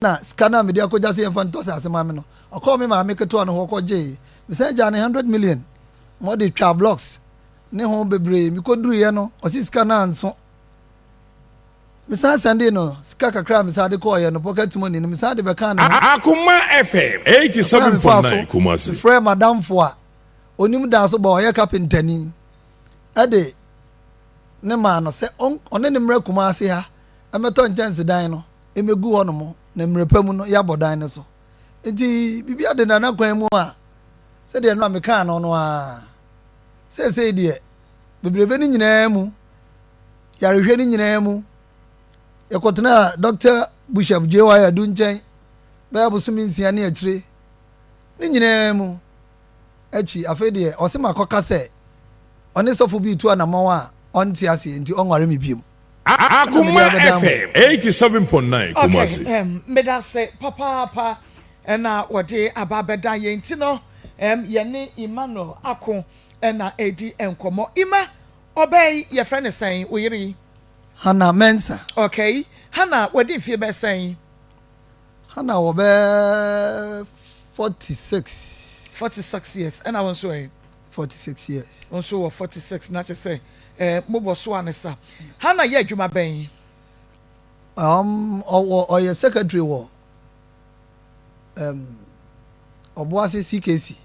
Na sika no a mede akɔgya sɛ yɛmfa ntɔ asase ma me no, ɔkɔɔ me maame ketewa no hɔ kɔgyee. Mesan gyaa no 100 million ma ɔde twaa blocks ne ho bebree. Mekɔduruiɛ no, ɔse sika no anso. Mesan sɛndee no sika kakra a mesan de kɔɔeɛ no, pocket money no, mesan de bɛkaa ne ho. Akoma FM Ɛkwan a mefaa so 87.9 Kumasi. mefrɛɛ m'adamfo a ɔnim dan so bɔ a ɔyɛ kapentani de ne maa no sɛ ɔne no mmra Kumasi ha mmɛtɔ nkyɛnsedan no mmɛgu hɔnom na mmerɛ pa mu no yɛabɔ dan no so. Nti biribiara deda n'akwan mu a sɛdeɛ ɛno a mekaa no no ara. Seesei deɛ bebrebe no nyinaa mu, yarehwɛ no nyinaa mu, yɛkɔtenaa Dɔkta Bushap JY Adu nkyɛn bɛyɛ bosome 6 ne akyire ne nyinaa mu akyi, afei deɛ ɔse makɔka sɛ ɔne sɔfo bi retu anamɔn a ɔnte aseɛ nti ɔnware me biom. Ɛna mede Akoma abɛdan mo. FM 87.9 Kumasi. Okay, medase papaapa na wɔde aba abɛdan yɛn nti no yɛne Emmanuel Ako na ɛredi nkɔmmɔ. Emma, ɔbaa yi yɛfrɛ no sɛn, wo yere yi? Hannah Mensah. Okay, Hannah wadi mfeɛ bɛyɛ sɛn? Hannah wɔ bɛyɛ 46. 46 years, ɛna wo nso ɛ? 46 years. Wo nso wɔ 46 na kyerɛ sɛ eh, mobɔ so a ne sa. Hannah yɛ adwuma bɛn? Ɔwɔ ɔyɛ secretary wɔ um, Ɔboase CKC.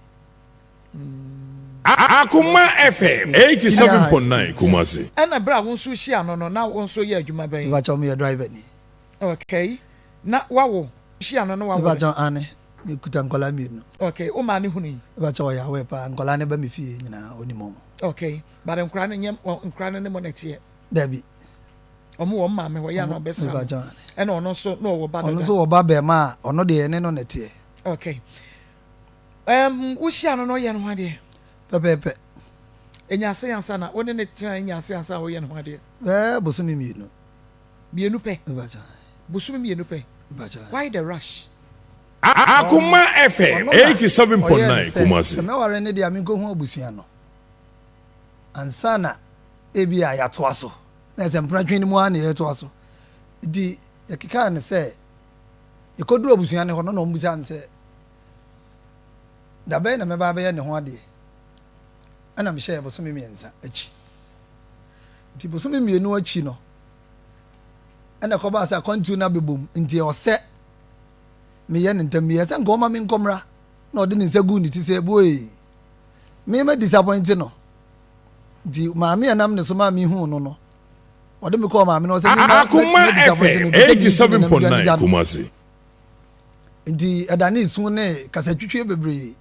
Akoma FM Senior High School. 87.9 Kumasi. Ɛna berɛ a wo nso hyia no no, na wo nso yɛ adwuma bɛn? Mepakyɛw meyɛ driver ni. Okay, na wawo hyia no na wawo Mepakyɛw ane, mekuta nkwadaa mmienu. Okay, wo maa ne hunu yi? Mepakyɛw ɔyɛ aware paa, nkwadaa no ba me fie nyinaa onim wɔn. Okay, but nkwadaa no nyɛ nkwadaa no ne mo na ɛteɛ? Dabi. Wɔn wɔ maame hɔ yɛ a na ɔbɛsra no. Mepakyɛw ane. Ɛna ɔno nso na ɔwɔ ba dada. Ɔno nso wɔ ba bɛrima a ɔno deɛ ɛne no na ɛteɛ. Okay. Wohyia no na ɔyɛ ne ho adeɛ? Pɛpɛɛpɛ. Ɛnya ase ansa na wo ne ne tena nya ase ansa na ɔyɛ ne ho adeɛ? Bɛɛ bosome 2. 2 pɛ? Mepakyɛw. Bosome 2 pɛ? Mepakyɛw. Why the rush? Akoma FM Ɔno na 87.9 ɔyɛɛ ne sɛ, Kumasi. sɛ mɛware no deɛ a menkɔhu abusua no ansa na ebi a yɛatoa so. Na ɛsɛ mpratwe no mu ara na yɛtoa so. Nti yɛkekaa no sɛ yɛkɔduru abusua no hɔ no na ɔmbisaa me sɛ da bɛn na mɛba abɛyɛ ne ho adeɛ. Ɛna mehyɛɛ bosome 3 akyi. Nti bosome 2 akyi no ɛna ɛkɔbaa sɛ akwantuo no abɛbom nti ɔsɛ meyɛ ne ntam. Meyɛ sɛ nka ɔma me nkɔmmra na ɔde ne nsa guu ne ti sɛ boe me ma disappoint no. Nti maame a nam ne so maa mehuu no, ɔde me kɔɔ maame no ɔsɛ me ma Akoma ma disappoint FM no, ɔpɛ sɛ meyi no na medwane 87.9 gya no. Kumasi. Nti ɛda ne esu ne kasatwitwie bebree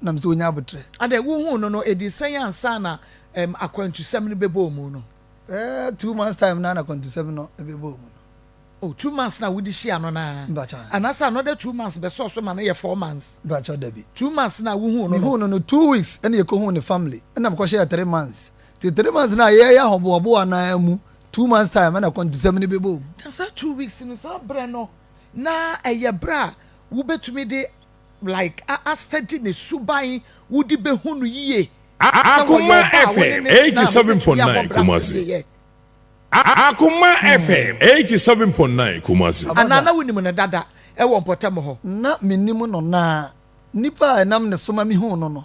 nam sɛ onya abotrɛ. Adɛ wohuu no no, ɛdi sɛn ansa na akwantusɛm no bɛbɔɔ mu no? 2 months time na akwantusɛm no ɛbɛbɔɔ mu no. Oh, 2 months na wode hyia no naa? Mpakyɛw. Anaasɛ another 2 months bɛsɔɔ so ma no yɛ 4 months? Mpakyɛw dabi. 2 months na wohuu no no? Mehuu no 2 weeks ɛna yɛkɔhuu ne family ɛna mekɔhyɛɛ 3 months. Nti 3 months na yɛyɛ ahoboaboa naa mu 2 months time ɛna akwantusɛm no bɛbɔɔ mu. Na saa 2 weeks no, saa berɛ no na ɛyɛ berɛ a wobɛtumi de like a study ne suban, wode bɛhu no yie sɛ wɔyɛ Akoma ɔba a wo ne FM ne tena a mobɛtumi abɔ 87.9 bra Kumasi. yɛ. Akoma FM 87.9 Kumasi. Anaa na wonim no dada ɛwɔ mpɔtam hɔ? Na menim no na nipa a ɛnam ne so ma mehuu no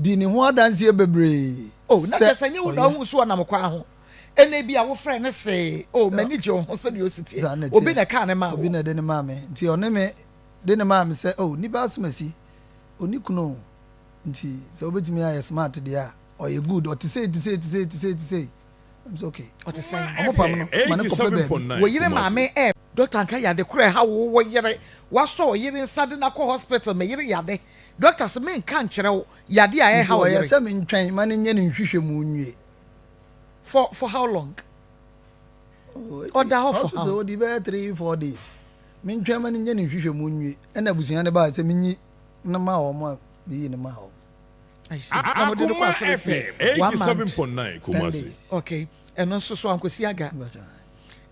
di ne ho adanseɛ bebree Oh, na sɛ kyerɛ sɛ nyɛ wo na ɔyɛ. wohu so ɔnam kwan ho ɛna bi a wofrɛ ne se, "Oh, m'ani gye wo ho sɛdeɛ osi Saa teɛ." na ɛteɛ. Obi na ɛkaa ne maa Obi wo? na ɛde ne maa me nti ɔne me de ne maa me sɛ, oh, nipa asomasi ɔni kunu o, nti sɛ wobɛtumi ayɛ smart deɛ a ɔyɛ good, ɔte sei te sei te sei te sei te sei. I'm so okay. Ɔte sɛn? Ɔmo pam no ma ne kɔpɛ baabi. 87.9 Wo yere Kumasi. Maame doctor nka yade korɔ ɛha wo wɔ yere wasɔ wo yere nsa de no akɔ hospital, me yere yade, doctor sɛ menka nkyerɛ wo yade a Nti ɛha wo ɔyɛ yere. Sɛ mentwɛn ma ne nyɛ ne nhwehwɛ mu nwie. For how long? Ɔda hɔ for hospital how? Ɔdi bɛyɛ 3-4 days. Mentwɛn ma ne nyɛ ne nhwehwɛ mu nwie ɛna abusua ne baa sɛ menyi ne ma wɔn a meyi ne ma wɔn. I see. Na mode no kɔ Akoma asɔre fie FM one month? 87.9 10 Kumasi. days. Okay, ɛno nso so ankosi aga. Mpakyɛ.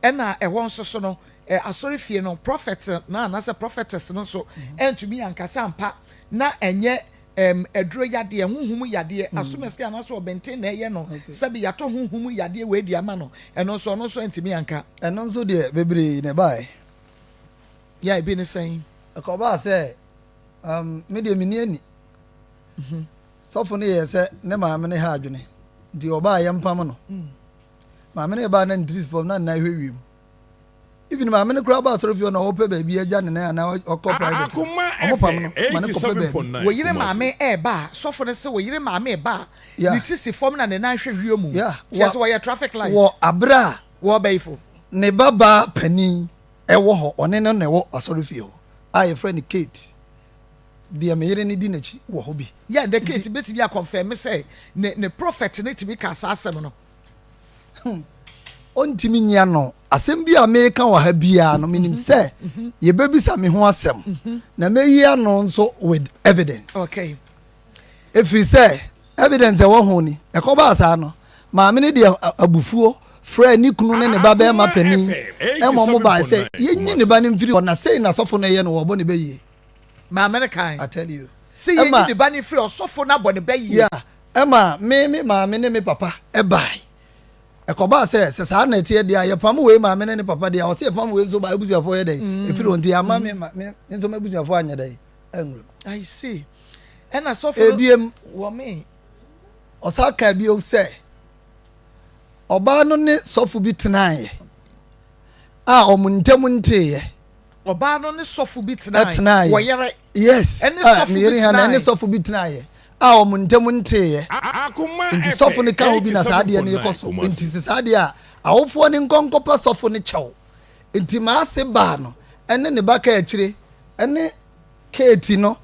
Ɛna ɛhɔ nso so no asɔre fie no prophet na anaasɛ prophetess no nso ɛntumi ankasa ampa na ɛnyɛ aduro yadeɛ, honhom yadeɛ, asomasi anaasɛ ɔbɛnten na ɛyɛ no sɛbi yɛatɔ honhom yadeɛ wɔ adi ama no, ɛno nso ɔno nso ɛntumi anka. Ɛno nso deɛ bebree na ɛbaeɛ. Yeah, ebi ne sɛn? Ɛkɔbaa sɛ, um, me deɛ menni ani. Sɔfo no yɛɛ sɛ ne maame no ha adwene, nti ɔbaa yɛmpam no. Maame no baa na ne tiri si fam na ne nan hwɛ wiem. Even maame no koraa ba asɔre fie hɔ na ɔpɛ baabi agya ne nan anaa ɔkɔ private no, Akoma ɔmo pam FM no ma no kɔpɛ baabi. 87.9 Wo yere Kumasi. maame reba a, sɔfo no se wo yere maame reba a, Yeah. ne ti si fam na ne nan hwɛ wiem. Yeah. Kyerɛ Wɔ sɛ wɔyɛ traffic light. wɔ abere a Wɔ ɔbayifo. ne ba baa panin ɛwɔ hɔ, ɔne no na ɛwɔ asɔre fie hɔ a yɛfrɛ no Kate. Deɛ me yere no di n'akyi wɔ hɔ bi. Yeah, the Nti Kate betumi akɔnfɛme sɛ ne ne prophet no tumi ka saa asɛm no. Ɔntumi nyi ano. Asɛm bi a meka wɔ ha biara no, menim sɛ yɛbɛbisa me ho asɛm, na mɛyi ano nso with evidence. Okay. Ɛfiri sɛ evidence ɛwɔ ho ni. Ɛkɔbaa saa no, maame no de abufuo frɛɛ ne kunu ne ne ba bɛrima Akoma panin FM ɛma ɔmo bae sɛ 87.9 yɛnyi ne Kumasi. ba no mfiri hɔ na sei na sɔfo no yɛ no wɔbɔ ne bɛ yie. Maame no kae I tell you. sɛ yɛnyi Ɛma ne ba no mfiri ɔsɔfo no abɔ ne bɛ yie. yeah, ɛma me me maame ne me papa ɛbae. Ɛkɔbaa sɛ sɛ saa na ɛteɛ deɛ a yɛpam wei maame ne ne papa deɛ a ɔsɛ yɛpam wei nso ba abusuafoɔ yɛ dɛn ɛfiri hɔ nti yɛama me ma me me nso m'abusuafoɔ anyɛ dɛn anwura mu. I see. Ɛna sɔfo no Ebiem wɔ me. ɔsan kaa bio sɛ ɔbaa no ne sɔfo bi tenaeɛ a wɔn ntam nteeɛ. Ɔbaa no ne sɔfo bi tenaeɛ. Ɛtenaeɛ. Wɔ yere. Yes. Ɛne Ah, sɔfo me bi yere Hannah ɛne tenaeɛ. sɔfo bi tenaeɛ a wɔn ntam nteeɛ. Akoma Nti sɔfo no FM ka ho bi na saa adeɛ no rekɔ 87.9 so. Kumasi. Nti sɛ saa adeɛ a awofoɔ no nkɔ nkɔpa sɔfo no kyɛw. Nti m'ase baa no ɛne ne ba kaa akyire ɛne Kate no.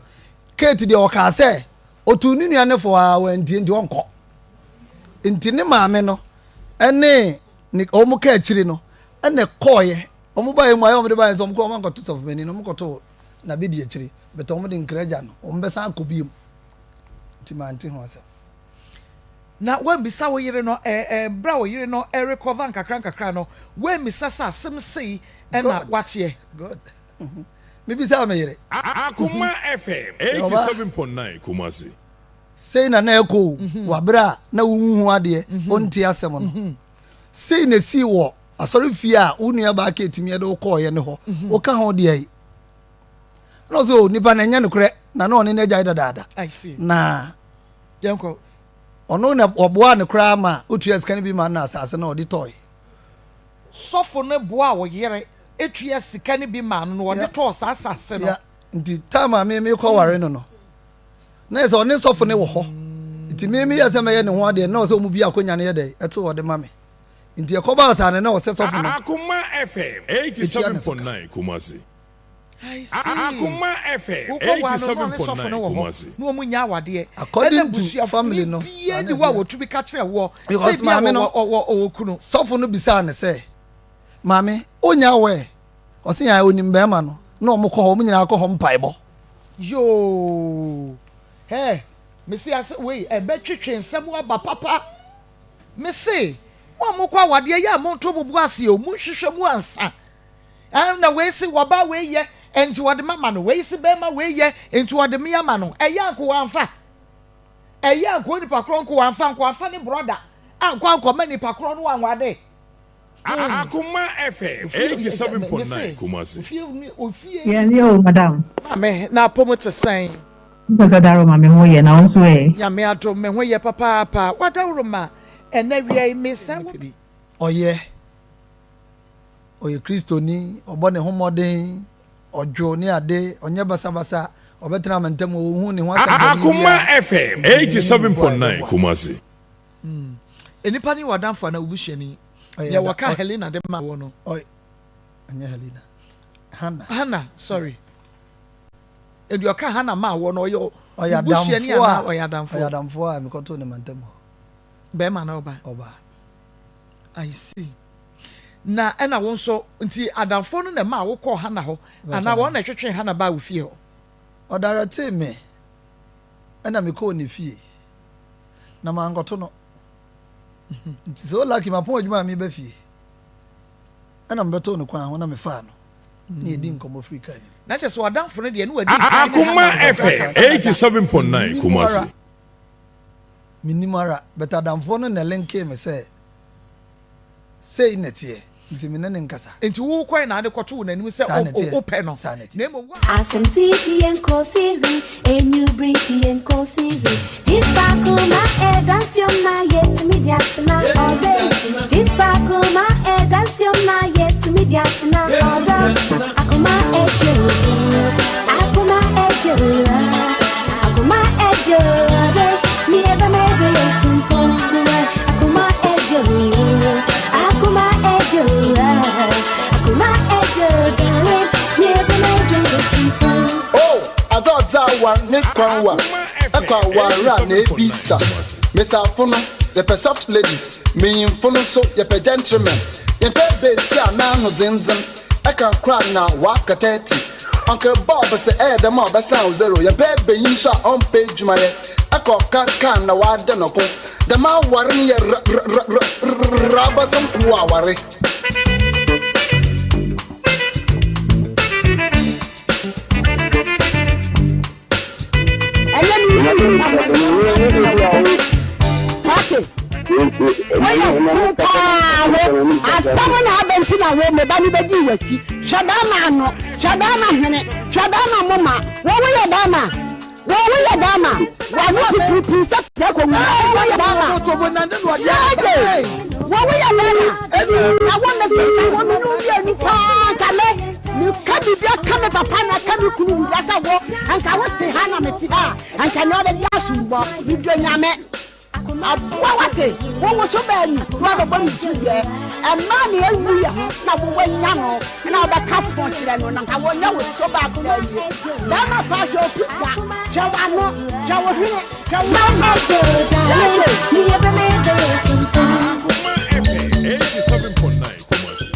Kate deɛ ɔkaa sɛ ɔtuu ne nua no fo a wantie nti ɔnkɔ. Nti ne maame no ɛne ne wɔn kaa akyire no ɛna ɛkɔɔeɛ. Wɔn baeɛ mu ayɛ wɔn de baeɛ nso wɔn kɔ wɔn ankɔto sɔfo panin no wɔn kɔto na bi di akyire but wɔn de nkira gya no wɔn bɛsan akɔ biem. Nti mante ho asɛm. Na woammisa wo yere no ɛ ɛ berɛ a wo yere no recover nkakra nkakra no, woammisa sɛ asɛm sei na God wateɛ? God mebisaa me yere. Akoma FM Sɛ ɔba 87.9 Kumasi. Sei na na ɛkɔ o wɔ abere a na wonhu adeɛ wonte asɛm no. Sei na esii wɔ asɔrefie a wo nuabaa Kate mi de wo kɔɔeɛ no hɔ. Woka ho deɛ yi? Ɛna ɔsɛ o nipa no ɛnyɛ nokorɛ na na ɔne no agyae dadaada. I see. Na Yɛnkɔ. ɔno na ɔboaa no koraa ma otua sika no bi ma no na asase no ɔde tɔe. Sɔfo no boaa wo yere tua sika no bi maa no na ɔde Yeah. tɔɔ saa asase no. Yeah. Nti time a me mekɔ ware no no, na yɛ sɛ ɔne sɔfo no wɔ hɔ. Nti me meyɛ sɛ mɛyɛ ne ho adeɛ na ɔsɛ ɔmu bi akonya no yɛ dɛ ɛto ɔde ma me. Nti ɛkɔbaa saa no na ɔsɛ sɔfo no Akoma FM etua ne so ka. 87.9 Kumasi. I see. Akoma FM Wokɔ waa no na ɔne sɔfo 87.9 no wɔ hɔ Kumasi. na wɔn nya awadeɛ. Ɛna According to busuafo family no, biara saa ni na hɔ a ɛteɛ. wɔtumi ka kyerɛ woɔ sɛ Because bi a maame no, wɔwɔ ɔwɔ ɔwɔ kunu. sɔfo no bisaa no sɛ, Maame, onya aware? Ɔse ae, onim bɛrima no. Na wɔn kɔ hɔ, wɔn nyinaa kɔ hɔ mpaebɔ. Yoo hɛ mese ase wei ɛbɛtwetwe nsɛm aba papa mese mo a mokɔ awadeɛ yɛ a monto mo bo ase o monhwehwɛ mu ansa ɛn na wei se wɔba wei yɛ nti wɔde mama no wei se bɛrima wei yɛ nti wɔde me ama no ɛyɛ anko wɔamfa ɛyɛ anko nipa korɔ nko wɔamfa nko wɔamfa ne brɔda ankɔ ankɔma nipa korɔ no wanwade. Akoma FM 87.9 Kumasi. Yɛn yɛ o madam. Maame, na apɔmu te sɛn? Mpɛsɛ Daroma me ho yɛ na wo nso ɛ? Nyame adom me ho yɛ papaapa. W'adaworoma ɛnɛ wia yi me san wɔ bi. Ɔyɛ. Ɔyɛ Kristoni, ɔbɔ ne ho mmɔden, ɔdwo ne ade, ɔnyɛ basabasa, ɔbɛtena amantam, ɔnhu ne ho asɛm bɔne Akoma biara. FM Nti menni mpo a 87.9 ɛbɛboa. Kumasi. Nnipa no yɛ w'adamfo anaa wo busuani? Ɔyɛ Nea ada wɔka ɔ Helena de maa wo no. ɔy ɛnyɛ Helena. Hannah. Hannah, sorry. Deɛ ɔka Hannah maa wo no, ɔyɛ wo Ɔyɛ busuani adamfo anaa a ɔyɛ adamfo? ɔyɛ adamfo a mekɔtoo ne mantam hɔ. Bɛrima anaa ɔbaa? Ɔbaa. I see. Na ɛna wo nso, nti adamfoɔ no na ɛmaa wokɔɔ Hannah hɔ anaa wɔn na ɛtwetwee Hannah baa wo fie hɔ? Ɔdaretee me ɛna mekɔɔ ne fie. Na mankɔto no. Nti so lucky mapɔn adwuma a meba fie ɛna mebɛtoo no kwan ho na mefaa no na yɛdi nkɔmmɔ firi kaa nim. Na kyerɛ sɛ w'adamfo no deɛ ne wadi kan ne Akoma Hannah FM akasa dada. 87.9 Mennim Kumasi. ara, mennim ara but adamfoɔ no na ɛlinkee me sɛ sei na ɛteɛ. Nti me ne no nkasa. Nti wo kɔe na ade kɔtoo n'anim sɛ Saa na ɛteɛ. wopɛ no, Saa na ɛteɛ. na mmom wo. Asɛm ti yɛn kɔ siri, enubiri yɛn kɔ siri. Jifa kuma ɛdansiom na yɛtumi di atena ɔdɔ. Jifa kuma ɛdansiom na yɛtumi di atena ɔdɔ. Akoma ɛdwo, akoma ɛdwo, akoma ɛdwo ɔdɔ. Mi ebe me ebe yɛtum akoma ɛdwo, akoma ɛdwo, akoma ɛdwo, darling. Mi ebe me ebe yɛtum. Oh, adze a ɔdze awar ne kwan war, ɛkɔ awar a na ebisa. Mesafo no, yɛpɛ soft ladies, menyimfo no nso yɛpɛ gentlemen. Yɛmpɛ besi a n'ano dzendzen, ɛka kora na waka 30. Uncle Bob sɛ ɛyɛ dɛm a ɔbɛsan wo zero. Yɛmpɛ benyin nso a ɔmpɛ adwumayɛ, ɛkɔ ɔka kaa na wada ne ko. Dɛm aware no yɛ ra ra ra abasɛm aware. Ɛnyɛ mi pake woyɛ fo paa. Wo asɛm na aba nti na wo me ba no bɛdi w'akyi. Hwɛ bɛrima ano, hwɛ bɛrima hwene, hwɛ bɛrima moma. Wo woyɛ bɛrima, wo woyɛ bɛrima, wano pipiripi sɛ prɛko wu. Woyɛ bɛrima yɛde wo woyɛ bɛrima na wo me sɛ na wo me no mmienu paa nka me meka biribi aka me papa na aka me kunu wura sɛ wo anka wo te ha na mete ha a anka nea ɔbɛdi asombɔ medwo Nyame aboa wate wo wo so baanu na wabɛbɔ ne tiri deɛ ɛmaa ne awu yɛ ho na wowanya no na wobɛka fo kyerɛ no na nka wɔnyɛ wo so baako na awie bɛrima fa. Hwɛ wo picture, hwɛ w'ano, hwɛ wo hwene, hwɛ wo Ɛdwo, darling. Mi ebe me ebe yɛtum. Akoma FM 87.9 Kumasi.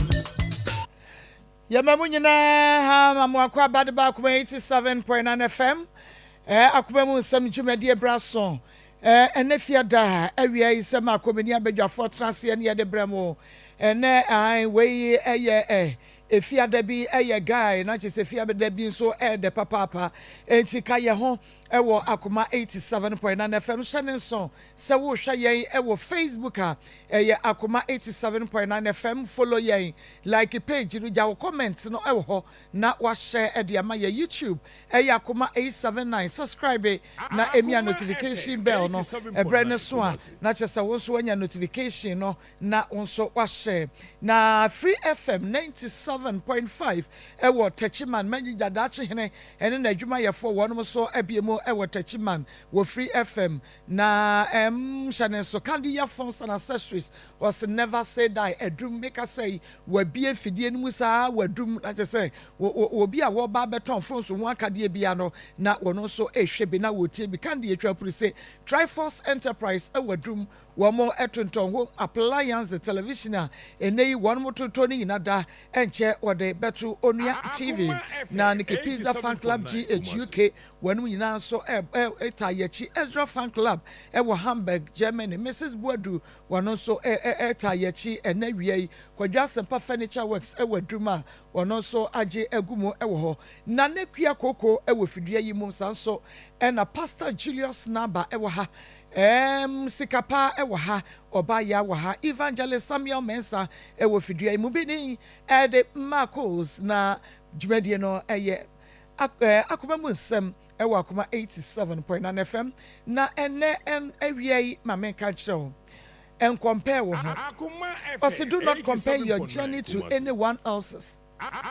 Yɛma mu nyinaa ha ma mo akɔ abade ba Akoma 87.9 FM, Akoma mu nsɛm dwumadie bra so. Ɛnɛ fiada awia yi sɛ ma akɔmani abadwafoɔ tena aseɛ ne yɛde brɛ mo ɛnɛ an wei ɛyɛ efiada bi ɛyɛ guy na kyerɛ sɛ fiada bi nso ɛɛdɛ papaapa, enti ka yɛ ho ɛwɔ Akoma 87.9 FM. Hyɛ ne nso sɛ wohwɛ yɛn ɛwɔ Facebook a, ɛyɛ Akoma 87.9 FM. Follow yɛn, like page no, gya wo comment no ɛwɔ hɔ na wahyɛ ɛde ama yɛ. YouTube ɛyɛ Akoma 879. Subscribe na emia notification bell no. Ɛbrɛ ne so a na kyerɛ sɛ wo nso wanya notification no na wo nso wahyɛ. Na Free FM 97.5 ɛwɔ Techiman, manyigya daakye hene ɛne n'adwumayɛfoɔ wɔnom nso abie mu ɛwɔ Techiman wɔ Free FM. Na hyɛ ne nso Candy Phones and Accessories, wɔsi never say die. Adum meka sɛ wabie mfidie no mu saa wadum na kyerɛ sɛ obi a wɔba abɛtɔn phones ho akadeɛ bia no na wɔn nso rehwɛ bi na wɔtie bi. Candy atwa puru se Triforce Enterprise ɛwɔ adum, wɔn tontɔn home appliance, television a ɛnɛ yi wɔn tontɔn no nyinaa da ɛnkyɛ wɔde bɛto Onua TV. Na Nike Pizza Fan Club GHUK, wɔn nyinaa nso ɛ ɛ ɛta yɛkyi. Ezra Fan Club ɛwɔ Hamburg, Germany, Mrs Buadu, wɔn nso ɛ ɛ ɛta yɛkyi ɛnɛ wia yi. Kwadwo Asɛmpa Furniture Works ɛwɔ adum a wɔn nso agye agu mu ɛwɔ hɔ. Na ne kua koko ɛwɔ fidua yi mu saa nso ɛna Pastor Julius Naba ɛwɔ ha, sikapa ɛwɔ ha, ɔbaaya wɔ ha, Evangelist Samuel Mensa ɛwɔ fidua yi mu bi ne ɛde Marcos. Na dwumadie no ɛyɛ Akoma mu nsɛm ɛwɔ Akoma 87.9 FM. Na ɛnɛ awia yi ma menka nkyerɛ wo, ncompare wo ho. Ɔsi do not compare your journey to anyone else's.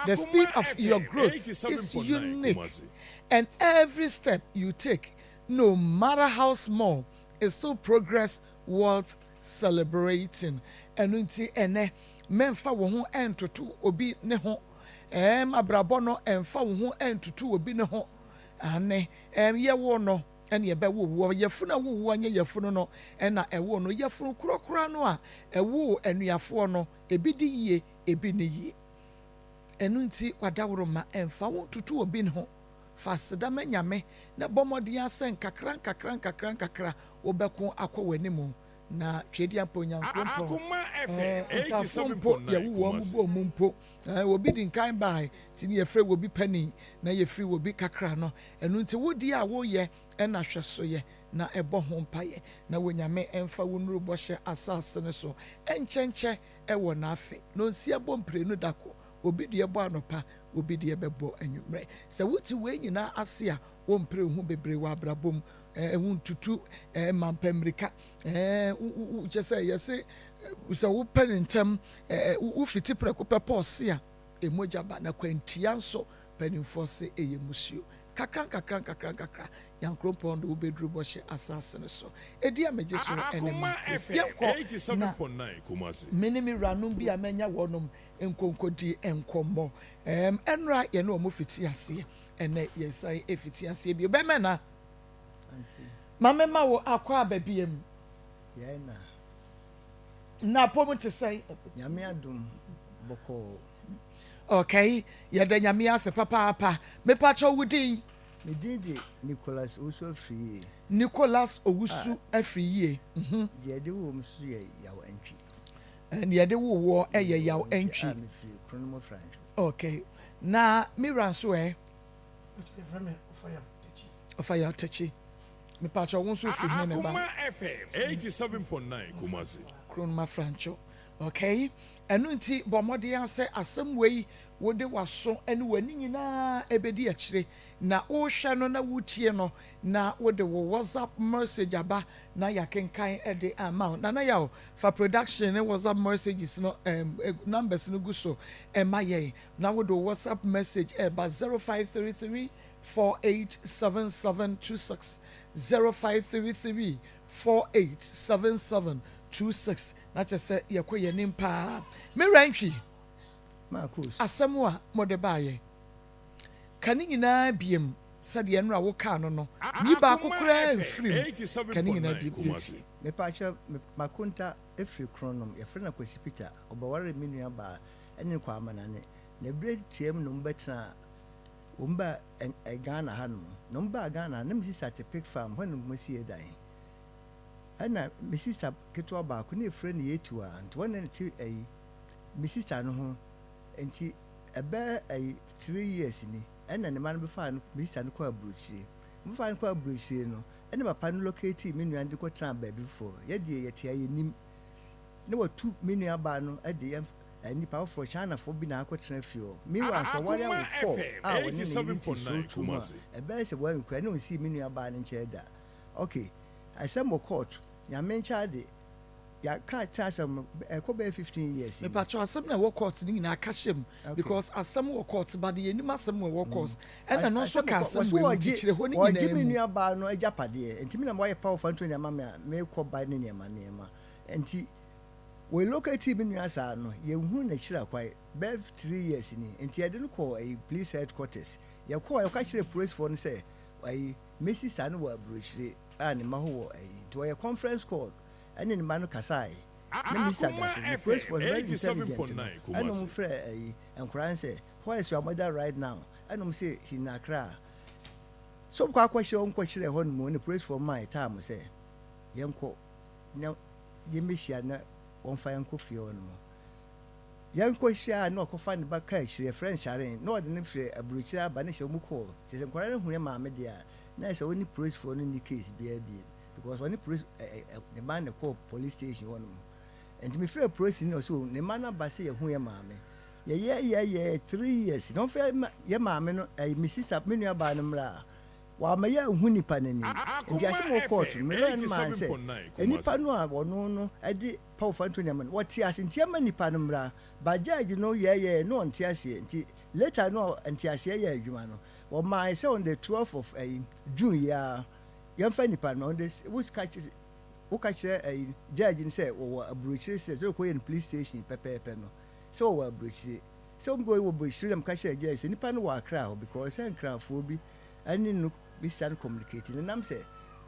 The speed of your growth is unique, and every step you take, no matter how small, is still progress worth celebrating. Ɛno nti ɛnɛ mɛmfa wo ho ɛntoto obi ne ho. Abrabɔ no, ɛmfa wo ho ɛntoto obi ne ho. Ane yɛwo no ɛne yɛbɛwo woɔ, yɛfunu a wowoɔ nyɛ yɛfunu no ɛna ɛwo no, yɛfunu korɔkorɔ no a ɛwo anuafoɔ no, ebi di yie, ebi ne yie. Ɛno nti wadaworo ma ɛmfa wo ntoto obi ne ho. Fa aseda ma Nyame na bɔ mmɔden asɛ nkakra nkakra nkakra nkakra wobɛko akɔ w'anim. Na Tweaduampɔ Nyankoropɔn, ɛɛ, Ntafoɔ mpo, yɛwo wɔn bɔɔ mu mpo. Ɛɛ, obi di nkan baae, nti ne yɛfrɛ obi panin, na yɛfiri obi kakra no. Ɛno nti wo deɛ a woyɛ na hwɛ so yɛ, na bɔ ho mpaeɛ, na Onyame mfa wo nnuru bɔhyɛ asaase no so nkyɛnkyɛ wɔ n'afe. Nonsia bɔ mprenu da ko, obi deɛ bɔ anɔpa, obi deɛ bɛbɔ anwummerɛ. Sɛ wote wei nyinaa ase a, wompere wo ho bebree wɔ abrabɔ mu. Ɛɛ, wontutu ɛɛ mampɛ mmirika. Ɛɛ, wo, wo, wo, kyɛ sɛ yɛse sɛ wopɛ ne ntɛm, ɛɛ, wofiti prɛko pɛ pɔɔse a, emogya ba. Na kwantia nso, mpanimfoɔ se ɛyɛ musuo. Kakra nkakra nkakra nkakra, Nyankoropɔn de wobɛduru bɔhyɛ asaase no so. Ɛdi a megye so ne Akoma Marcus. FM Yɛnkɔ na 87.9 Kumasi. me ne me wuranom bi a manya wɔnom nkonkodi nkɔmmɔ. Ɛɛm, ɛnora yɛne wɔn fiti aseɛ, ɛnɛ yɛsan fiti aseɛ bio. Bɛmɛ na ma mema wo akwaaba biam. Yɛn na. Na apɔm te sɛn? Nyame adom bɔkɔɔ. Okay, yɛda Nyame ase papaapa. Mepakyɛw wo din? Me din de Nicholas Owusu Afriyie. Nicholas Owusu Afriyie. Mhm. Deɛ yɛde woo me nso yɛ Yaw Antwi. Deɛ yɛde woo woɔ yɛ Yaw Antwi. A mefiri Kronom Afrantwo. Okay. Na me wura nso ɛ? Yɛfrɛ me Ɔfayaw Takyi. Ɔfayaw Takyi. Mepakyɛw wo nso firi he na ɛba? Akoma FM 87.9 Kumasi. Kronom Afrantwo. Okay. Ɛno nti bɔ mmɔden ara sɛ asɛm wei wode w'aso ne w'ani nyinaa bɛdi akyire na wohwɛ no na wotie no na wode wo WhatsApp message aba na yɛakenkan de ama wo. Nana Yaw, fa production ne WhatsApp messages no um, numbers no gu so ma yɛn na wode wo WhatsApp message ɛba 0533 487726 0533 487726 na kyerɛ sɛ yɛkɔ yɛn anim paa. Me wura Ntwi, Marcus. asɛm a mode baeɛ, ka ne nyinaa biem sɛdeɛ nnora wokaa no no, nyi baako Akoma koraa FM mfiri mu, ka ne nyinaa 87.9 biem Kumasi. yɛntie. Mepaakyɛw, me Makonta firi Kronom, yɛfrɛ no Akwasi Peter, ɔbɛwaree me nua baa ɛne no kɔɔ Amanane, na berɛ tiaa mu na wɔn bɛtenaa, wɔn baa ɛ Ghana ha nom, na wɔn baa Ghana ha, na me sista te Pig Farm, hɔ na wɔn si yɛ dan. Ɛna me sista ketewa baako na yɛfrɛ no Yetuaa, nti wɔne no te ayi, me sista no ho, nti ɛbɛyɛ ayi 3 years ni, ɛna ne ma no bɛfaa no, me sista no kɔɔ aburokyire. Wɔbɛfaa no kɔɔ aburokyire no, ɛna papa no locate me nua no de kɔtenaa baabi foforɔ. Yɛdeɛ yɛte a yɛnim. Na watu me nua baa no de yɛn nnipa foforɔ, Chinafoɔ bi na akɔtena fie hɔ. Meanwhile nso ɔware Akoma awo four FM a ɔne ne yere te 87.9 Sootuo mu a, Kumasi. ɛbɛyɛ sɛ wɔn kura na ɔnsii me nua baa no nkyɛn da. Okay, asɛm wɔ court, Nyame nkyɛ ade, yɛaka tena asɛm no, ɛkɔ bɛyɛ 15 years ni. Mepakyɛw asɛm na ɛwɔ court no nyinaa ka hyɛ mu because asɛm wɔ court but yɛnim asɛm wɔ ɛwɔ court ɛna no nso Asɛm ka wɔ asɛm wɔsi wɔ mu nti wɔgye kyerɛ hɔ no wɔgye nyinaa me mu. nua baa no agyapadeɛ nti me na wɔayɛ power of attorney ama me a mekɔ ba ne nneɛma nneɛma nti wɔ locate me nua saa no, yɛnhu n'akyiri akwae bɛyɛ 3 years ni. Nti yɛde no kɔɔ ɛyi police headquarters. Yɛkɔɔ, yɛkɔ kyerɛ policefoɔ no sɛ ɛyi me sister no wɔ aburokyire a ne mma ho wɔ ɛyi, nti wɔyɛ conference call ɛne ne mma no kasaeɛ na me sister da Akoma so ne FM policefoɔ no very intelligent no 87.9 ɛna ɔmo Kumasi. frɛ ɛyi nkwaraa no sɛ, "Where is your mother right now?" Ɛna ɔmo sɛ she in Accra. So ɔmo kɔ akɔhyɛ ɔmo kɔkyerɛ hɔ nom ne policefoɔ maa yɛ time sɛ yɛnkɔ na yɛmmɛhyia na wɔmfa yɛnkɔ fie hɔ nom. Yɛnkɔ hyia a na ɔkɔfa ne ba kaa akyire, yɛfrɛ no Sharen, na ɔde no firi aburokyire aba ne hyɛ ɔmo kɔɔ kyerɛ sɛ nkwaraa no hu yɛ maame deɛ a na sɛ ɔne policefoɔ no ni case biara bie because ɔne police ɛ ɛ ne ba ne kɔɔ police station hɔ nom. Nti mefrɛ police no, ɔsɛ o ne mma no aba sɛ yɛhu yɛ maame. Yɛyɛ yɛ yɛ 3 years na ɔmfa yɛ maame no ɛyi me sister, me nua baa no mmerɛ a wama yɛ ahu nipa n'anim. Nti Akoma asɛm wɔ court no, FM me lawyer no maa sɛ 87.9 nipa Kumasi. no a ɔno no ɛde power of attorney ama no, wɔte ase nti ɛma nipa no mmra ba. Judge no yɛyɛ na ɔnte aseɛ, nti later no a nte aseɛ yɛ adwuma no, wɔmaa sɛ on the 12 of ɛyi June yi a yɛmfa nipa no on the woka kyerɛ woka kyerɛ ɛyi judge no sɛ wɔwɔ aburokyire sɛ ɔkɔyɛ no police station pɛpɛɛpɛ no sɛ wɔwɔ aburokyire, sɛ wɔn wɔ aburokyire na mka kyerɛ judge sɛ nipa no wɔ Accra hɔ because sɛ nkrafoɔ bi ɛne no bisa no communicate no nam sɛ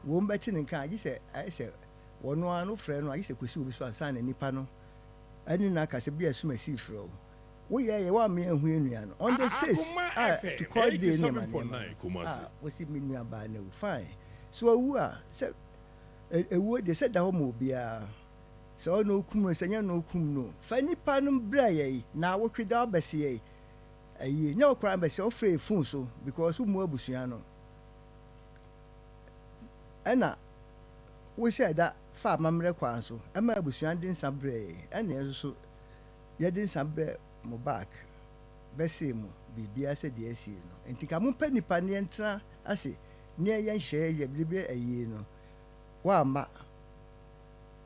wɔn bɛte ne nka agye sɛ ayɛ sɛ wɔn ara no frɛ no agye sɛ kwesi obi so ansa na nipa no ɛne no akasa bi a ɛsum asi frɛ o woyɛ yɛ wa mmea ehu nua no on the 6 Akoma a FM to court day nneɛma nneɛma 87.9 Kumasi. a wɔsi mi nua baa na ewu. Fine, so owu a sɛ Ewuo deɛ sɛ da hɔ ma obiara. Sɛ ɔna okum no sɛ nyɛ na okum no. Fa nipa no brɛ yɛn naawotwe da ɔbɛse yɛn ayie. Nyɛ wo koraa na bɛse ɔfrɛ yɛ phone so because wo mmu abusua no. Ɛna wo hyɛɛ da fa amammerɛ kwan so ɛma abusua no de nsa brɛ yɛn ɛna yɛn nso so yɛde nsa brɛ mo back bɛsee mo biribiara sɛ deɛ asie no. Nti nka mompɛ nipa ne yɛntena ase ne yɛnyɛ nhyehyɛeɛ yɛ biribi ayie no. Woamma.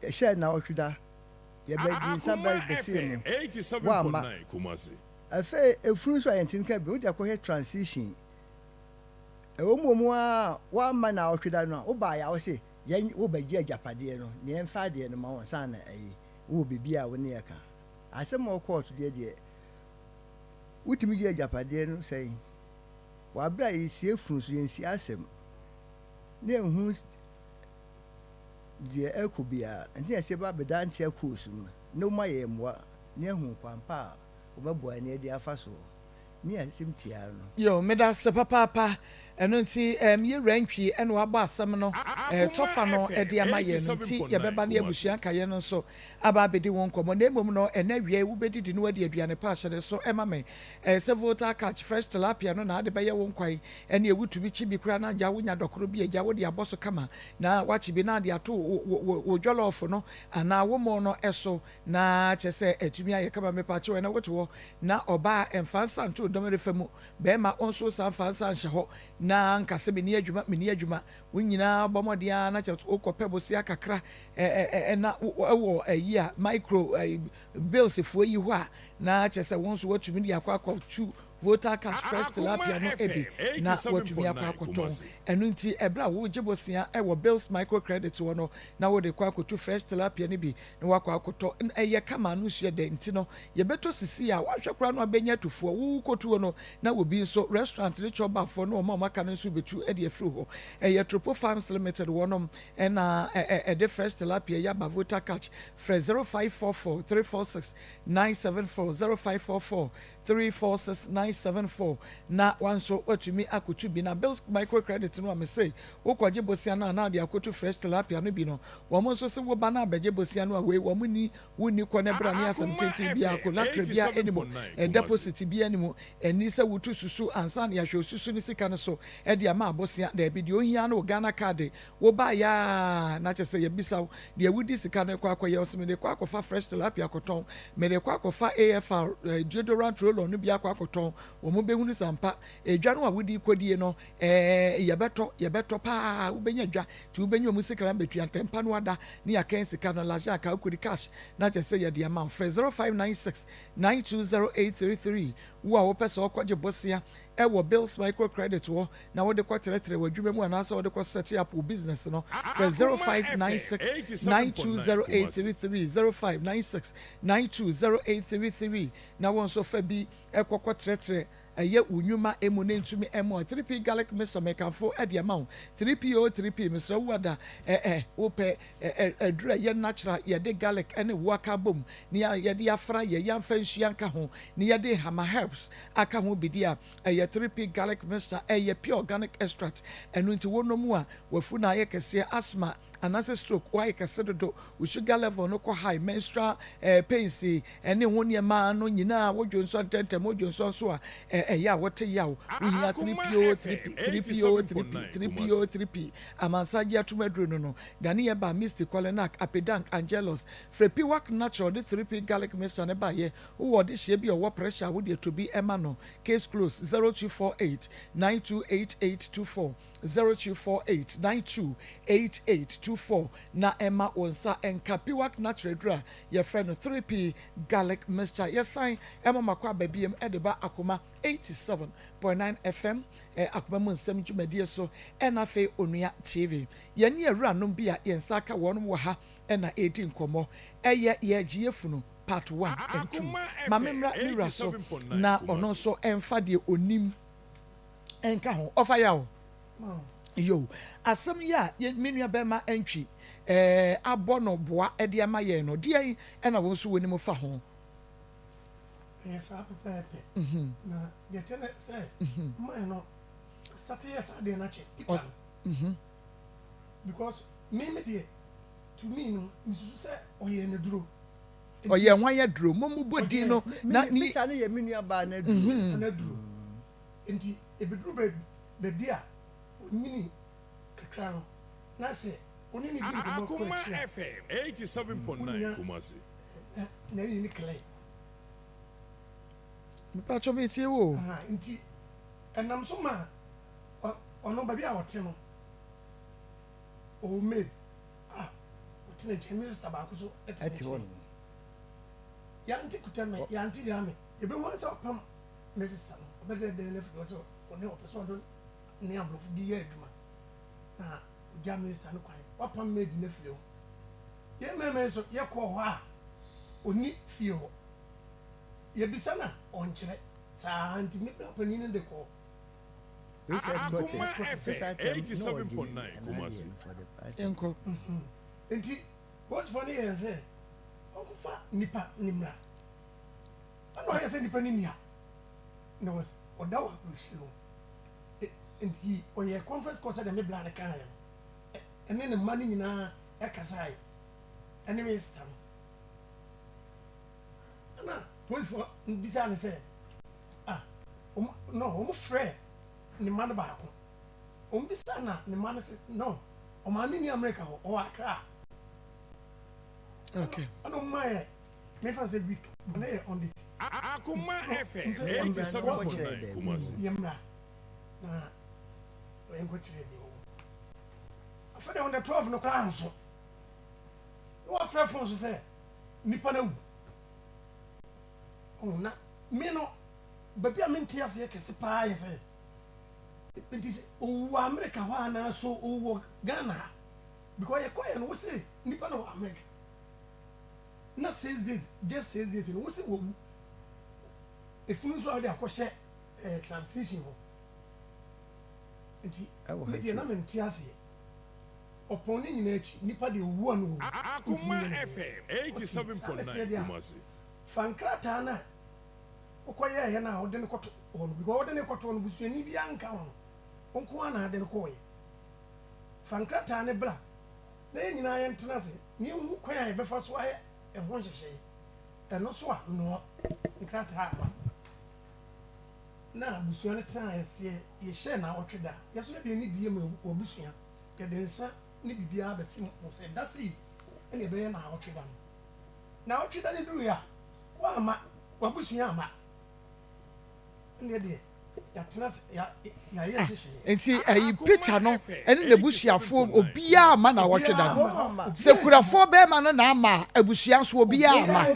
Yɛhyɛɛ nnawɔtwe da, yɛbɛgye nsa Akoma bɛsee FM mo. Woamma. 87.9 Kumasi. Afei efunu nso a yɛnte nka bio, wode akɔhwɛ transition. Ɛwɔ mu wɔ mu ara a woamma nnawɔtwe da no a, wobaeɛ a wose yɛn wobɛgye agyapadeɛ no na yɛmfa adeɛ no ma wo ansa na ayi. Wowɔ biribi a wo ne yɛ ka. Asɛm a ɛwɔ kɔɔto deɛ deɛ, wotumi gye agyapadeɛ no sɛn? Wɔ aberɛ a yɛsie funu so, yɛnsie asɛm. Na yɛnhunu deɛ ɛrekɔ biara. Nti na yɛsɛ yɛba abɛda ntea course mu na wɔma yɛn mmoa na yɛahu kwan pa a wɔbɛboa yɛn na yɛde afa soɔ. Ne asɛm tiaa no. Yo, medase papaapa. Ɛno nti ɛɛm yɛ wura Ntwi ɛna wabɔ asɛm no ɛɛ tɔfa no ɛde ama yɛn no nti yɛbɛba ne abusua nkaeɛ no nso aba abɛdi ho nkɔmmɔ. Na mmom no ɛnɛ awia yi wobɛdidi na wadi aduane pa ahyɛ ne so ɛma me. Ɛɛ sɛ Volta catch fresh tilapia no na ade bɛyɛ wo nkwan ɛneɛ wotumi kye bi koraa na agya wonya dɔkono bi agya wode abɔ so kama na wakye bi na ade ato wo wo wo jɔlɔɔfo no anaa wo mo no so na kyerɛ sɛ atumi ayɛ kama. Mepakyɛw ɛnɛ wote hɔ na ɔbaa ɛmfa nsa nto dɔm refa mu, bɛrima wo nso san fa nsa nhyɛ hɔ na nka sɛ menni adwuma menni adwuma. Wo nyinaa bɔ mmɔden ara na kyerɛ wokɔpɛ bosea kakra na ɛwɔ ayi a micro bills foɔ yi hɔ a na kyerɛ sɛ wo nso woatumi de akɔ akɔtu Volta Cash Fresh Akoma Tilapia no bi FM na woatumi akɔ 87.9 akɔtɔn. Kumasi. Ɛno nti ɛberɛ a wogye bosea wɔ Bills Microcredit hɔ no na wode kɔ akɔtu Fresh Tilapia no bi na woakɔ akɔtɔ. Ɛyɛ kama ano nso yɛ dɛ nti no yɛbɛtɔ sisi a woanhwɛ koraa no abɛnya atufoɔ. Wokɔtuo no na obi nso restaurant ne chɔbafoɔ ne wɔn a wɔaka no nso bɛtu de afiri hɔ. Ɛyɛ Tropo Farms Limited wɔnom na ɛde Fresh Tilapia yi aba Volta Catch. Frɛ 0544 346 974, 0544 346 974 na wa nso watumi akotu bi. Na Bills Microcredit no a mese wokɔgye bosea no a na wode akotu fresh tilapia no bi no, wɔn nso se woba na abɛgye bosea no a wei wɔn nni wo nni kɔ na bra ne asɛm Akoma tenten biara, FM collateral biara nni mu, 87.9 Kumasi. deposit biara nni mu, ɛnni sɛ wotu susu ansa na yɛahwɛ osusu no sika no so de ama abosea, daabi, deɛ ohia ne wo Ghana card, wobaeɛ a na kyerɛ sɛ yɛbisa wo deɛ wodi sika no rekɔ akɔyɛ, ɔse mede rekɔ akɔfa fresh tilapia akɔtɔn, Mede rekɔ akɔfa AFR deodorant roll-on no bi akɔ akɔtɔn. Wɔbɛhunu sɛ ampa, edwa no a wode rekɔdie no, ɛɛ, yɛbɛtɔ, yɛbɛtɔ paa. Wobɛnya dwa, nti wobɛnya wɔn sika no abɛtua ntɛmpa no ada ne yɛakɛn sika no. Lagye aka wokɔdi cash na kyerɛ sɛ yɛde ama wo. Frɛ 0596 920833 Wo a wopɛ sɛ wokɔgye bosea wɔ Bills Microcredit hɔ na wode kɔtrɛtrɛ w'adwuma mu anaasɛ wode kɔ set up wo business no, frɛ Akoma FM 0596 87.9 Kumasi. 920833, 0596 920833, na wo nso fa bi kɔ kɔtrɛtrɛ ɛyɛ wo nnwuma mu na ɛntumi mmoa. 3P Garlic Mixture mekamfo de ama wo. 3P o 3P, mesrɛ wo ada ɛ ɛ wopɛ ɛ ɛ aduru a ɛyɛ natural, yɛde garlic ne wo aka abom na yɛde afra yɛ, yɛamfa nsuo anka ho na yɛde hama herbs aka ho bi deɛ a, ɛyɛ 3P garlic mixture, ɛyɛ pure organic extract, ɛno nti wonom a, w'afu no ayɛ kɛseɛ, asthma anaasɛ stroke, woayɛ kɛse dodo, wo sugar level no kɔ high, menstrual eh, pains ɛne ho nneɛma no nyinaa, wodwo nsɔ ntɛntɛm, wodwo nsɔ nso a, ɛyɛ a wote yaw, wohia Akoma 3P o FM 3P, 3P o 3P, 87.9 3P o Kumasi. 3P, amansan gye atom aduru no no, Dane Yɛba, Misty, Kolenak, Apedank, Angelus, frɛ Piwak Natural de 3P garlic mixture no baeɛ, Wowɔ ɔdehyeɛ bi a ɔwɔ pressure a wode tɔ bi ma no case close 0248 928824 0248 928824 na ɛma wo nsa nka Piwak natural aduru a yɛfrɛ no 3P garlic mixture. Yɛsan ma makɔ aba biom de ba Akoma 87.9 FM Akoma mu nsɛm dwumadie so ɛna afei Onua TV. Yɛne awuranom bi a yɛn nsa aka wɔnom wɔ ha na ɛredi nkɔmmɔ. Ɛyɛ Yɛregye Yafunu. Part 1 and 2. Akoma Ma me FM mmra me wura so 87.9 na ɔno Kumasi. nso mfa deɛ ɔnim nka ho. Ɔfa yaw. Yo, asɛm yi a yɛ, me nua bɛrima Antwi eh, abɔ no boa de ama yɛn no, deɛn na wo nso wonim fa ho? Ɛyɛ saa pɛpɛɛpɛ. Na deɛ ɛteɛ ne sɛ, man no sate yɛ saa adeɛ no akyɛ, Peter no. Because. Me me deɛ, to me no, mesusu sɛ ɔyɛɛ n'aduro. Nti. Ɔyɛɛ hwan aduro? Mommobɔ din no na ne. Peter no yɛ me nua baa no aduro. Peter no aduro. Nti ɛbɛduru baabi a ɔnyini kakra no, na sɛ wo ne no di nkɔmmɔ kɔ Akoma akyiri a, FM 87.9 wonya Kumasi. n'ayi no clear. Mepakyɛ metie wo o. Nti ɛnam so ma ɔno baabi a ɔte no, ɔwɔ maid a ɔte ne nkyɛn, me sista baako nso te ne nkyɛn. Yɛante kutɛmɛ, yɛante yame, yɛbɛhu ara sɛ ɔpam me sista no, ɔbɛdɛɛdɛɛ no afiri hɔ sɛ ɔne ɔpɛ sɛ ɔde ne aborɔfo bi yɛ adwuma, na ɔgya me sista no kwan, wapam maid no afiri hɔ. Yɛn mmarima yi nso yɛkɔɔ hɔ a, ɔnni fie hɔ. Yɛbisa no a, ɔnkyerɛ. Saa ara nti me bra panin no de kɔɔ. Akoma FM 87.9 Kumasi. Nkɔ. Nti polisifoɔ no yɛɛ sɛ ɔnkɔfa nipa no mmra. Ɛna ɔyɛɛ sɛ nipa no nni ha. Na ɔda wɔ aburokyire hɔ. Nti ɔyɛɛ conference call sɛdeɛ me bra no kaeɛ no. Ɛne ne mma no nyinaa ɛkasaeɛ. Ɛne me sista no. Ɛna polisifoɔ no bisaa no sɛ, ah, wɔn, no, wɔn frɛɛ ne mma no baako. Wɔn bisaa na ne mma no sɛ, no, ɔmaame ni Amerika hɔ, ɔwɔ Accra. Okay. Ɛna wɔn maa yɛ, mefa sɛ week, na yɛ on the Akoma FM 87.9 Kumasi. Yɛ mmra na wɔyɛ nkɔkyerɛ deɛ ɔwɔ. Afei deɛ on the 12 no koraa nso, na wɔafrɛ fon so sɛ nipa no awu. Ɔho na me no, baabi a mente aseɛ kɛse paa yɛ sɛ, nti sɛ owu wɔ Amerika hɔ anaa so owu wɔ Ghana ha? Because yɛkɔeɛ no wose nipa no wɔ Amerika. Na 6 days, just 6 days no wose wawu. Efunu nso a wode akɔhyɛ eh, transmission hɔ. Nti me deɛ na mente aseɛ. Ɔpɔn ne nyinaa akyi, nipa deɛ owu a na owu. Akoma Ntumi nyɛ no hwee. FM Okay, saa na ɛteɛ 87.9 deɛ a, Kumasi. fa nkrataa no a wokɔyɛeɛ no a wode no kɔto hɔ no, because wode no kɔto hɔ no, busuani biara nka ho no, wo nko ara na ade no kɔeɛ. Fa nkrataa no bra na yɛn nyinaa yɛntena ase na yɛnhu kwan a yɛbɛfa so ayɛ ɛho nhyehyɛe. Ɛno so a, noa nkrataa ama. Na abusua no tenaa aseɛ, yɛhyɛɛ nnawɔtwe da. Yɛn nso yɛde anidie ma w'abusua. Yɛde nsa ne biribiara bɛsi mo sɛ da sei na yɛbɛyɛ nnawɔtwe da no. Nnawɔtwe da no duruiɛ a, woamma, w'abusua amma. Ɛnneɛ deɛ, yɛatena ase, yɛayɛ nhyehyɛeɛ. Nti ɛyi Peter no ɛne n'abusuafoɔ obiara amma nnawɔtwe da no. Sɛ kurafoɔ bɛrima no na ama a, abusua nso obiara amma. Wɔ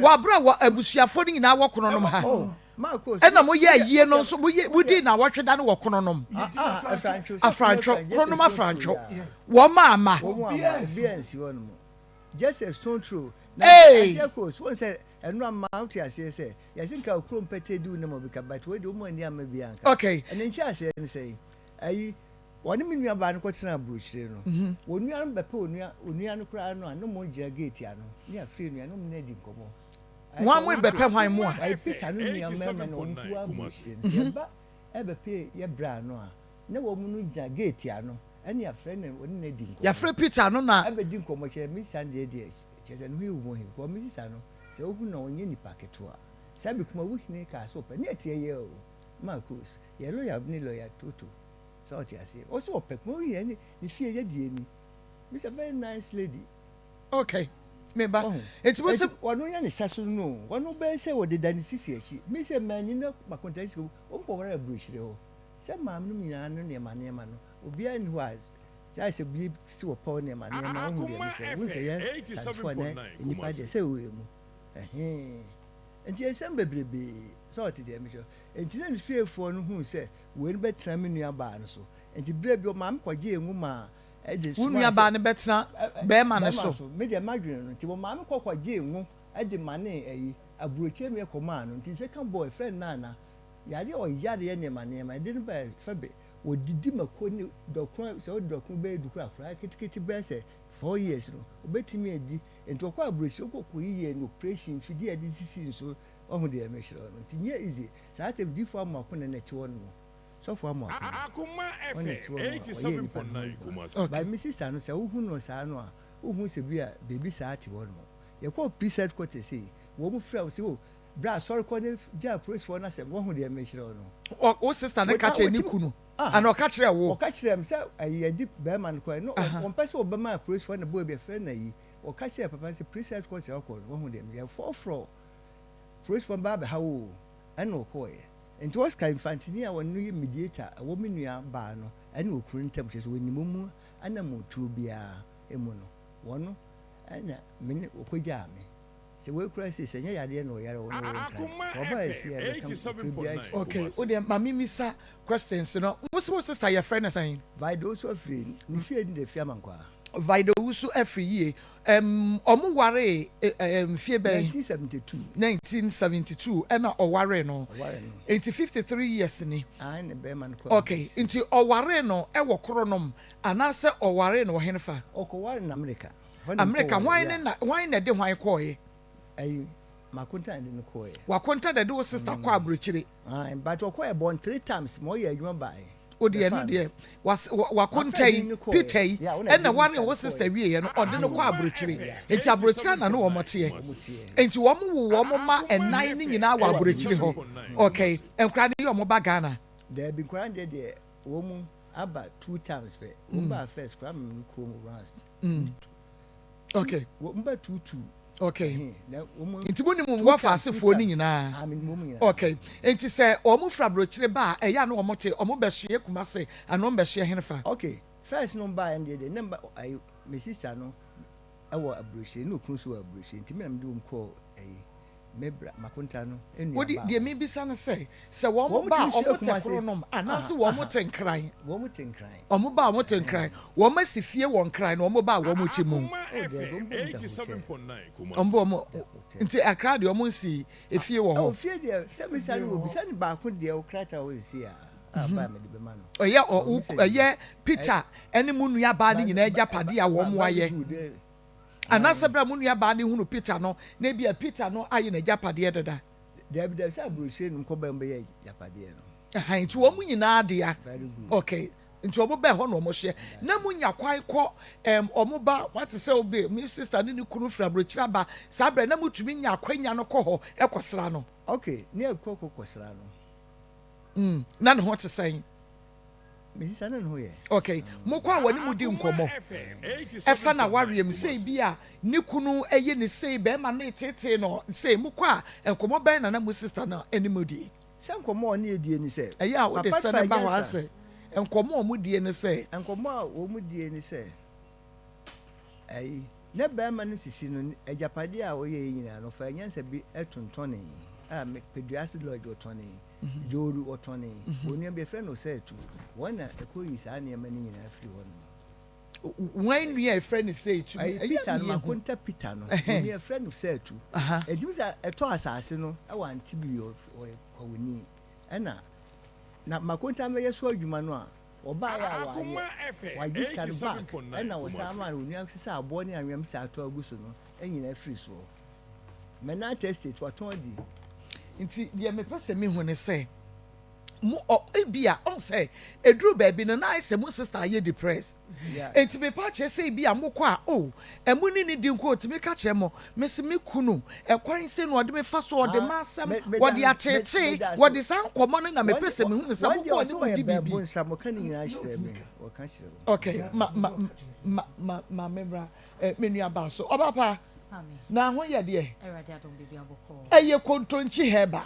abere a wɔ abusuafoɔ no nyinaa wɔ kononom ha. Ɛna moyɛ ayie no nso moyɛ modii nnawɔtwe da no wɔ kononom. Afrantwo, kononom afrantwo. Wɔn amma. Just a stone throw. Na Hey! aseɛ kɔ so wɔn sɛ ɛno ama wote aseɛ sɛ yɛse nka okuro mpɛtɛ di wo nam obi ka but wei deɛ wɔn ani ama bi anka. Okay. Ɛne nkyɛ aseɛ ne sɛ ayi wɔne me nua baa no kɔtena aburokyire no Mhm. wɔn nua no bɛpɛ onua onua no koraa no a ne mo gyina gate ano ne afiri nua no mo ne adi nkɔmɔ. Wɔn mo bɛpɛ hwan mu a? Ayi Peter no nua mmarima na wɔn nso wɔ aburokyire no sɛ ɛba ɛbɛpɛ yɛ bra ano a na wɔn no gyina gate ano ɛne afrɛ no wɔne no adi nkɔmɔ. Yɛafrɛ Peter no na. Ɛbɛdi nkɔmɔ kyerɛ me sista no deɛ deɛ kyerɛ sɛ ne ho yɛ hu because me sista no sɛ wohu no a ɔnyɛ nipa ketewa saa bi kuma wo hene kaa sɛ ɔpɛ ne ɛteɛ yɛ o Marcos yɛ lawyer ne lawyer Toto sɛ ɔte aseɛ ɔsɛ ɔpɛ kuma wo hene ne ne fie yɛ deɛ ni me sɛ very nice lady. Okay me ba Ɔho eti mo se. Eti ɔno yɛ ne sa so no o ɔno bɛyɛ sɛ ɔdeda ne sisi akyi me sɛ mani na makonta sika wɔn kɔ wara aburokyire hɔ sɛ maame nom nyinaa no nneɛma nneɛma no obiara nni hɔ a sɛ ayɛ sɛ bi si wɔ pɔw nneɛma nneɛma wohu deɛ Akoma mekyerɛ wohu sɛ FM yɛn santefoɔ ne 87.9 nnipa deɛ Kumasi. sɛ wɔ mu ɛhee nti nsɛm bebrebee sɛ ɔte deɛ mekyerɛ nti na ne fiefoɔ no huu sɛ wei no bɛtena me nua baa no so nti berɛ bi ɔmaame kɔgyee nwoma a ɛde Wo somaa nua sɛ baa no bɛtena bɛrima no bɛrima so. so me deɛ madwene no nti wɔmaame kɔ kɔgyee ngo de manee ayi aburokyire meɛ kɔmaa no nti sɛ ka bɔɔ ɛfrɛ no nana yareɛ ɔyareɛ nneɛma nneɛma ɛde no bɛɛ fɛbe wɔdidi mako ne dɔkono sɛ wode dɔkono bɛyɛ du koraa koraa ketekete bɛyɛ sɛ 4 years no obɛtumi adi. Nti ɔkɔ aburokyire kɔ kɔ yiyɛ no operation mfidie a yɛde sisi nso, wahu deɛ mekyerɛ no? Nti nyɛ easy saa. Tɛm difoɔ amoako na na ɛte hɔ nom. Sɔfo Amoako no, ɔna ɛte hɔ nom a ɔyɛɛ nipa no ho adwuma. But me sister no, sɛ wohu no saa no a, wonhu sɛ bi a biribi saa te hɔ nom. Yɛkɔɔ police headquarters sei, wɔn frɛ wo sɛ, oh, bra sɔre kɔ ne gyaa policefoɔ no asɛm, woahu deɛ mekyerɛ wo no. Wo sister no ka kyerɛɛ ne kunu anaa ɔka kyerɛɛ wo? Ɔka kyerɛɛ me sɛ ayi yɛde bɛrima no kɔɛ no, ɔmpɛ sɛ ɔbɛma policefoɔ no boy bi yɛfrɛ no ayi, ɔka kyerɛɛ papa no sɛ police headquarters a ɔkɔ no, woahu deɛ mekyerɛ, yɛfɔɔfrɔ policefoɔ no ba abɛha wo o, ɛna ɔkɔeɛ. Nti Oscar Mfantini a ɔno yɛ mediator ɛwɔ me nua baa no ɛne okunu no ntam, kyerɛ sɛ ɔnim wɔn mu anammɔntuo biara mu no, wɔno ɛna me ne ɔkɔgyaa me. Sɛ wei koraa sei, sɛ ɛnyɛ yadeɛ na ɔyare ɔno ɔwɔ Nkran, sɛ ɔbaa ɛsi a ɛbɛka okunu biara akyi. Okay, wo deɛ ma me misa questions no. Wo se wo sister yɛfrɛ no sɛn? Vida Owusu Afiri, ne fie din de Afiamankwaa. Vida Owusu Afiri yie. Ɛm, ɔmo waree ɛ, mfie bɛn? 1972. 1972 ɛna ɔwaree no. Ɔwaree no. Nti 53 years ni. Ae, ne bɛɛma no kɔ Okay, nti ɔwaree no ɛwɔ Koronom anaasɛ ɔwaree no wɔ henefa? Ɔkɔwaree no Amerika. Hɔ na Amerika, mekɔwaree, hwan ne yeah. na, hwan na ɛde hwan kɔɔeɛ? Ɛyi, Makonta na ɛde no kɔɔeɛ. Wakonta na ɛde wo sister kɔɔ aburokyire? Ae, but ɔkɔɔɛ bɔn 3 times ma ɔyɛɛ adwuma baeɛ. O deɛ ɛno deɛ wakonta yi Peter yi ɛna ware wo sister wieɛ no ɔde no kɔ aburokyire nti aburokyire na ne wɔn teɛ nti wɔn wo wɔn ma ɛnan ne nyinaa wɔ aburokyire hɔ okay nkora no yɛ wɔn ba Ghana. Daabi nkora no deɛ deɛ wɔn aba two times pɛ wɔn ba first kora mɛ kɔ mu rounds. Okay. Wɔn ba two two. Okay. Nti mo nim wɔfa asefoɔ no nyinaa. Okay. Nti sɛ wɔn firi aburokyire ba a ɛyɛ a na wɔn te wɔn bɛsoɛ Kumase anaa wɔn bɛsoɛ henefa? Okay. First no ba yɛn deɛ deɛ ne mba ayi me sister no ɛwɔ aburokyire ne okunu so wɔ aburokyire nti mi na mi de wɔn kɔɔ ɛyi. Me bra makonta no nua Wode baa deɛ hɔ. mebisa no sɛ, sɛ wɔn Wɔn ba a tumi hyia wɔn te Kumasi. koro nom anaase Aha, wɔn aha. te Nkran? Wɔn te Nkran. Wɔn ba a wɔn te Nkran. Wɔn asi fie wɔ Nkran na wɔn ba a wɔn te mu. Akoma Oh, daabi, FM wɔn bɔ mu da hotel. 87.9 Wɔn Kumasi. bɔ wɔn Da hotel. nti Accra deɛ wɔn nsi efie wɔ Oh, hɔ. fie deɛ, sɛ mesa no wɔ bi, sɛ ne baako deɛ ɔkrataa wɔ sisi a, a ba a mede bɛma no. Ɛyɛ ɔ Wɔn wo sɛ ɛyɛ Peter ɛne mo nua baa no Ba nyinaa ba agyapadeɛ a ba wɔn ba ayɛ. good eh. Anaasɛ berɛ a mo nuabaa no hunu Peter no, na ebia Peter no ayɛ n'agyapadeɛ dada. Dabi, dabi, sɛ aburokyire no nkɔba mu bɛyɛ agyapadeɛ no. Ɛhan, nti wɔn nyinaa dea. Very good. Okay, nti wɔn bɛɛ hɔ na wɔn hyɛ. Na mo nya kwan kɔ ɛm, wɔn ba, wate sɛ obi, me sister ne ne kunu firi aburokyire aba, saa berɛ na mo tumi nya akwanya no kɔ hɔ kɔ sra no. Okay, ne yɛ kɔ kɔ sra no. Mm, na ne ho te sɛn? Mesisa ne ne ho yɛ. Okay, mokɔ a wɔne mo di nkɔmmɔ ɛfa na wareɛ mu sei bi a ne kunu ɛyɛ ne sei bɛrima no etetee no sei mokɔ a nkɔmmɔ bɛn na na mo sister no ɛne mo die? Sɛ nkɔmmɔ a ɔne yɛ die ne sɛ. Ɛyɛ a wode Papa sɛ fa ne ba hɔ nyansa. asɛ nkɔmmɔ a wɔn die ne sɛ. Nkɔmmɔ a wɔn die ne sɛ ɛyi ne bɛrima no sisi no agyapadeɛ a ɔyɛ yi nyinaa no ɔfa nyansa bi ɛtontɔnee a Peduase Lodge ɔtɔnee. Dworu ɔtɔnee. Onua bi yɛfrɛ no Osei-Atu. Wɔn na ɛkɔyii saa nneɛma no nyinaa firii hɔ nom. Wɔn nua a yɛfrɛ no Osei-Atu no, Ɛyɛ ɛyɛ Peter no, mmienu. Makonta Peter no. Onua yɛfrɛ no Osei-Atu. Ɛtumi sɛ ɛtɔ asase no wɔ Antibi, ɔyɛ Kwawuni. Ɛna na Makonta mmɛyɛ so adwuma no a, ɔbaeɛ a wanyɛ, wagye sika no back, ɛna wɔsan maa no onua sesa aboɔ ne anwea sɛ atɔ agu so no nyinaa firi soɔ. Menat Estate, watɔn adi. Nti deɛ mepɛ sɛ mehu ne sɛ, mo ɔ ebia ɔn sɛ eduru baabi no na ayɛ sɛ mo sister ayɛ depressed. Nti mepa kyerɛ sɛ ebia mokɔ a oh ɛmo ne ne di nko otumi ka kyerɛ mo mese me kunu ɛkwan sei na ɔde me fa so ɔde m'asɛm wɔde ateetee wɔde saa nkɔmɔ no na mepɛ sɛ mehu ne sɛ mokɔ a ne mo di biribi. Okay ma ma ma ma ma me mmra eh, me nua baa so ɔba pa. Na ho yɛ deɛ. Ɛyɛ kontonkyi herbal.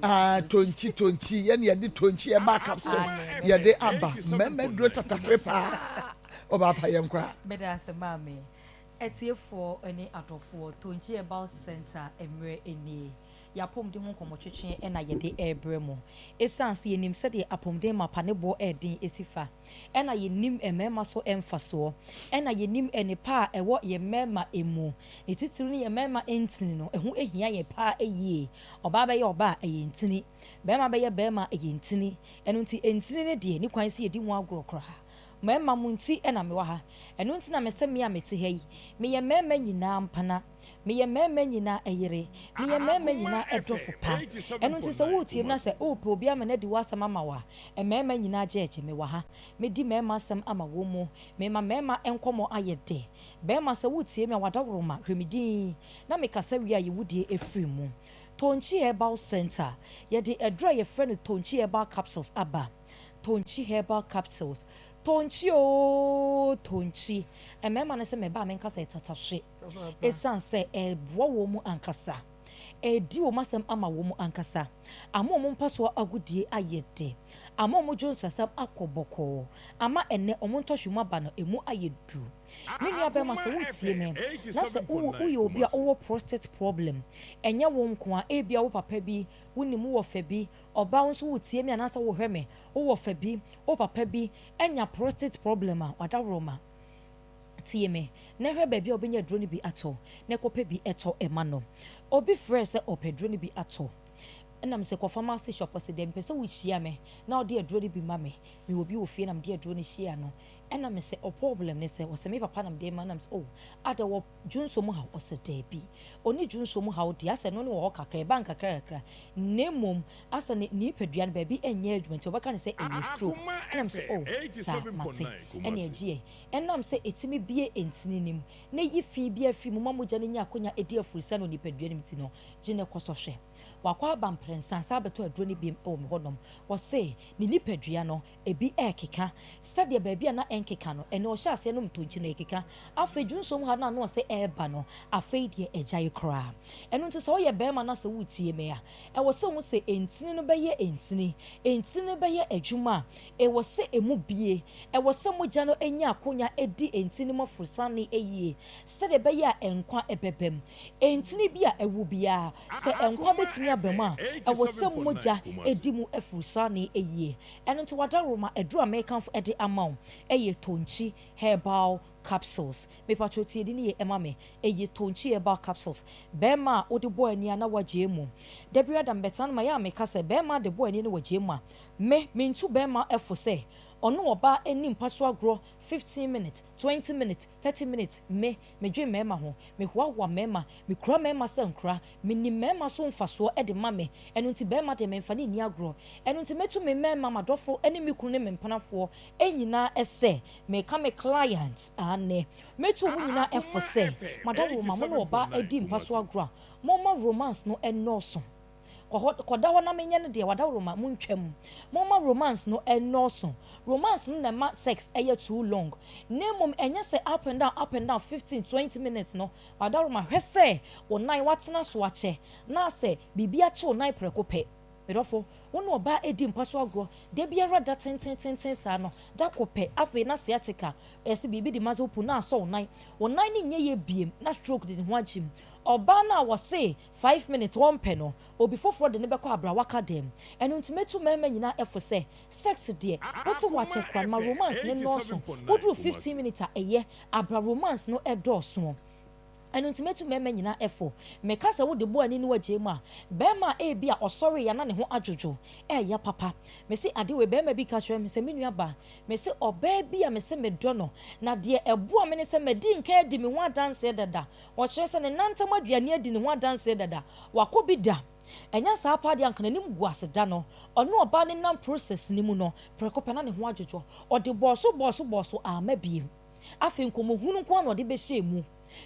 Ah, tonkyi tonkyi yɛne yɛde tonkyi herbal capsules yɛde aba mmarima duro tatahwe paa ɔba pa yɛn koraa. Meda ase maame. Atiefoɔ ne adɔfoɔ, Tonkyi Herbal Centre mmerɛ nie. Yɛn apɔmuden ho nkɔmmɔtwetwe na yɛde rebrɛ mo. Esiane sɛ yɛnim sɛdeɛ apɔmuden mapa ne boɔ yɛ den si fa, ɛna yɛnim mmarima so mfasoɔ, ɛna yɛnim nnepa a ɛwɔ yɛn mmarima mu, ne titiriw ne yɛn mmarima ntini no, ɛho hia yɛn paa yie. Ɔbaa bɛyɛ ɔbaa a, ɛyɛ ntini. Barima bɛyɛ barima a, ɛyɛ ntini. Ɛno nti, ntini no deɛ, ɛnni kwan sɛ yɛdi ho agorɔ koraa. Mmarima, mo nti na mewɔ ha. Ɛno nti na mesɛ me a mete ha yi, meyɛ mmarima nyinaa mpena. Meyɛ mmarima nyinaa yere. Meyɛ mmarima nyinaa dɔfo pa. Ɛno nti sɛ woretie me na sɛ worepɛ obi ama no adi w'asɛm ama wo a, mmarima nyinaa gyɛɛgye me wɔ ha. Medi mmarima asɛm ama wɔn mu. Mema mmarima nkɔmmɔ ayɛ dɛ. Barima, sɛ woretie me a, w'adaworoma, hwɛ me dinn na mekasa wie a, yi wo deɛ firi mu. Tonkyi Herbal Centre, Yɛde aduru a yɛfrɛ no Tonkyi Herbal Capsules aba. Tonkyi Herbal Capsules. Tonkyi oo, Tonkyi. Mmarima no sɛ meba a menka sɛ tatahwe. Esiane sɛ ɛreboa wɔn mu ankasa, ɛredi wɔn asɛm ama wɔn ankasa, ama wɔn mpasoa agodie ayɛ dɛ, ama wɔn dwonsasɛm akɔ bɔkɔɔ, ama ɛnnɛ wɔn ntɔhwe mu aba no emu ayɛ duru. Me nua bɛrima sɛ woretie me na sɛ woyɛ obi a wowɔ prostate problem, ɛnyɛ wo nko ara, ebia wo papa bi, wonim wo wɔfa bi, ɔbaa wo nso woretie me anaasɛ worehwɛ me, wo wɔfa bi, wo papa bi anya prostate problem a, wadaworoma. Tie me, na hwɛ baabi a wobɛnya aduro no bi atɔ, na kɔpɛ bi tɔ ma no. Obi frɛɛ sɛ ɔpɛ aduro no bi atɔ. Ɛna mesɛ kɔ pharmacy shop, ɔse dɛn, mepɛ sɛ wohyia me na wode aduro no bi ma me. Mewɔ bi wɔ fie na mede aduro no hyia no. Ɛna mesɛ ɔ problem ne sɛ, ɔse me papa na mede rema no, ɛna mesɛ oh, ada wɔ dwonsɔ mu haw? Ɔse daabi, ɔnni dwonsɔ mu haw deɛ, asɛ ɛno ne wɔ hɔ kakra, ɛba nkakra kakra, na mmom asɛ ne nipadua no baabi nyɛ adwuma nti ɔbɛka no sɛ ɛyɛ stroke. Ɛna mesɛ oh, saa, mate, ɛne ɛgyeɛ. Ɛnam sɛ ɛtumi bue ntini no mu na ɛyi fi biara firi mu ma mogya no nya akwanya di afurusiane wɔ nipadua no mu nti no, gye no kɔ sɔhwɛ. Wakɔ aba mprɛnsa san abɛtɔ aduro no biom wɔ me hɔnom. Ɔse ne nipadua no, ebi rekeka. Sɛdeɛ baabi a na ɛnkeka no, ɛnnɛ ɔhyɛ aseɛ nom tonkyi no, ɛrekeka. Afei dwonsɔm ha no a na ɔse ɛreba no, afei deɛ agyae koraa. Ɛno nti sɛ woyɛ barima na sɛ woretie me a, ɛwɔ sɛ wohu sɛ ntini no bɛyɛ ntini. Ntini no bɛyɛ adwuma a, ɛwɔ sɛ ɛmu bue. Ɛwɔ sɛ mogya no nya akonya di ntini mu aforosiane yie sɛdeɛ ɛbɛyɛ a nkwa bɛba mu. Ntini bi a awu biara, sɛ nkwa bɛtumi aba mu a, ɛwɔ sɛ mogya di mu aforosiane yie. Ɛno nti w'adaworoma aduro a merekamfo de ama wo yɛ Tonkyi Herbal Capsules. Mepakyɛw tie din yie ma me, ɛyɛ Tonkyi Herbal Capsules. Barima a wode bɔ ani a na woagyae mu. Da biara da mebɛtena no ma ɛyɛ a meka sɛ barima de bɔ ani na wagyae mu a, me, mentu barima fo sɛ ɔne ɔbaa nni mpa so agorɔ 15 minutes, 20 minutes, 30 minutes, me, medwen mmarima ho, mehoahoa mmarima, mekura mmarima sɛ nkora, menim mmarima so mfasoɔ de ma me, ɛno nti barima deɛ memfa no nni agorɔ, ɛno nti mɛtu me mmarima, m'adɔfo ne me kunu ne me mpenafoɔ nyinaa sɛ, meka me clients, aane, mɛtu wɔn nyinaa fo sɛ, madaworo ma mo ne ɔbaa di mpa so agorɔ a, momma romance no nnɔɔso. Kɔ hɔ, kɔda hɔ na menyɛ no deɛ wadaworoma, montwam. Momma romance no nnɔɔso. Romance no na ɛma sex yɛ too long. Na mmom ɛnyɛ sɛ up and down, up and down 15, 20 minutes no, wadaworoma, hwɛ sɛ wo nan woatena so akyɛ, na sɛ biribi akye wo nan prɛko pɛ. Me dɔfo, wo ne ɔbaa redi mpa so agorɔ da biara da tentententen saa no, da ko pɛ, afei na sciatica, ɛsɛ biribi de muscle pull na asɔ wo nan. Wo nan no nyɛ yie biem, na stroke de ne ho agyem. Ɔbaa no a wɔse 5 minutes wɔmpɛ no, obi foforɔ de no bɛkɔ abrawa ka dɛm. Ɛno nti mɛtu mmarima nyinaa fo sɛ, sex deɛ, wo se woakyɛ koraa no, ma romance no nnɔɔso. Woduru 15 minutes a ɛyɛ, abra romance no dɔɔso. Ɛno nti mɛtu mmarima nyinaa fo. Meka sɛ wode bɔ ani no agye mu a, barima a ebi a ɔsɔre ya na ne ho adwodwo, ɛyɛ papa. Mese ade wei, barima bi ka kyerɛ me sɛ, me nua ba, mese ɔbaa bi a mese medɔ no, na deɛ ɛboa me ne sɛ madi nkan adi me ho adanseɛ dada. Ɔkyerɛ sɛ ne nantam aduane adi ne ho adanseɛ dada. Wakɔ bi da. Ɛnyɛ saa paa deɛ anka n'anim gu ase da no. Ɔne ɔbaa ne nam process ne mu no, prɛko pɛ na ne ho adwodwo. Ɔde bɔɔ so bɔɔ so bɔɔ so amma biem. Afei nkɔmmɔhunu nko ara na ɔde bɛhyɛɛ mu.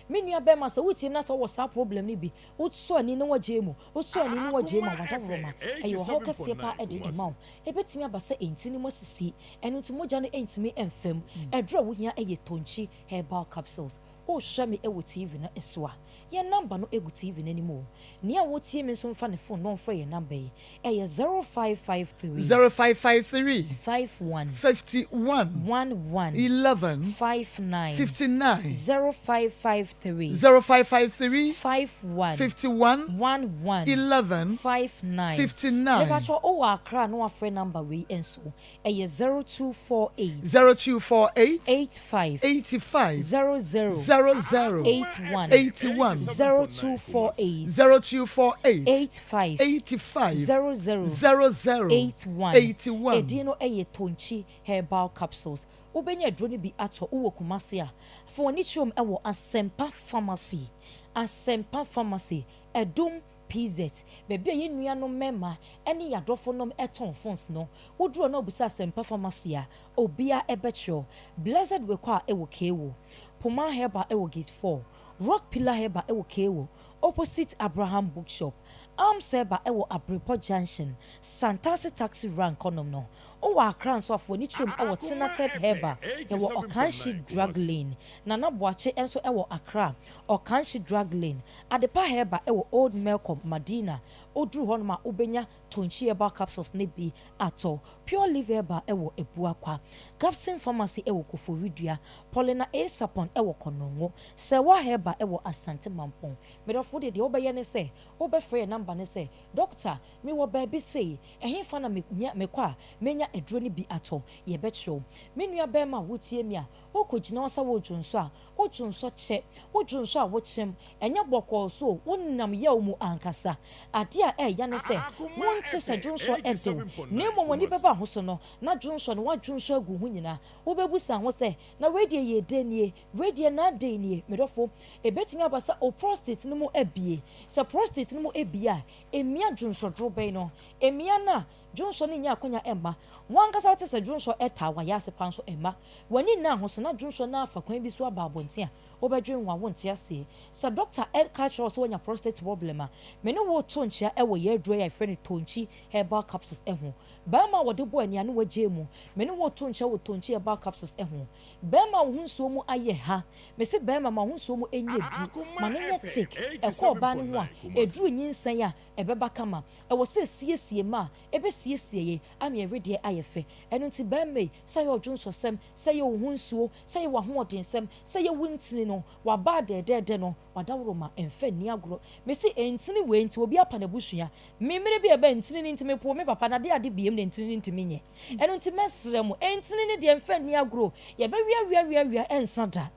Me nua bɛrima sɛ wotie mu na sɛ wowɔ saa problem no bi, wosɔ ani na wagyae mu, wosɔ ani na wagyae mu a, wadaworoma. Ɛyɛ ɔhaw kɛseɛ paa de ɛma wo. Ɛbɛtumi aba sɛ ntini mu asisi, ɛno nti mogya no ntumi mfa mu. Aduru a wohia yɛ Tonkyi Herbal Capsules. Wohwɛ me wɔ TV no so a, yɛn number no gu TV no anim o. Nea wotie me nso mfa ne phone na ɔmfrɛ yɛn number yi. Ɛyɛ 0553. 0553. 51. 51. 11. 11. 59. 59. 0553. 0553. 51. 51. 11. 11. 59. 59. Mepakyɛ wowɔ Accra na wafrɛ number wei nso. Ɛyɛ 0248. 0248. 85. 85. 00. 00. 81. 81. 0248. 0248. 85. 85. 00. 00. 81. 81. Edin no yɛ Tonkyi Herbal Capsules. Wobɛnya aduro no bi atɔ wowɔ Kumasi a, fa w'ani kyerɛ mu wɔ Asɛmpa Pharmacy. Asɛmpa Pharmacy, Adum PZ, baabi a yɛn nuanom mmarima ne yɛn adɔfonom tɔn phones no. Woduru hɔ na wobisa Asɛmpa Pharmacy a, obiara bɛkyerɛ wo. Blessed Wekwa wɔ Kewo, Poma Herbal wɔ Gate 4, Rock Pillar Herbal wɔ Kewo, opposite Abraham Bookshop, Arms Herbal wɔ Abrepɔ Junction, Santase Taxi Rank hɔnom no. Wowɔ Accra nso a, fa w'ani kyerɛ mu wɔ Tenated Herbal, yɛwɔ Okanshi Drug Lane. Nana Boakye nso wɔ Accra, Okanshi Drug Lane. Adepa Herbal wɔ Old Melcom, Madina. Woduru hɔnom a, wobɛnya Tonkyi Herbal Capsules no bi atɔ. Pure Live Herbal wɔ Abuakwa. Gabson Pharmacy wɔ Koforidua. Paulina A. Sarpong wɔ Konongo. Serwaa Herbal wɔ Asante Mampong. Me dɔfo, wo deɛ, deɛ wobɛyɛ ne sɛ, wobɛfrɛ yɛn namba no sɛ, Dɔkta, mewɔ baabi sei, ɛhefa na menya mekɔ a menya aduro no bi atɔ? Yɛbɛkyerɛ wo. Me nua barima a wotie me a, wokɔgyina hɔ sɛ woredwonsɔ a, wodwonsɔ kyɛ, wodwonsɔ a wokyem, ɛnyɛ bɔkɔɔ so o, wonam yaw mu ankasa. Adeɛ a ɛɛya ne sɛ, wonte sɛ dwonsɔ de wo, na mmom w'ani bɛba ho so no, na dwonsɔ no woadwonsɔ agu wo ho nyinaa. Wobɛbusa ho sɛ, Na wei deɛ yɛ dɛn nie? Wei deɛ na dɛn nie? Me dɔfo, ɛbɛtumi aba sɛ wo prostate no mu abue. Sɛ prostate no mu abue a, ɛmia dwonsɔdorobɛn no. Ɛmia no a, dwonsɔ no nnya akwanya mma. W'ankasa wote sɛ dwonsɔ taa w'ayaase paa nso ɛmma. W'ani nna ho so na dwonsɔ no afa kwan bi so aba abɔnten a, wobɛdwen ho a wonte aseɛ. Sɛ dɔkta ka kyerɛ wo sɛ woanya prostate problem a, me ne wo reto nkyea wɔ yɛn aduro yi a yɛfrɛ no Tonkyi Herbal Capsules ho. Barima a wɔde bɔ ani a na wagyae mu, me ne wo reto nkyea wɔ Tonkyi Herbal Capsules ho. Barima a wo ho nsuo mu ayɛ ha, mese barima ma wo ho nsuo mu nyɛ duru, ma no nyɛ thick, ɛkɔ ɔbaa no ho a, ɛduru nyinsɛn a, ɛbɛba kama. Ɛwɔ sɛ ɛsiesie ma a, ɛbɛsiesie yɛn ama yɛn wedeɛ ayɛ fɛ. Ɛno nti barima yi, sɛ ɛyɛ ɔdwonsɔsɛm, sɛ ɛyɛ wo ho nsuo, sɛ ɛyɛ w'ahoɔdensɛm, sɛ ɛyɛ wo ntini no, w'abaa dɛɛdɛɛdɛ no, w'adaworoma, mfa nni agorɔ. Mese ntini wei nti obi apa n'abusua. Me mmerɛ bi a ɛbaa ntini no nti mepoo me papa na adeɛ ade biem na ntini no ntumi nyɛ. Ɛno nti mɛsrɛ mo, ntini no deɛ mfa nni agorɔ o, yɛbɛweaweaweawea ɛnsa da.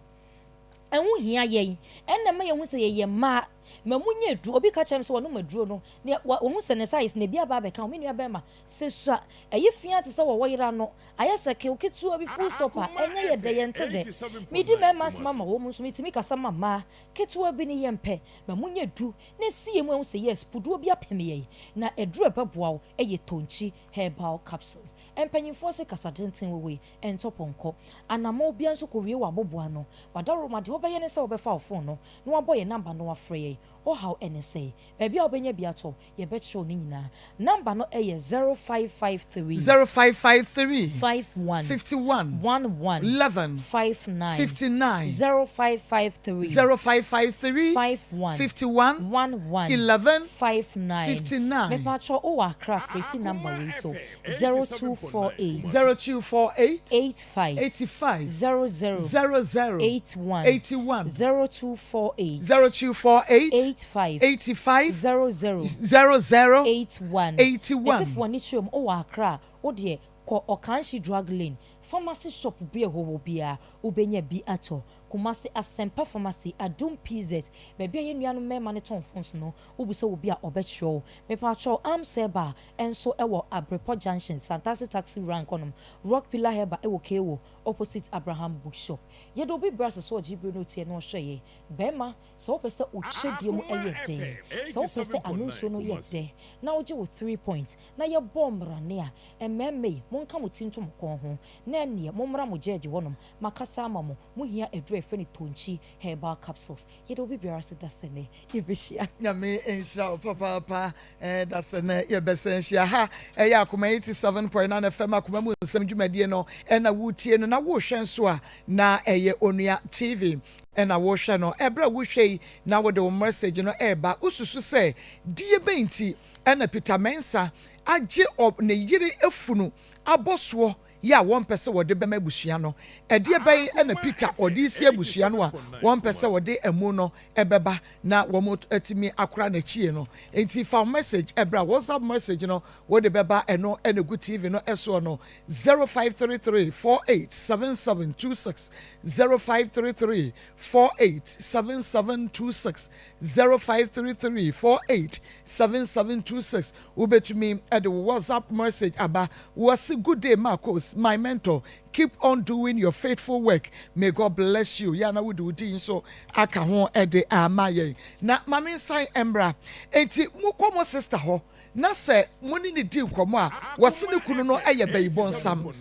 Ɛho hia yɛn. Ɛna ɛma yɛhu sɛ yɛyɛ mmaa. Ma monyɛ aduro. Obi ka kyerɛ me sɛ wɔnom aduro no, na wɔhu sɛ ne size na ebi aba abɛka ho. Me nua bɛrima, sɛ sua. Ɛyɛ fi ara te sɛ wɔwɔ yere ano. Ayɛ sɛ kew ketewa bi full stop a, ɛnyɛ yɛ dɛ, yɛnte dɛ. Medi mmarima asɛm ama wɔn nso metumi kasa ma mmaa. Ketewa bi ne yɛmpɛ. Ma monyɛ adu na ɛsi yɛn mu a ɛhu sɛ yes, puduo bi apem yɛn. Na aduro a ɛbɛboa wo yɛ Tonkyi Herbal Capsules. Mpanyimfoɔ se kasa tenten wɔ wei. Ɛntɔ pɔnkɔ. Anammɔn biara nso kɔwie wɔ aboboano. W'adaworoma, deɛ wobɛyɛ ne sɛ wobɛfa wo fon no na woabɔ yɛn namba no afrɛ yɛn. Wo haw ne sɛn? Baabi a wobɛnya bi atɔ, yɛbɛkyerɛ wo ne nyinaa. Namba no yɛ 0553. 0553. 51. 51. 11. 11. 59. 59. 0553. 0553. 51. 51. 11. 11. 59. 59. Mepakyɛw, wowɔ Accra a, frɛ si namba wei so. 0248. 0248. 85. 85. 00. 00. 81. 81. 0248. 0248. 85. 85. 00. 00. 81. 81. Mese fa w'ani kyerɛ mu, wowɔ Accra a, wo deɛ kɔ Okanshi Drug Lane, pharmacy shop bi a ɛhɔ wɔ biara, wobɛnya bi atɔ. Kumasi Asɛmpa Pharmacy, Adum PZ, baabi a yɛn nuanom mmarima no tɔn phones no, wobisa obi a ɔbɛkyerɛ wo. Mepakyɛw, Arms Herbal nso wɔ Abrepɔ Junction, Santase Taxi Rank hɔnom, Rock Pillar Herbal wɔ Kewo, opposite Abraham Bookshop. Yɛda obi brɛ ase sɛ ɔgye bere na otie na ɔhwɛ yɛn. Barima, sɛ wopɛ sɛ wo kyerɛdie mu yɛ den, sɛ wopɛ sɛ ano nsuo no yɛ dɛ na wogye wo three point na yɛbɔ mmrane a, mmarima yi, monka mo ti nto mo kɔn ho na ɛnneɛ mommra mo gyɛɛgye hɔnom Makasa ama mo, mo hia aduru a yɛfrɛ no Tonkyi herbal capsules. Yɛda obi biara ase dasɛnɛ yɛbɛhyia. Nyame nhyira wo papaapa eh, dasɛnɛ yɛbɛsɛn hyia ha. Ɛyɛ Akoma 87.9 FM Akoma mu nsɛm dwumadie no ɛna wotie no na wohwɛ nso a na ɛyɛ Onua TV ɛna wohwɛ no. Ɛberɛ a wohwɛ yi na wode wo message no ɛreba, wosusu sɛ deɛ bɛn nti ɛna Peter Mensah agye ne yere afunu abɔsoɔ yɛ a wɔmpɛ sɛ wɔde bɛma abusua no. Ɛdeɛ bɛn na Peter ɔde resi abusua no a wɔmpɛ sɛ wɔde amu no bɛba na wɔatumi akora n'akyie no? Enti fa wo message bra, WhatsApp message no wode bɛba ɛno na ɛgu TV no soɔ no, 0533 487726, 0533 487726, 0533 487726. Wobɛtumi de wo WhatsApp message aba. Wɔse good day Marcos. Blessings my mentor keep on doing your faithful work may God bless you. Yɛ a na wode wo din nso aka ho de ama yɛn. Na ma me nsan mmra. Enti mokɔ mo sister hɔ na sɛ mo ne no di nkɔmmɔ a, wɔse ne kunu no yɛ bayibonsam.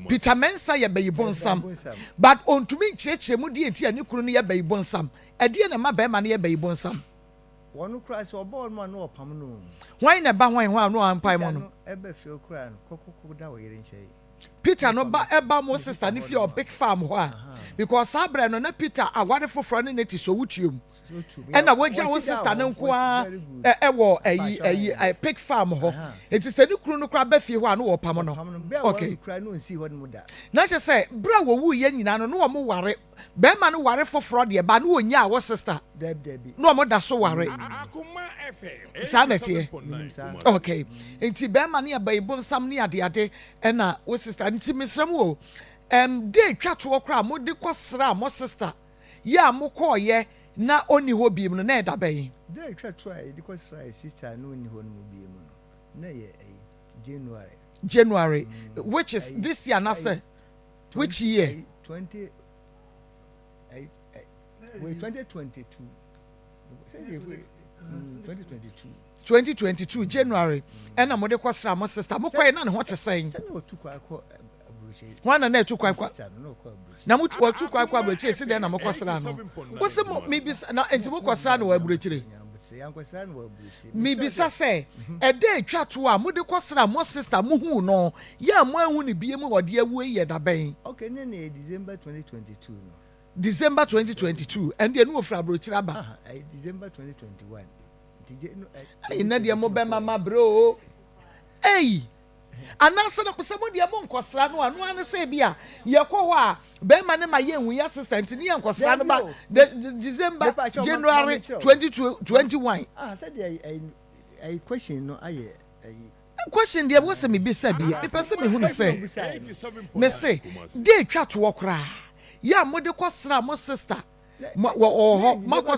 Peter Mensah yɛ bayibonsam but ɔntumi nkyerɛkyerɛ mu deɛ nti a ne kunu no yɛ bayibonsam. Ɛdeɛn na ɛma barima no yɛ bayibonsam? Wɔn koraa sɛ ɔba hɔ nom a na ɔpam no o. Hwan na ɛba hwan hɔ a na ɔmpae mu no? Peter no ɛba fie hɔ koraa no kɔ kɔ kɔ da wo yere nkyɛn. Peter no ba ɛba mo sister ne fie wɔ big farm hɔ a because saa berɛ no na Peter aware foforɔ ne ne te Sowutuom ɛna wagya wo sister no nko ara ɛwɔ ɛyi ɛyi pig farm hɔ nti sɛ ne kunu no koraa ba fie hɔ a na wɔpam no okay na kyerɛ sɛ berɛ a wɔwuiɛ nyinaa no na wɔn ware Bɛɛma no ware foforɔ deɛ ba no ɔnyaa wo sister na ɔmo da so ware saa na ɛteɛ ok nti bɛɛma no yɛ bayi bonsam ne adeade ɛna wo sister nti mesrɛ mo o ɛm de twa toɔ koraa mo de kɔ sra mo sister yɛ a mo kɔɔ yɛ na ɔnni hɔ biem no na ɛda bɛn. De twa toɔ a yɛde kɔ sra yɛ sister na ɔnni hɔ no mu biem no na ɛyɛ ɛyi January. January which is this year anasɛ. Which year? 2022 January ɛna mo de kɔ sra mo sister mo kɔɛ na ne ho te sɛn? Wɔn na na ɛtu kwan kɔ na mo wɔtu kwan kɔ aburokyire si dɛn na mo kɔ sra no? Wosi mo mibisa na nti mo kɔ sra no wɔ aburokyire? Mibisa sɛ ɛdɛ etwa to a mo de kɔ sra mo sister mo huu no Yɛ a moanhu no bio mu a ɔde awu yi yɛ da bɛn? Okay, ne ne yɛ December 2022 no. December 2022, ɛno deɛ ne wɔfiri aburokyire aba. Aha, ɛyɛ December 2021. Nti gye no ɛ. Ɛyi na deɛ mo bɛma ma brɛ o. Ei! Anaasɛ no sɛ mo deɛ mo nkɔsra no a, no ara ne sɛ ebi a yɛkɔ hɔ a bɛrima ne ma yɛnhu yɛ sister nti ne yɛnkɔsra no ba December, January 2021. Ah, sɛdeɛ ɛyi question no ayɛ ɛyi. Question deɛ wɔ sɛ mebisa bi mepɛ sɛ mehunu sɛ mese de etwa toɔ koraa yɛ a mode kɔ sra mo sister wɔ wɔ hɔ makɔ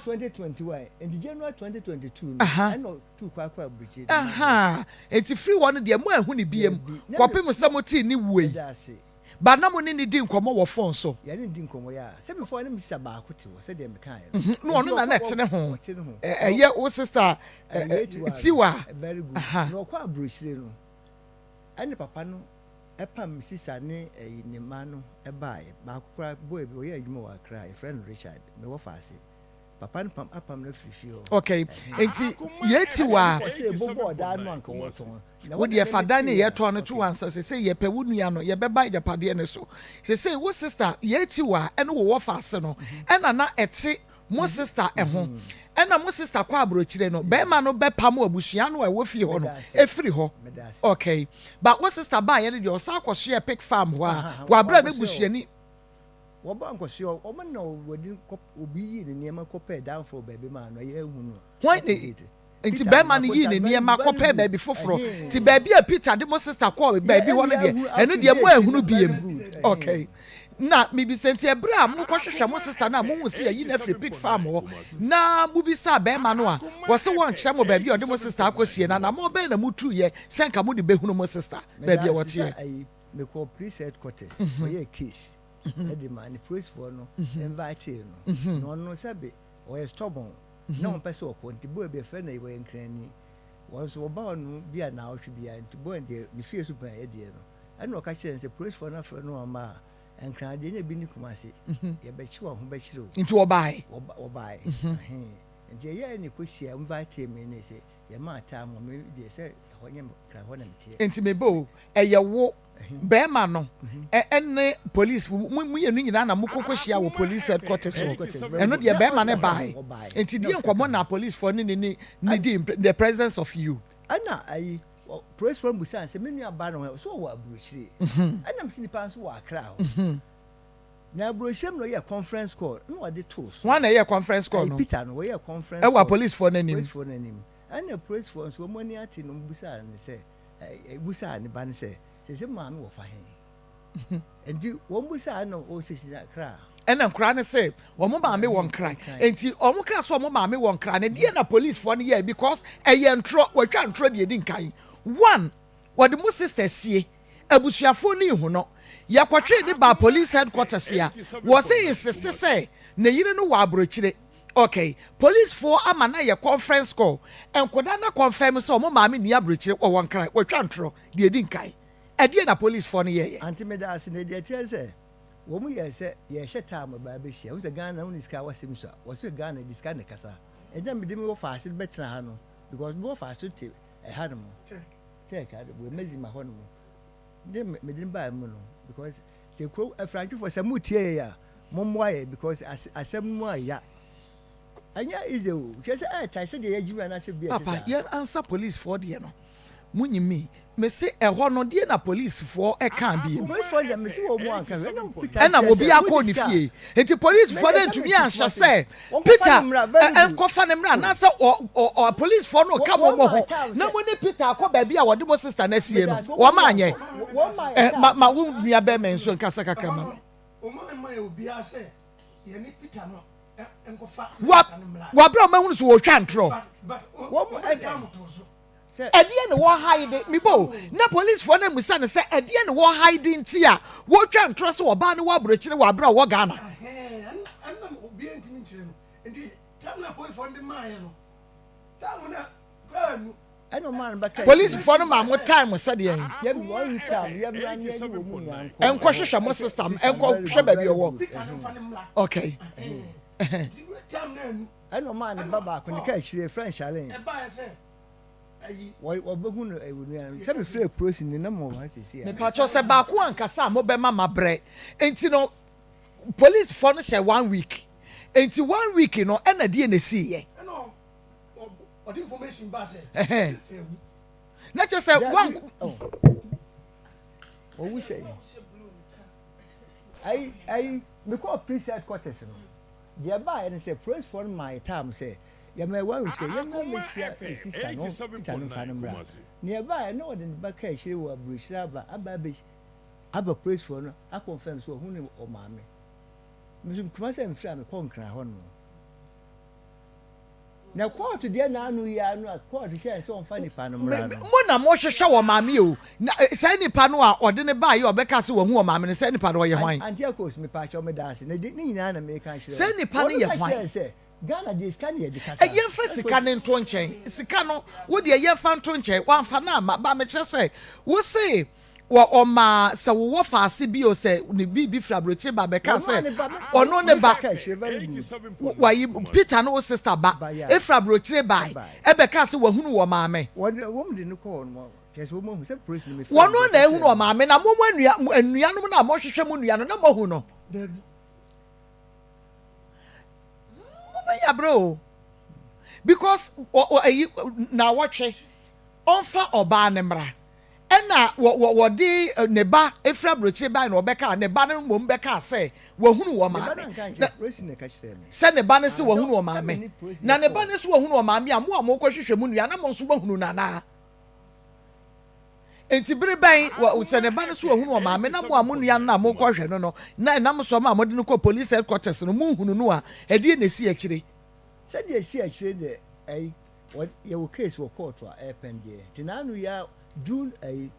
aha eti firi hɔ no deɛ mo ahu ne biem kɔpem sɛ mo tee ne wuo yi Ba na mo ne no di nkɔmmɔ wɔ fon so. Yɛne no di nkɔmmɔ, yeah. Sɛ before na me sister baako te hɔ sɛdeɛ mekaeɛ no. Na ɔno na na ɛte ne ho. Ɛyɛ wo sister Tiwa. Very good. Na ɔkɔ aburokyire no, ɛne papa no ɛpam me sister ne ɛyi ne mma no ɛbaeɛ. Baako koraa boy bi ɔyɛ adwuma wɔ Accra, yɛfrɛ no Richard, mewɔ faase. Papa no pam apam no afiri fie hɔ. Okay, nti yɛti wa. Wo deɛ fa dan ne yɛtɔn no to ansa sese yɛpɛ wo nua no yɛbɛba agyapadeɛ no so sese wo sister yɛti wa ɛne wo wɔfa ase no ɛna na ɛte mo sister ɛho ɛna mo sister kɔ aburokyire no bɛrima no bɛpam abusua no a ɛwɔ fie hɔ no efiri hɔ okay ba wo sister baayɛ no deɛ ɔsan akɔsoɛ pig farm hɔ a wabra ne busuani. Wɔbɔɔ nkɔsoɔ, wɔn na wɔde kɔ, obi yii ne nneɛma kɔpɛɛ dan foforɔ baabi maa no, ɛyɛ ehu no. Hwan ne nti bɛrima no yii ne nneɛma kɔpɛɛ baabi foforɔ nti baabi a Peter de mo sister kɔɔ baabi hɔ no deɛ ɛno deɛ mo anhunu biem okay na mebisa nti ɛberɛ a mokɔhwehwɛ mo sister no a mohu sɛ yɛyi no afiri pig farm hɔ na mobisaa bɛrima no a wɔse wɔnkyerɛ mo baabi a ɔde mo sister akɔsie no anammɔn bɛn na motuiɛ sɛ nka mode bɛhunu mo sister baabi a wɔteɛ. Mekɔɔ police headquarters kɔyɛɛ case de maa ne policefoɔ no invitee no na ɔno sɛbe ɔyɛ stubborn na ɔmpɛ sɛ ɔkɔ nti boy bi yɛfrɛ no ɔyɛ Nkrani wɔn nso wɔba hɔ nom bi a naawɔtwe biara nti boy no deɛ ne fie so pɛn ɛdeɛ no ɛna ɔka kyerɛ no sɛ policefoɔ no afrɛ no ɔmma a Nkran deɛ na ebi ne Kumasi yɛbɛkye wɔn ho bɛkyerɛ o nti wɔbae wɔbae nti ɛyɛɛ ne kɔhyia invitee me ne sɛ yɛmaa time me deɛ sɛ ɛhɔ nyɛ Nkran hɔ na meteɛ nti meba o ɛyɛ wo bɛrima no ɛne police mo mmienu nyinaa na mokɔkɔ hyia wɔ police headquarters hɔ ɛno deɛ bɛrima no bae nti deɛ nkɔmmɔ na police foɔ ne ne ne di the presence of you. Ɛna ayi police foɔ busa sɛ me nua ba no hɔ so ɔwɔ aburokyire ɛna mesi nipa nso wɔ Accra hɔ na aburokyire mu na ɔyɛ conference call na ɔde too so. Wɔn na ɛyɛ conference call no Peter no wɔyɛ conference call ɛwɔ police foɔ n'anim police foɔ n'anim ɛna police foɔ nso wɔn ani ate na wɔn busa ne sɛ. Bisaa ne ba no sɛ, Sese maame wɔ fa he? Nti wɔn bisaa no ɔsɛ si Nkra. Ɛna nkora no sɛ wɔn maame wɔ Nkran. Nti wɔn kaa sɛ wɔn maame wɔ Nkran no, deɛ na policefoɔ no yɛɛ because ɛyɛ ntorɔ, wɔatwa ntorɔ deɛ ɛdi nkan. One, wɔde mo sister sie. Abusuafoɔ no nhu no. Yɛkɔtwee no baa police headquarters a, wɔse insiste sɛ ne yere no wɔ aburokyire. Ok, police foɔ ama no ayɛ conference call. Nkwadaa no akɔnfɛm sɛ wɔn maame nni aburokyire, wɔwɔ Nkran. Wɔatwa ntorɔ. Deɛ ɛdi nkan, ɛdeɛn na police foɔ no yɛeɛ? Aunty meda ase na deɛ ɛteɛ ne sɛ wɔn yɛɛ sɛ yɛhyɛ time baa bɛhyia wohu sɛ Ghana wonni sika a wasɛm sua wɔse Ghana de sika na ɛkasa ɛnti na mede me wɔfaase bɛtena ha no because me wɔfaase te ɛha nom Tech ade wɔ Mezima hɔ nom ne mede no baa mu no because sɛ kuro afrantwefoɔ sɛ mo tie yɛ a mo mmoa yɛ because asɛm no mu aya ɛnyɛ easy o kyerɛ sɛ ɛɛtae sɛdeɛ yɛagyimi anaasɛ bi ɛte Papa saa. yɛn ansa police foɔ deɛ no mo nyi mi me se ɛhɔ no deɛ na police foɔ ɛkaa biem. Police foɔ deɛ me se wɔn mu anka hwɛ ɛna Peter Ɛna kyerɛ obi sɛ akɔ wodi ne sika fie nti police me foɔ deɛ no sɛ ntumi me te anhyɛ Kumasi sɛ wɔn kɔfa Peter ne mmra very good ɛnkɔfa ne mmra anaasɛ ɔ ɔ ɔ police foɔ no ka mo wɔn mo maa ho time na sɛ mo ne Peter akɔ baabi a wɔde mo sister no asie no meda ase wɔn wɔn mu anyɛ ankɔ wɔn maa yɛ ɛ ma time ma wo nua bɛrima nso nkasa kakra Ɛhɔ ma no, me. wɔn mma yɛ obiara sɛ yɛne Peter no Wa wabrɛ ɔma hunu so wɔtwa ntorɔ. Ɛdeɛ ne wɔ hide me bo na policefoɔ no amusa no sɛ ɛdeɛ ne wɔ hide nti a wɔtwa ntorɔ sɛ ɔbaa no wɔ aburokyire wɔ aberɛ a ɔwɔ Ghana. Polisifoɔ no maa mo time sɛdeɛn? Nkɔ hwehwɛ mo sister nkɔ hwɛ baabi ɔwɔ. Okay. Ɛna ɔmaa ne ba baako ne ka akyire frɛ nhyalen. Wɔbɛhu no ɛwɔ nua no sɛ mefrɛ polisi ne nam wɔ ha sisi a. Mepakyɛw sɛ baako ankasa a mobɛma mabrɛ nti no polisifoɔ no hyɛ one week nti one week no ɛna deɛ na esiiɛ. Na kyerɛ sɛ wank. Owu sɛ ayi ayi mekɔɔ police headquarters no deɛ ɛbaeɛ no sɛ policefoɔ no maa yɛ time sɛ yɛma ɛwa week sɛ yɛmmra mmɛhyia yɛ sister no Peter no mfa no mmra nea ɛbaeɛ na ɔde ne ba kaa akyire wɔ aburokyire aba aba abɛ aba policefoɔ no akɔnfɛm sɛ ɔhu ne ɔmaame me nso Kumasi a mefiri a mekɔ Nkran hɔ nom Na kɔɔto deɛ n'ano yi ara no a kɔɔto hyɛɛ sɛ ɔmfa nipa no mmra no. Mo na mohwehwɛ wɔ maame o. Na eh, saa nipa no a ɔde ne baeɛ a ɔbɛka sɛ wahu wɔ maame no, saa nipa no ɔyɛ hwan? Auntie Akos, mepaakyɛw meda ase. Na de, ne nyinaa na meka akyerɛ Saa wo. nipa no Wɔn yɛ ka hwan? kyerɛɛ sɛ Ghana deɛ sika na yɛde kasa. Eh, yɛmfa sika no nto nkyɛn. Sika no, wo deɛ yɛmfa nto nkyɛn. Wamfa no amma. Ba mekyerɛ sɛ, wo se Wɔ ɔmaa sɛ wowɔ faase bi o sɛ ne biribi firi aburokyire ba bɛka sɛ ɔno ne ba wayi Peter ne wo sister ba efiri aburokyire bae ɛbɛka sɛ wahunu wɔ maame. Wɔn na ehunu wɔ maame na mo mo anua anuanom na mohwehwɛ mo nua no na moahu no. Mobɛyɛ abrɛ o because ɛyi na wɔtwe ɔmfa ɔbaa ne mmra. Ɛnna wɔ, wɔ, wɔde ne ba firi aburokyire bae na wɔbɛkaa, ne ba no mmom bɛkaa sɛ wahunu wɔn maame. Na, sɛ ne ba no se wahunu wɔn maame. Na ne ba no se wahunu wɔn maame a, mo a mokɔhwehwɛ mo nua na mo nso moahunu no anaa? Enti bere bɛn, wɔ, sɛ ne ba no se wahunu wɔn maame na mo a mo nua no na mokɔhwɛ no no, na ɛnam so ama mode no kɔ police headquarters no, monhunu no a, ɛdeɛn na ɛsi akyire? Sɛdeɛ ɛsi akyire deɛ, ɛyi. Wɔ yɛwɔ case wɔ court a ɛɛpɛn deɛ nti n'ano yi a June ɛyi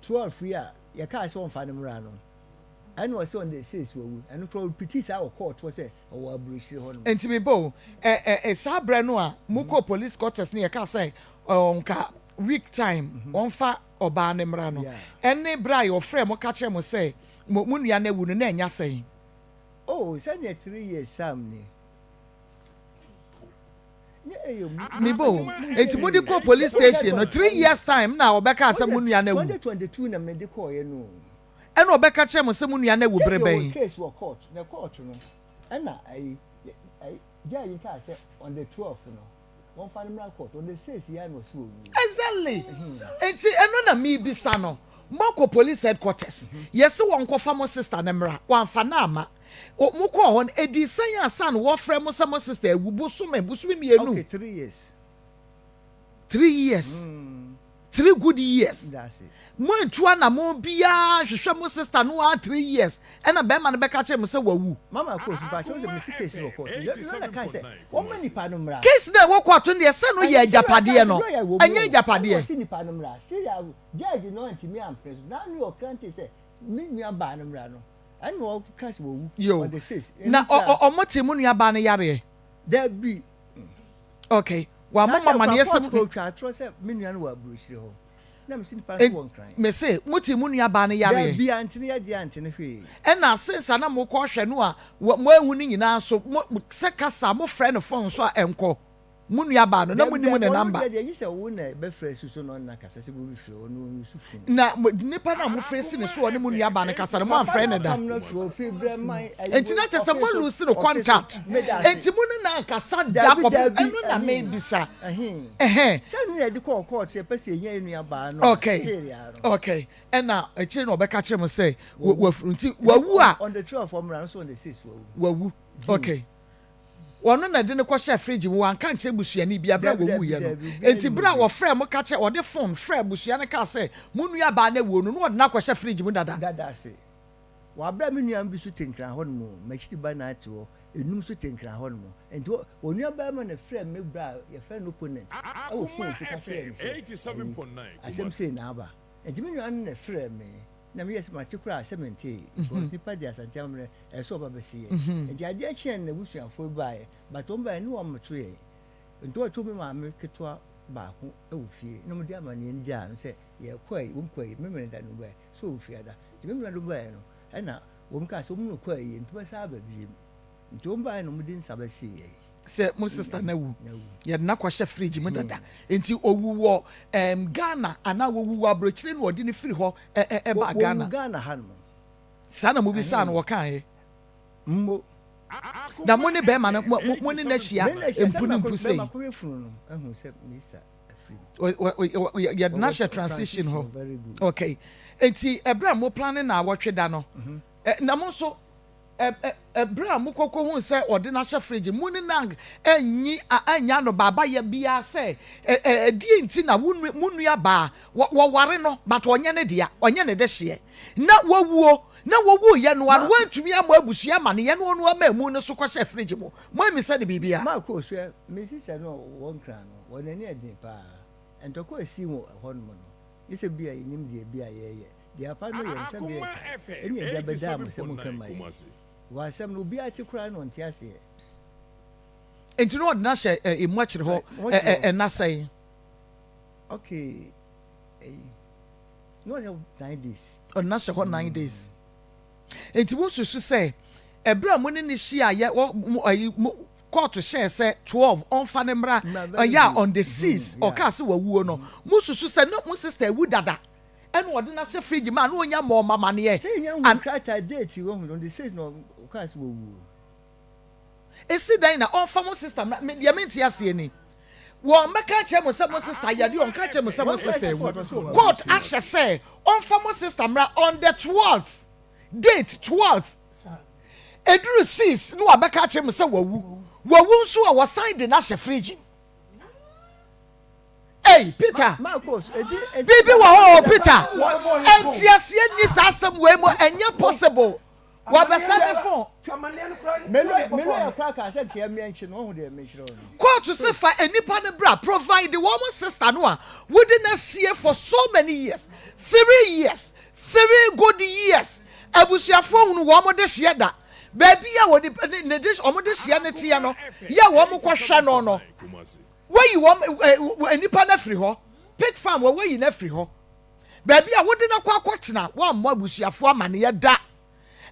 12 yi a yɛkaa sɛ ɔnfa no mmra no ɛna ɔsɛ on the six wawu ɛno koraa ɔrepeatii saa wɔ court hɔ sɛ ɔwɔ aburokyire hɔ nom. Nti me ba o, ɛ ɛ ɛ saa berɛ no a mokɔɔ police quarters no yɛkaa sɛ ɔ nka week time wɔmfa ɔbaa no mmra no ɛne berɛ a yɛfrɛɛ mo ka kyerɛɛ mo sɛ mo mo nua no awu no na ɛnya sɛn? Oh sɛdeɛ 3 years sam ni. Me bo, enti mode kɔɔ police station no 3 years time na ɔbɛkaa sɛ mo nua no awu. Ɛna ɔbɛka kyerɛ mo sɛ mo nua no awu bere bɛn? Exactly. Enti ɛno na mebisa no. Moakɔ police headquarters, yɛse wɔnkɔfa mo sister no mmra, wɔamfa no amma. O, mo kɔɔ hɔ no, edii sɛn ansa na wɔfrɛ mo sɛ mo sister awu? Bosome, bosome mmienu. Okay, 3 years. 3 years. 3 good years. Mo antu anamɔn biara nhwehwɛ mo sister no ara 3 years ɛna bɛrima no bɛka kyerɛ mo sɛ wawu. Mama Coast, mpakyɛw sɛ mesi case wɔ court. Lawyer na kae sɛ wɔmma nipa no mmra. Case no a ɛwɔ court no deɛ sɛ no yɛ agyapadeɛ no, ɛnyɛ agyapadeɛ. Ɛna ɔsi nipa no mmra. Syria judge no antumi ampene so. Na ne ɔkrante sɛ me nua baa no mmra no. Ɛna ɔka sɛ wawu Yo. on the 6. Na ɔmo te mo nua baa no yareɛ? Dabi. Okay. Wɔamɔ mo amaneɛ sɛ. Court kɔ otwa atorɔ sɛ me nua no wɔ aburokyire hɔ. Na mesi nipa nso wɔ Nkran. Mese mo te mo nua baa no yareɛ? Dabi, ante no yadeɛ ante no hwee. Ɛna since a na mo kɔ hwɛ no a mo ahu no nyinaa nso mo sɛ kasa a mo frɛ no phone so a ɛnkɔ. Mo nua baa no na mo nim ne number. Dabi, ɔno deɛ deɛ gye sɛ wo na bɛfrɛ si so na ɔne no akasa sɛ obi frɛ ɔno ɔnyi so phone. Na nipa no a mo frɛ si ne so ɔne mo nua baa no kasa no mo amfrɛ no da. Enti na kyerɛ sɛ mo lose no contact. Enti mo ne no ankasa da kɔpem ɛno na me bisa. Ɛhɛn. Sɛ ɛno na yɛde kɔɔ court yɛpɛ sɛ yɛnya yɛn nua baa no Okay. Syria no. Okay. Ɛna akyire na ɔbɛka kyerɛ mo sɛ wafuru nti wawu a. On the 12 ɔmmra no so on the 6 wawu. Wawu. Okay. Ɔno na ɛde no kɔhyɛɛ fridge mu, wanka ankyerɛ busuani biara bere a wɔwuiɛ no. Enti bere a wɔfrɛɛ mo ka kyerɛɛ, wɔde fon frɛɛ abusua no kaa sɛ mo nuabaa no awuo no, na wɔde no akɔhyɛ fridge mu dada. Dada ase. Wɔabrɛ me nuanom bi nso te Nkran hɔnom o, m'akyiri ba na te hɔ, enum nso te Nkran hɔnom. Enti wɔ, wɔn nuabarima na ɛfrɛɛ me bra a yɛfrɛ no opponent wɔ fon so ka kyerɛɛ me sɛ, ayi, asɛm sei na aba. Enti me nua no na ɛfrɛɛ me. Na meyɛɛ sɛ mate koraa sɛ mentee because nipa de Asante amammerɛ ɛsɛ sɛ ɔba bɛsi yɛn. Nti adeɛ kyeɛ no n'abusuafoɔ yi baeɛ but wɔn baeɛ ne wɔn mmɛto yɛn. Nti wɔtoo me maame ketewa baako wɔ fie na wɔde amaneɛ no gyaa no sɛ yɛrekɔ ayi, wɔn kɔ ayi, Memeneda na wɔbaeɛ sɛ ɔwɔ Fiada. Nti Memeneda wɔbaeɛ no ɛna wɔn kaa sɛ wɔn na wɔkɔ ayie nti wɔbɛsan aba biem. Nti wɔn baeɛ na wɔde nsa bɛsee yɛn. Sɛ mo sister no awu, yɛde no akɔhyɛ fridge mu dada. Nti owu wɔ um, Ghana anaa wɔwu wɔ aburokyire na wɔde no firi hɔ ɛbaa Ghana? Wɔwu Ghana ha nom. Saa na mobisaa no wɔkaeɛ? Mmo. Na mo ne bɛrima no, mo ne no ahyia mpu ne mpu sei? Yɛde no ahyɛ transition hɔ. Okay. Nti ɛberɛ a mo plane na awɔtwe da no, na mo nso Bere a mokɔkɔhuu sɛ wɔde no ahyɛ fridge mu no na anyi annya anobaabayɛ biara sɛ ɛdeɛn nti na wo mo nuabaa wɔware no but ɔnyɛ ne dea, ɔnyɛ ne dehyeɛ na wawuo na wɔwuiɛ no ara no wantumi ammɔ abusua amaneɛ na ɔno ama amu no so kɔhyɛɛ fridge mu. Moammisa no biribiara. Mark Osua, me sister no a ɔwɔ Nkran no, wɔ n'ani yɛ den paa. Ntɔkwa a esii wɔ ɛhɔnom no, nye sɛ bi a yenyim deɛ bi a yɛreyɛ. Deɛ papa no yɛ no sɛ bɛyɛ ka ɛne agya bɛdaa mo sɛ monka mma yɛn. Wɔ asɛm no obiara te koraa na ɔnte aseɛ. Nti na ɔde no ahyɛ emu akyere hɔ ɛna sɛn? Okay, ɛyi na ɔde 9 days. Ɔde no ahyɛ hɔ 9 days. Nti mo susu sɛ ɛberɛ a mo ne no hyia yɛ wɔ mo ɛyi mo kɔɔto hyɛɛ sɛ 12 ɔnfa ne mmra ɛyɛ a on the 6 ɔkaa sɛ wawuo no, mo susu sɛ na mo sister awu dada ɛna ɔde no ahyɛ fridge mu a na ɔnya mmɔɔ mo amaneɛ? Sɛ yɛnya hu krataa date wɔ ho on the 6 na ɔkaa sɛ wawuo. Esi dɛn na ɔnfa mo sister mmra? Me deɛ mente aseɛ ni. Wɔn bɛka akyerɛ mo sɛ mo sister yare, ɔnka akyerɛ mo sɛ mo sister awu. Court ahyɛ sɛ ɔnfa mo sister mmra on the 12th, date 12th. Eduru 6 na wabɛka akyerɛ mo sɛ wawu. Wawu nso a wɔsan de no ahyɛ fridge mu. Ei, Peter, biribi wɔ hɔ o, Peter. Nteaseɛ nni saa asɛm wei mu, ɛnyɛ possible. Wabɛsa ne phone. Kóòtù se fa nnipa no bra, provide wɔn sister no a wode no asie for so many years, 3 years, 3 good years. Abusuafoɔ hunu wɔn de hyeɛ da. Baabi a wɔde ne de wɔn de hyeɛ no teɛ no, yɛ wɔn kɔhwɛ no no. Wɔyi wɔn nnipa no afiri hɔ. Pig farm wɔ wɔyi no afiri hɔ. Baabi a wode no akɔ akɔtena, wɔammɔ abusuafoɔ amaneɛ da.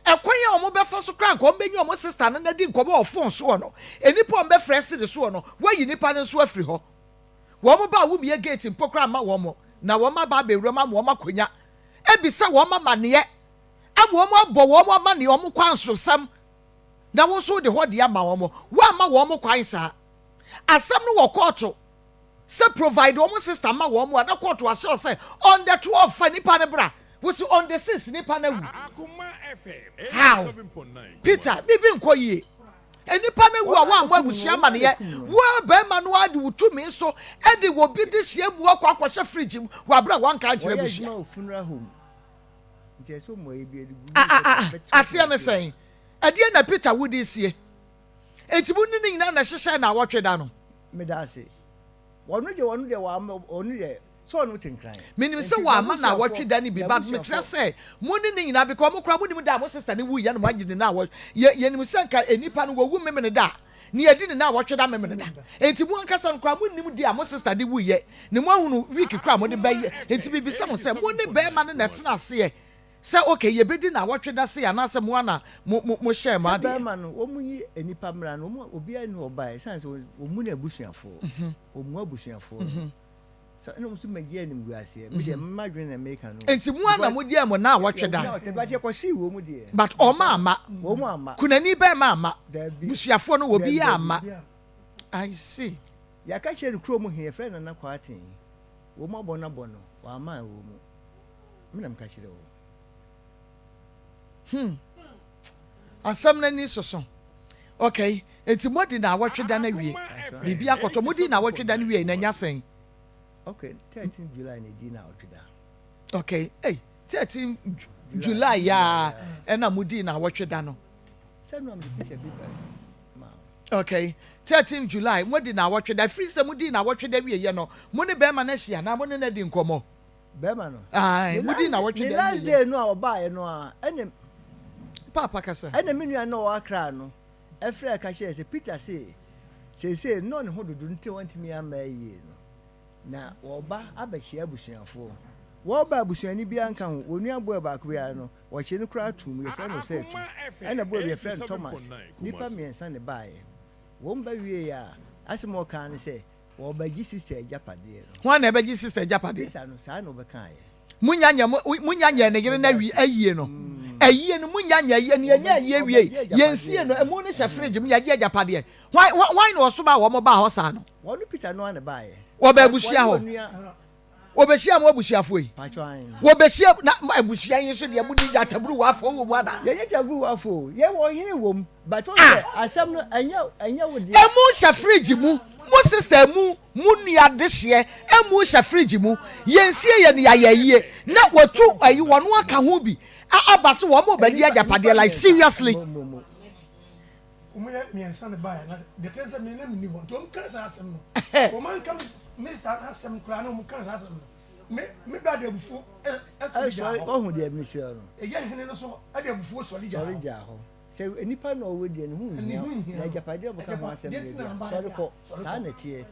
Ɛkwan a wɔbɛfa so koraa nka wɔbɛnya wɔn sister no na di nkɔmmɔ wɔ phone soɔ no, nnipa a wɔbɛfrɛ asi ne soɔ no, wɔayi nnipa no nso afiri hɔ. Wɔn ba a wommue gate mpo koraa mma wɔn, na wɔn aba abɛwura mu ama wɔn akonnwa, abisa wɔn amaneɛ, ama wɔn abɔ wɔn amaneɛ, wɔn kwansosɛm, na wo nso wode hɔ de ama wɔn. Woamma wɔn kwan saa. Asɛm no wɔ kɔɔto sɛ provide wɔn sister ma wɔn a na kɔɔto ahyɛ sɛ on the 12 fa nipa no bra, wosi on the 6 nipa no awu. How, Peter? Biribi nkɔ yie. Nnipa no awu a woammɔ abusua amanneɛ. Wo ara barima no ara de wo tumi so de obi dehyeɛ amu akɔ akɔhyɛ fridge mu wɔ abere a woanka ankyerɛ abusua. Ah, ah, ah, aseɛ ne sɛn? Ɛdeɛ na Peter wode sie? Enti mo ne ne nyinaa na ɛhyehyɛɛ naawɔtwe da no? Meda ase. Wɔno deɛ wɔno deɛ wɔama wɔno deɛ sɛ ɔno te nkran. Menim sɛ wɔama naawɔtwe da no bi but mekyerɛ sɛ mo ne ne nyinaa because mo koraa monim da a mo sister no wuiɛ na moagye ne naawɔtwe yɛ yɛnim sɛ nka nnipa no wɔwu memene da a ne yɛdi ne naawɔtwe da memene da enti mo ankasa no koraa monim di a mo sister de wuiɛ ne moahunu week koraa mode bɛyɛ enti mebisa mo sɛ mo ne bɛrima no na ɛtena aseɛ Sɛ ok yɛbɛdi naawɔtwe da sei anaasɛ mo ara na mo mo mo hyɛɛ mo Sɛ adeɛ. bɛrima no wɔn yi nnipa mmra no wɔn obiara nni hɔ ɔbaeɛ ɛsiane sɛ wɔn mu no abusuafoɔ wɔn mu abusuafoɔ no sɛ ɛna wɔn nso mɛgye animguaseɛ me deɛ mmadwene na meka no Nti mo ara na because mo diɛ mo naawɔtwe da. yɛ but yɛkɔsii wɔn mu deɛ But wɔn amma. wɔn amma Kunani bɛrima amma. daabi Busuafoɔ no daabi obiara daabi amma. I see. Yɛaka kyerɛ no kurom he yɛfrɛ no Nana Kwarteng wɔn abɔ no abɔ no wamma wɔ mu. Me na meka kyerɛ wo. Hmm. Asɛm no ani soso. Okay. Enti modi na awɔtwe da no awie. Biribi akɔtɔ. Modi na awɔtwe da no wie na nya sɛn? Okay, 13 July na edi na awɔtwe da. Okay. Hey, 13 July ya ɛna modi na awɔtwe da no. Sɛ no am de picture bi ba ma. Okay. 13 July modi na awɔtwe da. Firi sɛ modi na awɔtwe da wie yɛ no, mo ne bɛrima no ahyia na mo ne no adi nkɔmmɔ. Bɛrima no. Ae, mudi nnawɔtwe Ne da last awieɛ. day no a ɔbaeɛ no ara, ɛna. Paapa kasa. Ɛna me nua no a ɔwɔ Accra no frɛɛ ka kyerɛɛ sɛ Peter se seesei nnɔ ne ho dodo nti na wantumi amma ayie no, na wɔreba abɛkyea abusuafoɔ. Wɔreba a abusuani biara nka ho, wɔn nua boy baako biara no, wɔkyee no koraa too mu, yɛfrɛ no Osei-Atu, ɛna boy bi yɛfrɛ no Thomas, nnipa mmiɛnsa na ɛbaeɛ. Wɔn ba wieeɛ a, asɛm a ɔkaa ne sɛ, Wɔbɛgye sister agyapadeɛ no. Hwan na ɛbɛgye sister agyapadeɛ? Peter no, saa na ɔbɛkaeɛ. Munya nyɛ mo munya nyɛ ne yere no awie ayie no. Ayie no munya nyɛ ayie no yɛnyɛ ayie wie yɛnsie no emu no hyɛ fridge mu yɛgye agyapadeɛ. Hwan hwan na ɔsoma wɔn baa hɔ saa no? Wɔn Peter no ara na ɛbaeɛ. Wɔba abusua hɔ. Wɔbɛhyia mo abusuafoɔ yi. Wɔbɛhyia na abusua yi nso deɛ modi gyataburuwafoɔ wɔ mu anaa? Yɛnyɛ gyataburuwafoɔ o, yɛwɔ ɔhene wɔ mu. But wohu sɛ asɛm no ɛnyɛ ɛnyɛ wo dea. Emu hyɛ fridge mu, mo sister emu, mo nua dehyeɛ emu hyɛ fridge mu. Yɛnsie yɛ no yɛayɛ ayie na wɔtu ayi wɔn aka ho bi aba se wɔn rebɛgye agyapadeɛ like seriously. Wɔn yɛ mmiɛnsa na baeɛ na deɛ ɛteɛ sɛ me na menni hɔ nti wɔn kaa saa asɛm no wɔn anka me saa asɛm koraa na wɔn kaa saa asɛm no me me bra de abufuo ɛsɔre gyaa hɔ. Ɔhu deɛ mekyerɛ no. Ɛyɛ hene no so ɛde abufuo sɔre gyaa hɔ. Sɔre gyaa hɔ. Sɛ nipa na ɔwɔ deɛ ne ho nhia na agyapadeɛ a ɔbɛka ho asɛm deɛ deɛ sɔre kɔ saa na ɛteɛ.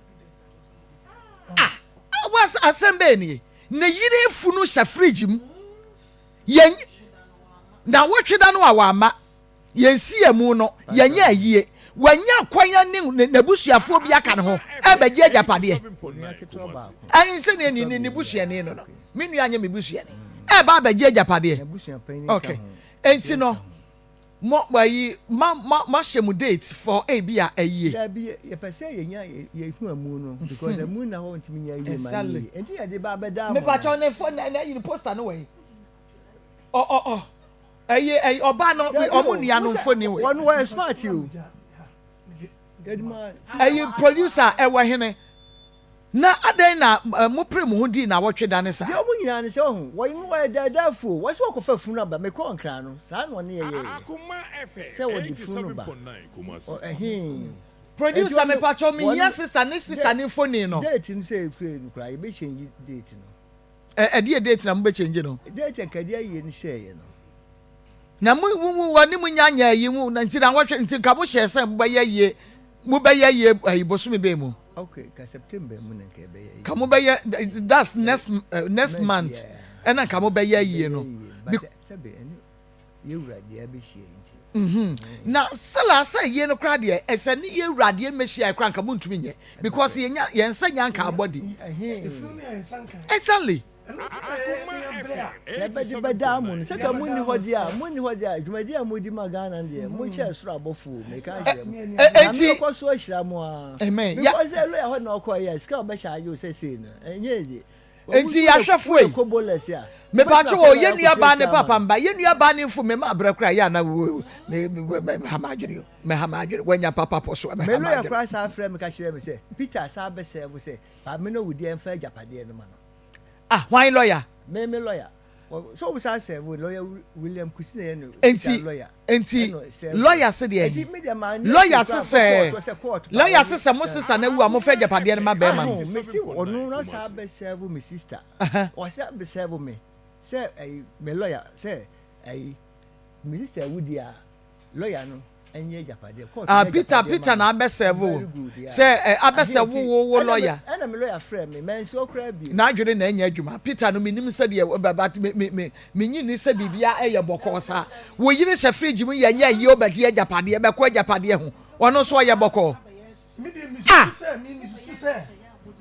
Ah, was asɛm bɛɛ nie. Ne yere funu hyɛ fridge mu. Yɛn na wɔtwe da no a wama. Yɛn amu no, yɛnyɛ ayie. Wanya kwan ne n'abusuafoɔ bi aka ne ho ɛbɛgye agyapadeɛ. Ɛn sɛ ne ne ne busuani no no. Me nua nyɛ me busuani. Ɛba abɛgye agyapadeɛ. Okay. Enti no, mo ayi ma ma ma hyɛ mo date for ebi a ayie. Dabi yɛpɛ sɛ yɛnya yɛhu amu no because amu na hɔ ntumi nyɛ ayie ma yie. Enti yɛde ba abɛda mo. Mepakyɛw ne fo na na yi poster no wɔ yi. Ɔ ɔ ɔ. Ɛyi ɛyi ɔbaa no ɔmo nua no mfoni wei. Wɔn wɔyɛ smart o. Ɛyi producer ɛwɔ hene. Na adɛn na mo pere mo ho dii nawɔtwe da ne saa. Deɛ ɔmo nyinaa ne sɛ ɔho wɔn wɔyɛ daadaafoɔ wɔse wɔkɔfa funu aba mekɔɔ nkran no saa na ɔne yɛ yɛɛyɛ sɛ wɔde funu ba ɔ ɛhee. Producer mepakyɛw mehia sister ne sister ne mfoni no. Date no sɛ ekue no koraa yɛbɛ change date no. Ɛ ɛdeɛ date na mobɛ change no. Date a nka ɛde ayie no hyɛɛyɛ no. Na mo mo wɔne mo nya nyɛ ayi mo na nti na wɔhwɛ nti nka mo hyɛɛ sɛ mobɛyɛ yie mobɛyɛ yie ayi bosome bɛn mu. Okay ka September mu na nka ɛbɛyɛ yie. Ka mobɛyɛ that's next uh, next month ɛna nka mobɛyɛ yie no. But sɛbe ɛne yɛwura deɛ abɛhyia nti. Mm-hmm. Na sɛla sɛ yie no koraa deɛ ɛsɛ ne yɛwura deɛ mmɛhyia koraa nka montumi nyɛ because yɛnya yɛn nsa nya nka abɔde. Exactly. Yɛbɛde bɛdaa mo no sɛ ka monni hɔ deɛ a monni hɔ deɛ a dwumadi a modi ma Ghana no deɛ monkyɛ soro abɔfoɔ meka akyerɛ mo Nyame bɛkɔ so ahyira mo ara because sɛ lawyer hɔ na ɔkɔɔ yɛ sika a ɔbɛkyɛ agye wo sɛ sei no ɛnyɛ easy. Enti yɛahwɛfoɔ yi, mepatwo wɔ yɛn nua baa ne papa mba, yɛn nua baa ne mfo me ma abrɛ koraa yɛ ana wo me me ha m'adwene o, me ha m'adwene, wanya papa pɔ so a me ha Me lawyer m'adwene. koraa saa frɛ me ka kyerɛɛ me sɛ Peter saa bɛ sɛɛvo sɛ pa me no wo deɛ mfa agyapadeɛ no ma no. Ah hwan lawyer? Me me lawyer. Sɛ wɔn saa sɛɛvo lawyer William Kusi na yɛ no Peter Enti lawyer. enti Ɛna sɛɛvo. lawyer se deɛ Enti he? me deɛ maa ne Lawyer akyi se koraa sɛ kɔ court sɛ court pa lawyer se wɔn sɛ mo sister no awu a mofa agyapadeɛ no ma bɛɛma no. Aho me se ɔno na saa bɛ sɛɛvo me sister. Ɔsɛ bɛ sɛɛvo me sɛ ɛyi me lawyer sɛ ɛyi me sister awu deɛ a lawyer no ɛnyɛ agyapadeɛ court Ah nyɛ Peter agyapadeɛ ma Peter no. na abɛ sɛɛvo Very wo good yeah. sɛ ɛ abɛ Ahe sɛɛvo nti wo wo ɛna me lawyer. ɛna me lawyer frɛ me mansi hɔ koraa bio. N'adwene na ɛnyɛ adwuma Peter no menim sɛdeɛ ɛ but me me me Minnye nni sɛ biribiara yɛ bɔkɔɔ saa. Wo yere hyɛ fridge mu yɛ nyɛ ayie ɔbɛgye agyapadeɛ bɛkɔ agyapadeɛ ho ɔno nso ɔyɛ bɔkɔɔ. Ah!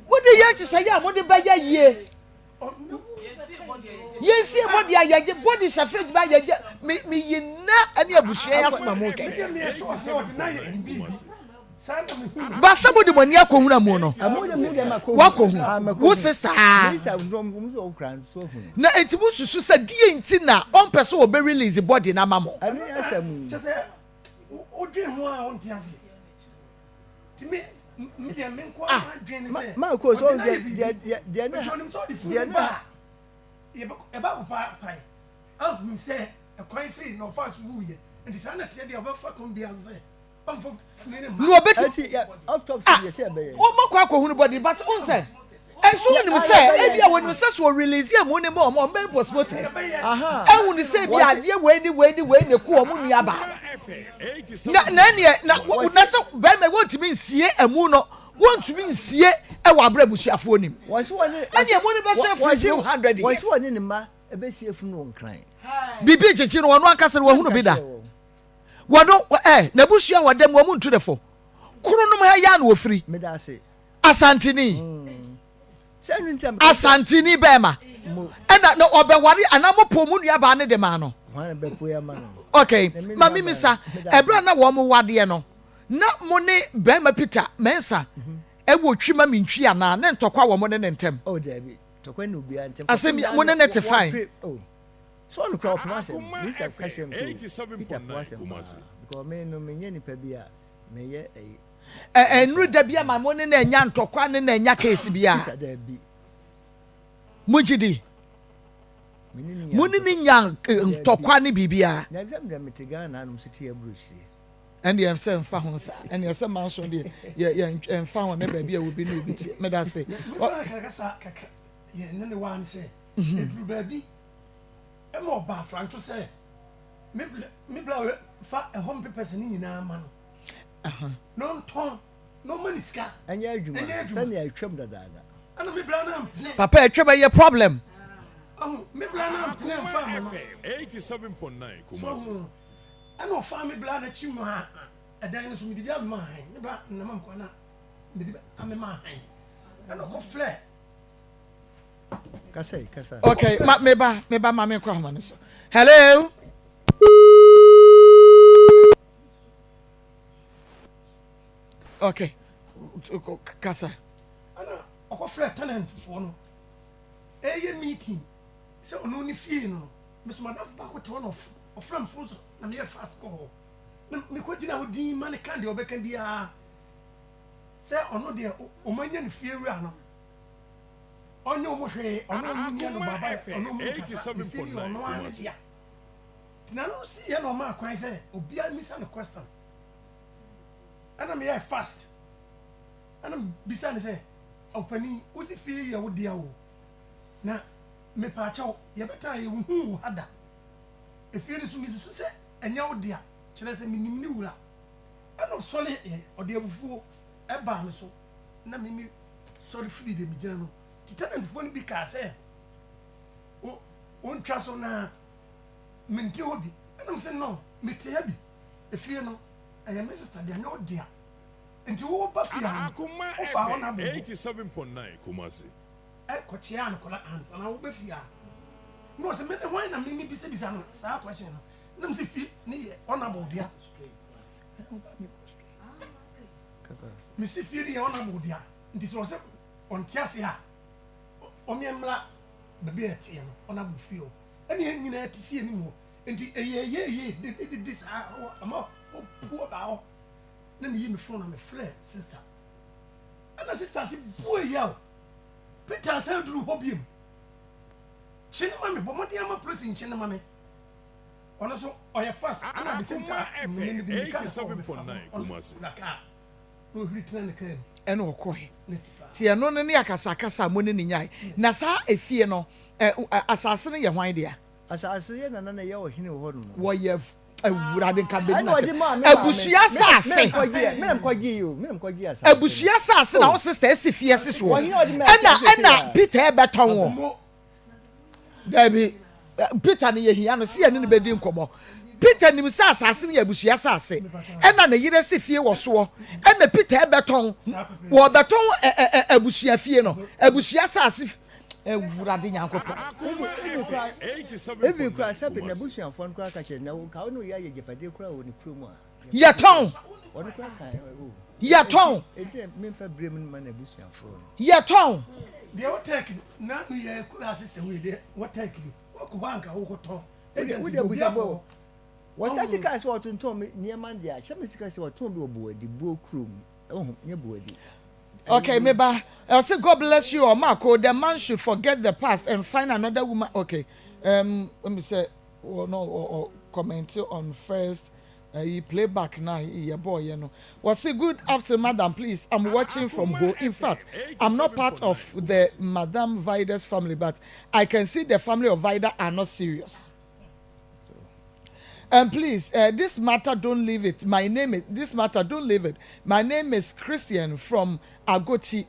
Mode yɛ nhyehyɛeɛ a mode bɛyɛ yie. Yɛnsie bɔdi a yɛgye bɔdi hyɛ fridge mu a yɛgye me meyi nna ɛne abusua yi asɛm a mo kɛ. Ba sɛ mode mo ani akɔhunu amu no, woakɔhu wo sista a. Na enti mosusu sɛ deɛ nti na ɔmpɛ sɛ ɔbɛ release body no ama mo? Ah! Na ɔbɛtumi ah wɔn akɔ akɔhunu body but n sɛ ɛnso wɔnim sɛ ebi a wɔnim sɛ so release emu ne mu wɔn wɔn bɛyɛ postmortem ɛhu ne sɛ ebi adeɛ wei ne wei ne wei na eku wɔn nua baa na na ɛneɛ na na sɛ bɛrima wɔntumi nsie emu no wɔntumi nsie ɛwɔ abere abusuafoɔ nim ɛne emu no bɛhyɛ fridge 100 years. Wɔsi wɔne ne mma ɛbɛsie funu wɔ Nkran. Biribi nkyekye no wɔn ankasa no wɔhunu bi da. Wɔno ɛ n'abusua wɔ dɛm wɔn ntu ne fo. Koro nom ha yaa na wɔfiri. Asanteni. Asanteni bɛɛma. Ɛna na ɔbɛware anaa mo po mo nua baa ne de maa no. Okay, ma mi misa ɛberɛ a na wɔn wadeɛ no na mo ne bɛɛma Peter Mensah ɛwɔ twi ma mi ntwi anaa ne ntɔkwa wɔ mo ne ne ntɛm. Oh, dabi. Tɔkwa ne obiara ntɛm. Asɛm mo ne ne te fine. Oh. So ɔno koraa ɔpem asɛm. Lisa ka kyerɛ me sɛ Peter pem asɛm paa because me no menyɛ nipa bi a meyɛ ɛyi. Ɛ ɛnuru da bi ama mo ne no anya ntɔkwa ne no anya case bi a. Peter dabi. Mo gye di? Mo ne no nya ntɔkwa ne biribiara. Dabi sɛ mede mete Ghana hanom sɛ te aburokyire. Ɛndeɛ sɛ nfa ho saa ɛndeɛ sɛ manso deɛ yɛ yɛ nfa ho ne baabi a obi ne obi te meda se. Mefa kakasa kakra yɛ ne ne waa ne sɛ eduru baabi. Ɛma ɔbaa Franco sɛ, Me bla, me bla wɛ, fa ɛhɔ mpepɛs no nyinaa ma no, na ɔntɔn, na ɔma no sika. Ɛnyɛ adwuma, Ɛnyɛ adwuma. sɛnea atwam dadaada. Ɛna me bla no ampene. Papa atwam ɛyɛ problem. Ahu, me bla no ampene amfa amma no. Akoma FM 87.9 So Kumasi. ahu, ɛna ɔfaa me bla no akyi maa ɛdan no so, mede bi amemaa han, me bla no nam kwan na mede bi amemaa han. Ɛna ɔkɔfrɛɛ Kasa yi, kasa. Okay, ma me ba, me ba ma me nkɔ ahoma no so. Hello. Okay, kasa. Ɛna ɔkɔfrɛ tenant foɔ no ɛyɛ meeting sɛ ɔno ne fie no mesoma dafo baako te hɔ na ɔfrɛ me phone so na meyɛ fast kɔ hɔ na mekɔgyina hɔ din ma ne ka deɛ ɔbɛka biara sɛ ɔno deɛ ɔmanya ne fie wura no Ɔnyɛ ɔmo hwee, ɔno ɔmo nua no Akoma baaba yɛ, ɔno FM ɔmo nkasa, ne fie no yɛ 87.9 ɔno ara ne Kumasi. dea. Nti n'ano sii yɛ na ɔmaa kwan sɛ obiara mmisa no question. Ɛna meyɛɛ fast, ɛna mebisa no sɛ, ɔpanin, wo se fie yi yɛ wo dea o, na mepaakyɛw, yɛbɛtaa yɛ nhuu wo ha da. Efie no so mesusu sɛ ɛnyɛ wo dea, kyerɛ sɛ menim ne wura. Ɛna ɔsɔreeɛ, ɔde abufuo baa me so, na me me sɔre firii deɛ megyina no, nti tenantfoɔ no bi kaa sɛ, Wo, wontwa so na mente hɔ bi. Ɛna mese, No, mete ha bi. Efie no, ɛyɛ me sista dea, nyɛ wo dea. Nti woba fie ha no, Akoma wofaa hɔ na FM abobo 87.9 Kumasi. kɔkyeaa no kɔla ansa na woba fie ha. Na ɔse, Mene hwan na me mebisabisa no saa question no? Na mese, Fie no yɛ honourable dea. Mese, Fie no yɛ honourable dea. Nti sɛ ɔse ɔnte ase a, Ɔmeɛ mmra baabi a yɛteɛ no, ɔno abɔ fie hɔ. Ɛne yɛn nyinaa te si anim hɔ. Nti ɛyɛ yɛ yɛ dededede saa hɔ amanfoɔ pu ɔbaa hɔ. Na meyi me phone na mefrɛ sister. Ɛna sister se bue yaw. Peter asan duru hɔ biom. Kye no ma me, bɔ mmɔden ama polisi nkye no ma me. Ɔno nso ɔyɛ fast ɛna at the same Akoma time me FM mede mirika na kɔɔ me fa 87.9 ɔno Kumasi. wura kaa na ɔhwiri tena ne kaa mu. Ɛna ɔkɔe. Ne ti paa. Nti ɛno no ne akasakasa a mo ne no nyae. Na saa efie no, ɛ, asase no yɛ hwan dea? Asase yɛ nana na ɛyɛ ɔhene wɔ hɔ nom. Wɔyɛ Awurade nka bɛdi Ɛna ɔde maa me n'atɛm. maame. Abusua asase. Me na mekɔgyeɛ, me na mekɔgyeeɛ o, me na mekɔgyee asase no. Abusua asase na Oh. wo sister asi fie asi soɔ. Ɔhene a ɔde maa Ɛna Atiaseɛ ɛna sei a. Peter ɛbɛtɔn wɔ. Dabi, Peter no yɛhia no sɛ yɛne no bɛdi nkɔmmɔ. Peter nim sɛ asase no yɛ abusua asase, ɛna ne yere si fie wɔ soɔ, ɛna Peter ɛbɛtɔn, wɔbɛtɔn abusua fie no, abusua asase, Awurade Nyankopɔn. Even kura sɛbi n'abusuafoɔ no koraa ka kyerɛ na ka wo ne oyɛ ayɛ agyapadeɛ koraa wɔ ne kurom a. Yɛtɔn. Ɔno koraa ka o. Yɛtɔn. Enti memfa berɛ mu no ma n'abusuafoɔ no. Yɛtɔn. Deɛ wo tech na no yɛ kura sister wei deɛ wo tech yi wɔkɔ hɔ anka wokɔtɔn agent Wode bi obi abusa akɔ bɔ hɔ. wɔsase kaa sɛ wɔtontɔn me nneɛma deɛ a hyɛ me sika sɛ wɔtɔn bi wɔ Boadi buo kurom ɛho nyɛ Boadi. Okay, me ba. I say God bless you, Omako. The man should forget the past and find another woman. Okay. Let me say, oh, no, or, or comment on first. Playback na yɛ bɔɔ yɛ no. Wɔsi good afternoon, madam. Please, I'm watching from Ho. In fact, I'm not part of the Madam Vida's family, but I can see the family of Vida are not serious. And please, this matter, don't leave it. My name is, this matter, don't leave it. My name is Christian from Agoti,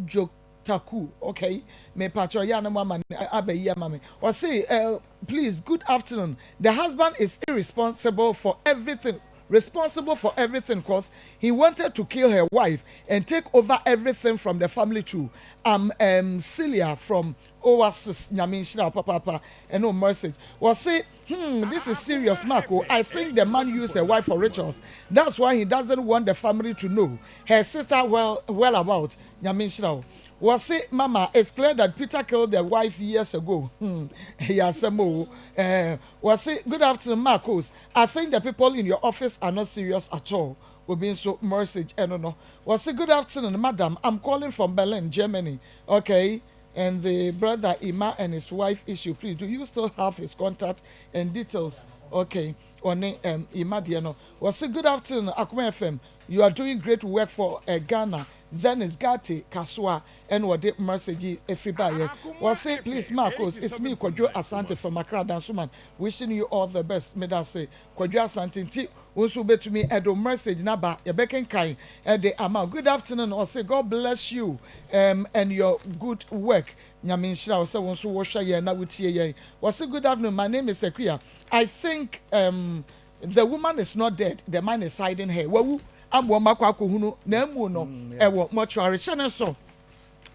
Jotaku. Okay, me patro ya na mama abe ya mama. Or say, please, good afternoon. The husband is irresponsible for everything. Responsible for everything because he wanted to kill her wife and take over everything from the family too. I'm Celia from Oasis Nyame nhyira wo papaapa ɛne wo message. Wɔse hmm this is serious Marco I think the man used her wife for rituals that's why he doesn't want the family to know her sister well well about Nyame nhyira wo. Wɔse mama it's clear that Peter killed the wife years ago hmm ɛyɛ asɛm o eh wɔse good afternoon Marcos I think the people in your office are not serious at all obi nso message ɛno no wɔse good afternoon madam I'm calling from Berlin Germany okay and the brother Ima and his wife issue please do you still have his contact and details okay ɔne um, Ima deɛ no wɔse good afternoon Akoma FM you are doing great work for Ghana then is Gati Kasoa ɛna wɔde message yi efiri baayɛ wɔse please Marcos it's me Kwadwo Asante from Accra Dansoman wishing you all the best medase Kwadwo Asante nti wo nso wobɛtumi ɛde wo message no aba yɛbɛkenkan ɛde ama good afternoon ɔse God bless you um, and your good work Nyame nhyira wo sɛ wo nso wohwɛ yɛn na wotie yɛn wɔse good afternoon my name is Akuya I think um, the woman is not dead the man is hiding her wawu ama wɔn akɔ akɔhunu na amu no ɛwɔ mortuary hyɛ ne so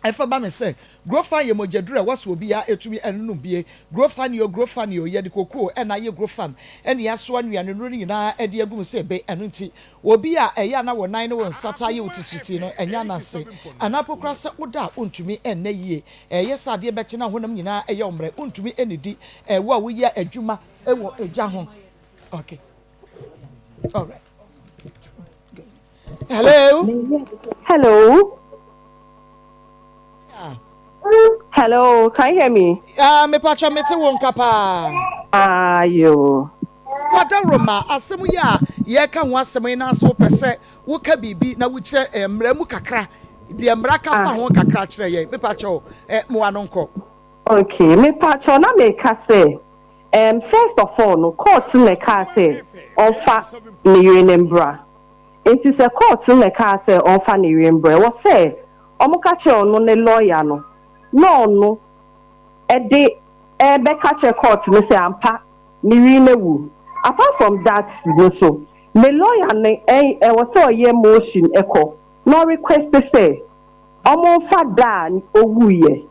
ɛfa ba me sɛ Grofan yɛ mogyaduru a ɛwɔ sɛ obiara ɛtumi ɛnonom bie. Grofan o Grofan o, yɛde kokoo ɛna ayɛ Grofan ɛne yɛasoa nnuane nnuro no nyinaa ɛde agu mu sɛ ebe. Ɛno nti obi a ɛyɛ a na wo nan ne wo nsa taa yɛ wo titiritii no ɛnyɛ ananse anaa po koraa sɛ woda a wontumi ɛnnɛ yie. Ɛyɛ sɛ adeɛ bɛkye na honam nyinaa ɛyɛ wo mmerɛ wontumi ɛnnidi. Wo a woyɛ adwuma ɛwɔ egya ho. Okay. All right. Good. Hello. Hello. Hello, can you hear me? Ah, me pacha me te wo nka paa. Ah, yo. Kwada Roma, asɛm yi a yɛka ho asɛm yi na sɛ wopɛ sɛ woka biribi na wokyerɛ eh, mmara mu kakra deɛ mmara ka fa ho kakra kyerɛ yɛn me pacha eh, mmoa no nkɔ. Okay, me pacha na meka sɛ Um, first of all no, court no na ɛkaa sɛ ɔmfa ne yere no mbra. Nti sɛ court no na ɛkaa sɛ ɔmfa ne yere mbra, ɛwɔ sɛ wɔka kyerɛ ɔno ne lawyer no na ɔno ɛde ɛbɛka kyerɛ court no sɛ ampa ne yere no awu. Apart from that no so, ne lawyer no ɛwɔ sɛ ɔyɛ motion ɛkɔ na ɔrequest sɛ wɔmfa da a owuiɛ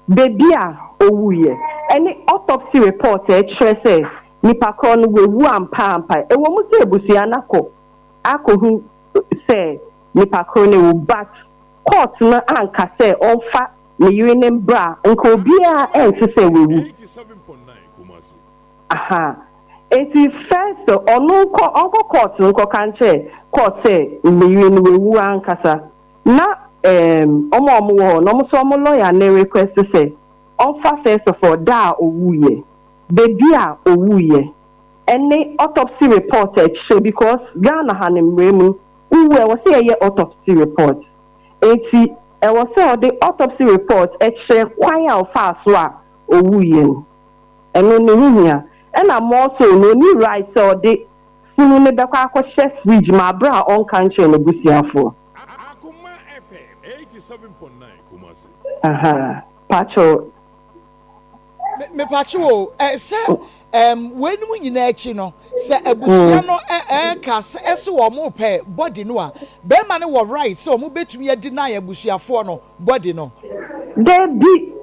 baabi a owuiɛ, ɛne autopsy report a ɛkyerɛ sɛ nipa korɔ no wawu ampa ampa. Ɛwɔ mu sɛ abusua no akɔ akɔhu sɛ nipa korɔ no awu but court no anka sɛ ɔmfa ne yere no mbra a, nka obiara ɛnte sɛ wawu. Aha. Enti first ɔno nkɔ ɔnkɔ court nkɔka nkyerɛ court sɛ ne yere no wawu ankasa. Na ɛɛm wɔn a wɔwɔ hɔ no, wɔn nso wɔn lawyer no request sɛ ɔmfa first of all da a owuiɛ, baabi a owuiɛ, ɛne autopsy report a ɛkyerɛ because Ghana ha no mmara mu no, wowu a ɛwɔ sɛ yɛyɛ autopsy report. Enti ɛwɔ sɛ ɔde autopsy report kyerɛ kwan a ɔfaa so a owuiɛ no. Ɛno ne ho hia. Ɛna more so no, ɔnni right sɛ ɔde funu no bɛkɔ akɔhyɛ fridge mu aberɛ a ɔnka nkyerɛ n'abusuafoɔ. Akoma FM 87.9 Kumasi. Ahaa, pakyɛw. Me mepakyew o, ɛ sɛ ɛm weinom nyinaa akyi no, sɛ abusua no ɛ ɛka sɛ ɛse wɔn pɛ body no a, bɛrima no wɔ right sɛ wɔn bɛtumi a deny abusuafoɔ no body no? Dabi,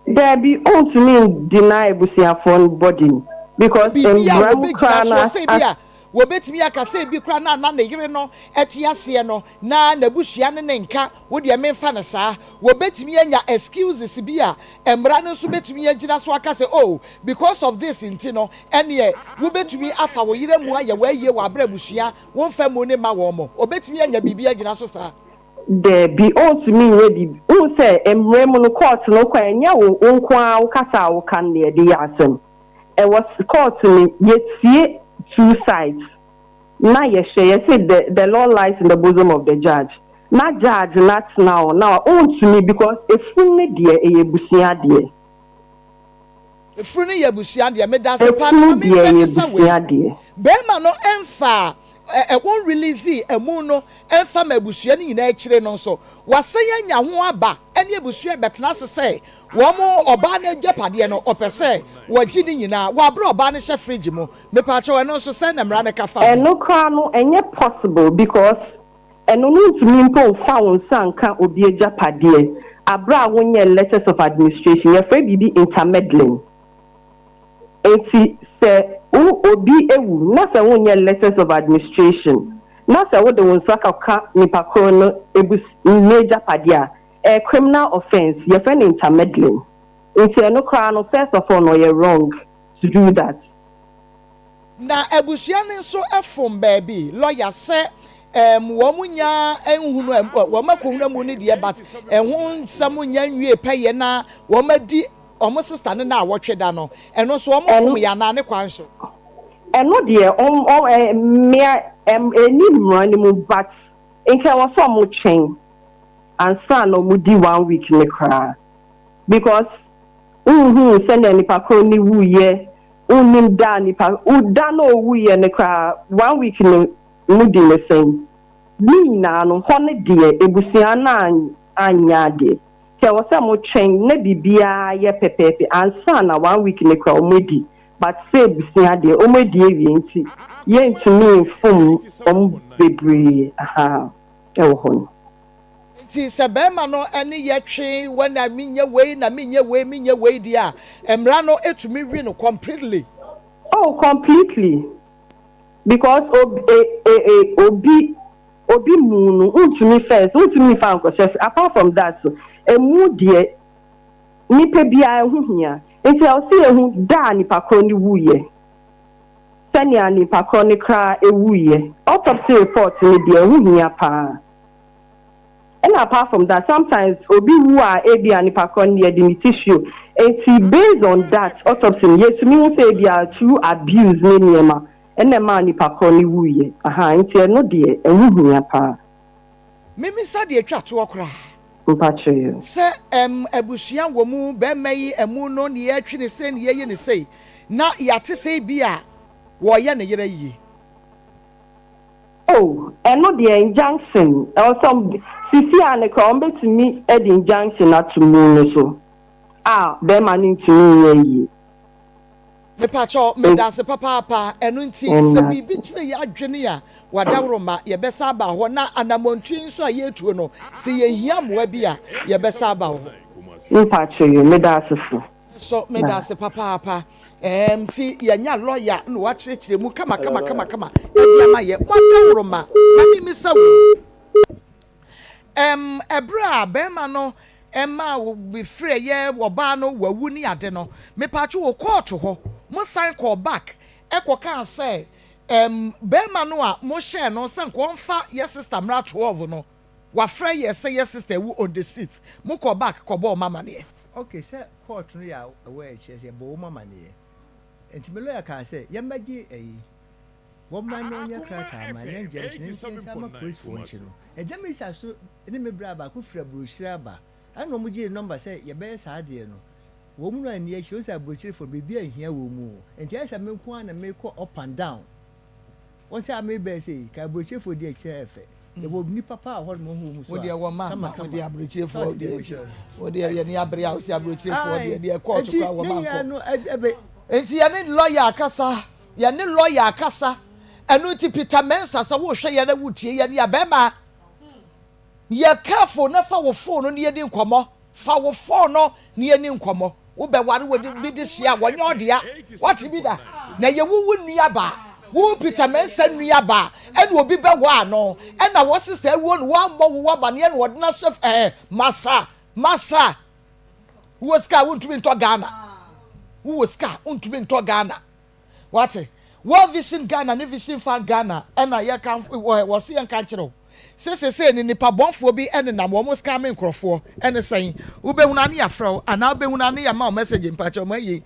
dabi, ontumi n-deny abusuafoɔ no body no because Biribi a mmara mu wɔbɛgyina koraa no soɔ sɛ ebi as. a wɔbɛtumi aka sɛ ebi koraa na na ne yere no te aseɛ no na n'abusua ne ne nka, wo deɛ memfa no saa. Wɔbɛtumi anya excuses bi a mmara no nso bɛtumi agyina so aka sɛ oh because of this nti no ɛneɛ wobɛtumi afa wo yere amu ayɛ w'ayie wɔ aberɛ abusua womfa amu no mma wɔn. Wɔbɛtumi anya biribi agyina so saa. Daabi, ɔntumi nyɛ biribi. Wohu sɛ mmara mu no court no kɔ a ɛnyɛ wo wo nko ara wo kasa a woka no na yɛde yɛ asɛm. Ɛwɔ court no yɛtie two sides na yɛhwɛ, yɛse the the law lies in the bosom of the judge na judge no atena hɔ na ɔntumi because efunu no deɛ ɛyɛ abusua deɛ. Efunu no yɛ abusua deɛ, medase paa na Efunu ma me deɛ nsa ɛyɛ mmisa wei, abusua deɛ. Barima no mfaa ɛ wɔn release amu no mfa ma abusua no nyinaa akyire no nso wasan anya ho aba ɛne abusua rebɛtena ase sɛ wɔn ɔbaa no agyapadeɛ no ɔpɛ sɛ wɔgye ne nyinaa wɔ abere ɔbaa no hyɛ fridge mu mepaakyɛw ɛno nso sɛn na mmara no ka fa ho. Ɛno koraa no ɛnyɛ possible because ɛno no wontumi mpo mfa wo nsa nka obi agyapadeɛ aberɛ a wonyɛɛ letters of administration yɛfrɛ biribi intermeddling. Enti sɛ wo obi awu na sɛ wonyɛ letters of administration na sɛ wode wo nsa kɔka nipa koro no abus n'agyapadeɛ a, ɛyɛ criminal offence, yɛfrɛ no intermeddling. Nti ɛno koraa no first of all no ɔyɛ wrong to do that. Na abusua no nso fom baabi, lawyer sɛ ɛɛm wɔn nya nhunu ɛm wɔn akɔhunu amu no deɛ but ɛho nsɛm nya nwie pɛyɛ na wɔn adi Wɔn sister no naawɔtwe da no, ɛno nso wɔn fom yɛ anaa ne kwan so? Ɛno deɛ wɔn wɔn ɛ mmea ɛm ɛnni mmara no mu but nka ɛwɔ sɛ wɔn twɛn ansa na wɔn di one week no koraa because wonhuu sɛnea nipa koro no wuiɛ, wonnim da a nipa da no a ɔwuiɛ no koraa one week no mo di no sɛn? Ne nyinaa no hɔ no deɛ abusua no anyɛ adeɛ. Nti ɛwɔ sɛ mo twɛn na biribiara yɛ pɛpɛɛpɛ ansa na one week no koraa ɔmo adi but sɛ abusua deɛ ɔmo adi awie nti yɛntumi nfom ɔmo bebree ahaa ɛwɔ hɔ no. Nti sɛ bɛɛma no ne yɛ twe wɔ na menyɛ wei na menyɛ wei menyɛ wei deɛ a mmara no tumi we no completely. Oh completely because ob e e e obi Obi mu no wontumi first wontumi nfa nkɔhyɛ fridge apart from that so emu deɛ nipa biara ɛho hia nti ɛwɔ sɛ yɛhu da a nipa korɔ no wuiɛ sɛnea nipa korɔ no koraa ɛwuiɛ autopsy report no deɛ ɛho hia paa ɛna apart from that sometimes obi wu a ebia nipa korɔ no yɛde ne tissue nti based on that autopsy no yɛtumi hu sɛ ebia through abuse ne nneɛma Ɛna ɛmaa nipa korɔ no wuiɛ. Ahaa nti ɛno deɛ ɛho hia paa. Memmisa deɛ ɛtwa toɔ koraa. Mpakyɛw. Sɛ ɛm abusua wɔ mu, bɛɛma yi ɛmu no ne yɛtwe no sei ne yɛyɛ no sei, na yɛate sɛ ebia wɔɔyɛ ne yere ayie. Oh ɛno deɛ injunction ɛwɔ sɛ ɔmo sisi a no koraa ɔmo bɛtumi de injunction ato mu no so a bɛɛma no ntumi nyɛ ayie. Mepakyɛw, medase papaapa. Ɛno nti, sɛ biribi kyere yɛn adwene a, w'adaworoma, yɛbɛsan aba hɔ. Na anammɔntuo yi nso a yɛretuo no, sɛ yɛhia mmoa bi a, yɛbɛsan aba wo hɔ. Mepakyɛw yo, medase so. Nso, medase papaapa. Ɛɛm, nti yɛanya lɔya na wakyerɛkyerɛ mu kama kama kama kama de ama yɛn. W'adaworoma, ma memmisa wo. Ɛm, ɛberɛ a barima no maa wo mefiri ɛyɛ ɔbaa no wawu ne ade no, mepatwo wɔ kɔɔto hɔ, mo san kɔɔ back ɛkɔ kaa sɛ ɛm, barima no a mo hyɛɛ no sɛ nka ɔmfa yɛ sister mmra 12 no, wafrɛ yɛ sɛ yɛ sister awu on the sixth, mo kɔɔ back kɔbɔɔ mo amaneɛ. Ok, sɛ kɔɔto no yɛ a ɛwɔ ɛkyerɛ sɛ yɛbɔ wɔn amaneɛ. Nti me lawyer kaa sɛ yɛmmɛgye ɛyi. Wɔmma no nyɛ krataa ma ne ngya nsi ne nsa ma polisfoɔ nkye no. Ɛda Misa so ne me bra baako firi aburokyire aba ɛna wɔn gyee nɔmba sɛ yɛbɛyɛ saa adeɛ no. Wɔn no anni akyire, wohu sɛ aburokyirefoɔ no biribi anhia wɔn mu o. Nti ayɛ sɛ me nko ara na mekɔ up and down. Wɔn sɛ a mebɛɛ sei, ka aburokyirefoɔ di akyire ɛyɛ fɛ. Yɛwɔ nnipa paa wɔ hɔ nom wɔn ho wɔn so a, Wodeɛ wɔ ma kama ma kama. wodeɛ aburokyirefoɔ Sɛ wote deɛ deɛ mekyerɛ no. wodeɛ yɛne abere a wosi aburokyirefoɔ Ae, deɛ deɛ kɔɔto nti koraa wɔ ne ma nyinaa nkɔ. no ɛbɛ. Nti yɛne lɔya akasa. Yɛne lɔya akasa. Ɛno nti Peter Mensah sɛ wohwɛ yɛn na wotie yɛn a bɛrima yɛ careful na fa wo phone no ne yɛni nkɔmmɔ. Fa wo phone no ne yɛni nkɔmmɔ. Wobɛware wɔ bi de hyia a wɔnyɛ ɔdea. Wate bi da? Na yɛ wo wo nuabaa. Wo Peter Mensah nuabaa ɛna obi bɛwɔ ano ɛna wɔ sista awuo no wammɔ wo amaneɛ na ɔde no ahyɛ ɛɛ masa masa. Wowɔ sika a wontumi ntɔ Ghana. Wowɔ sika a wontumi ntɔ Ghana. Wate? World Vision Ghana ne Vision Fund Ghana ɛna yɛka wɔ wɔse yɛnka nkyerɛ wo sɛ sesei no nipa bɔnfoɔ bi ɛnenam wɔn scam nkorɔfoɔ ɛne sɛn wobɛhunu a ne yɛafrɛ wo anaa wobɛhunu a ne yɛama wo message mpakyɛ wɔn ayi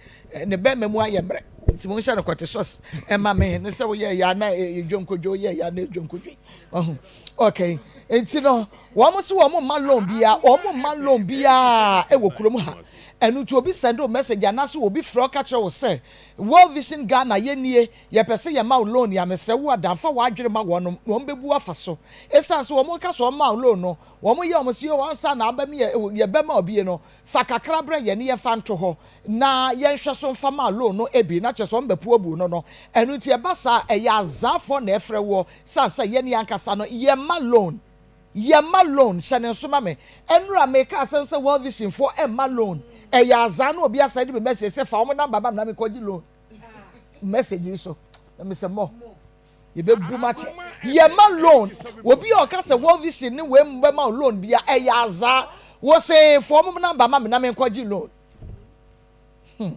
ne bɛrima mu ayɛ mmerɛ nti mo nhyɛ no kɔte sɔs ɛma me ne sɛ woyɛ ya na edwonkodwo woyɛ ya na edwonkodwo ɔho okay nti no wɔn se wɔn mma loan bia wɔn mma loan bia ɛwɔ kurom ha ɛno nti obi send wo message anaasɛ obi frɛ ɔka kyerɛ wo sɛ World Vision Ghana yɛ nie, yɛpɛ sɛ yɛma wo loan a, mesrɛ wo ada mfa w'adwene ma wɔnom na wɔn bɛbu afa so. Ɛsiane sɛ wɔn ka sɛ wɔn ma wo loan no, wɔn yɛ wɔn sɛ yoo ansa na abɛm yɛ yɛbɛma wo bie no, fa kakra brɛ yɛn ne yɛmfa nto hɔ na yɛnhwɛ so mfa ma loan no bi, na kyerɛ sɛ wɔn bɛpo abu no no. Ɛno nti ɛba saa a, ɛyɛ azaafoɔ na ɛfrɛ woɔ, sane sɛ yɛn ankasa no yɛmma loan. Yɛmma loan, hyɛ ne nso ma me. Ɛnora meka asɛm sɛ World Vision foɔ ɛmma loan. Ɛyɛ azaa na obi asan de me message sɛ fa wɔn number ma me na me kɔgye loan. Message yi so na me sɛ mɔ yɛbɛbu ma kyɛ. Yɛmma loan. Obi a ɔka sɛ World Vision ne wei mu bɛma wo loan bia ɛyɛ azaa. Wo se fa wɔn number ma me na me nkɔgye loan. Hmm.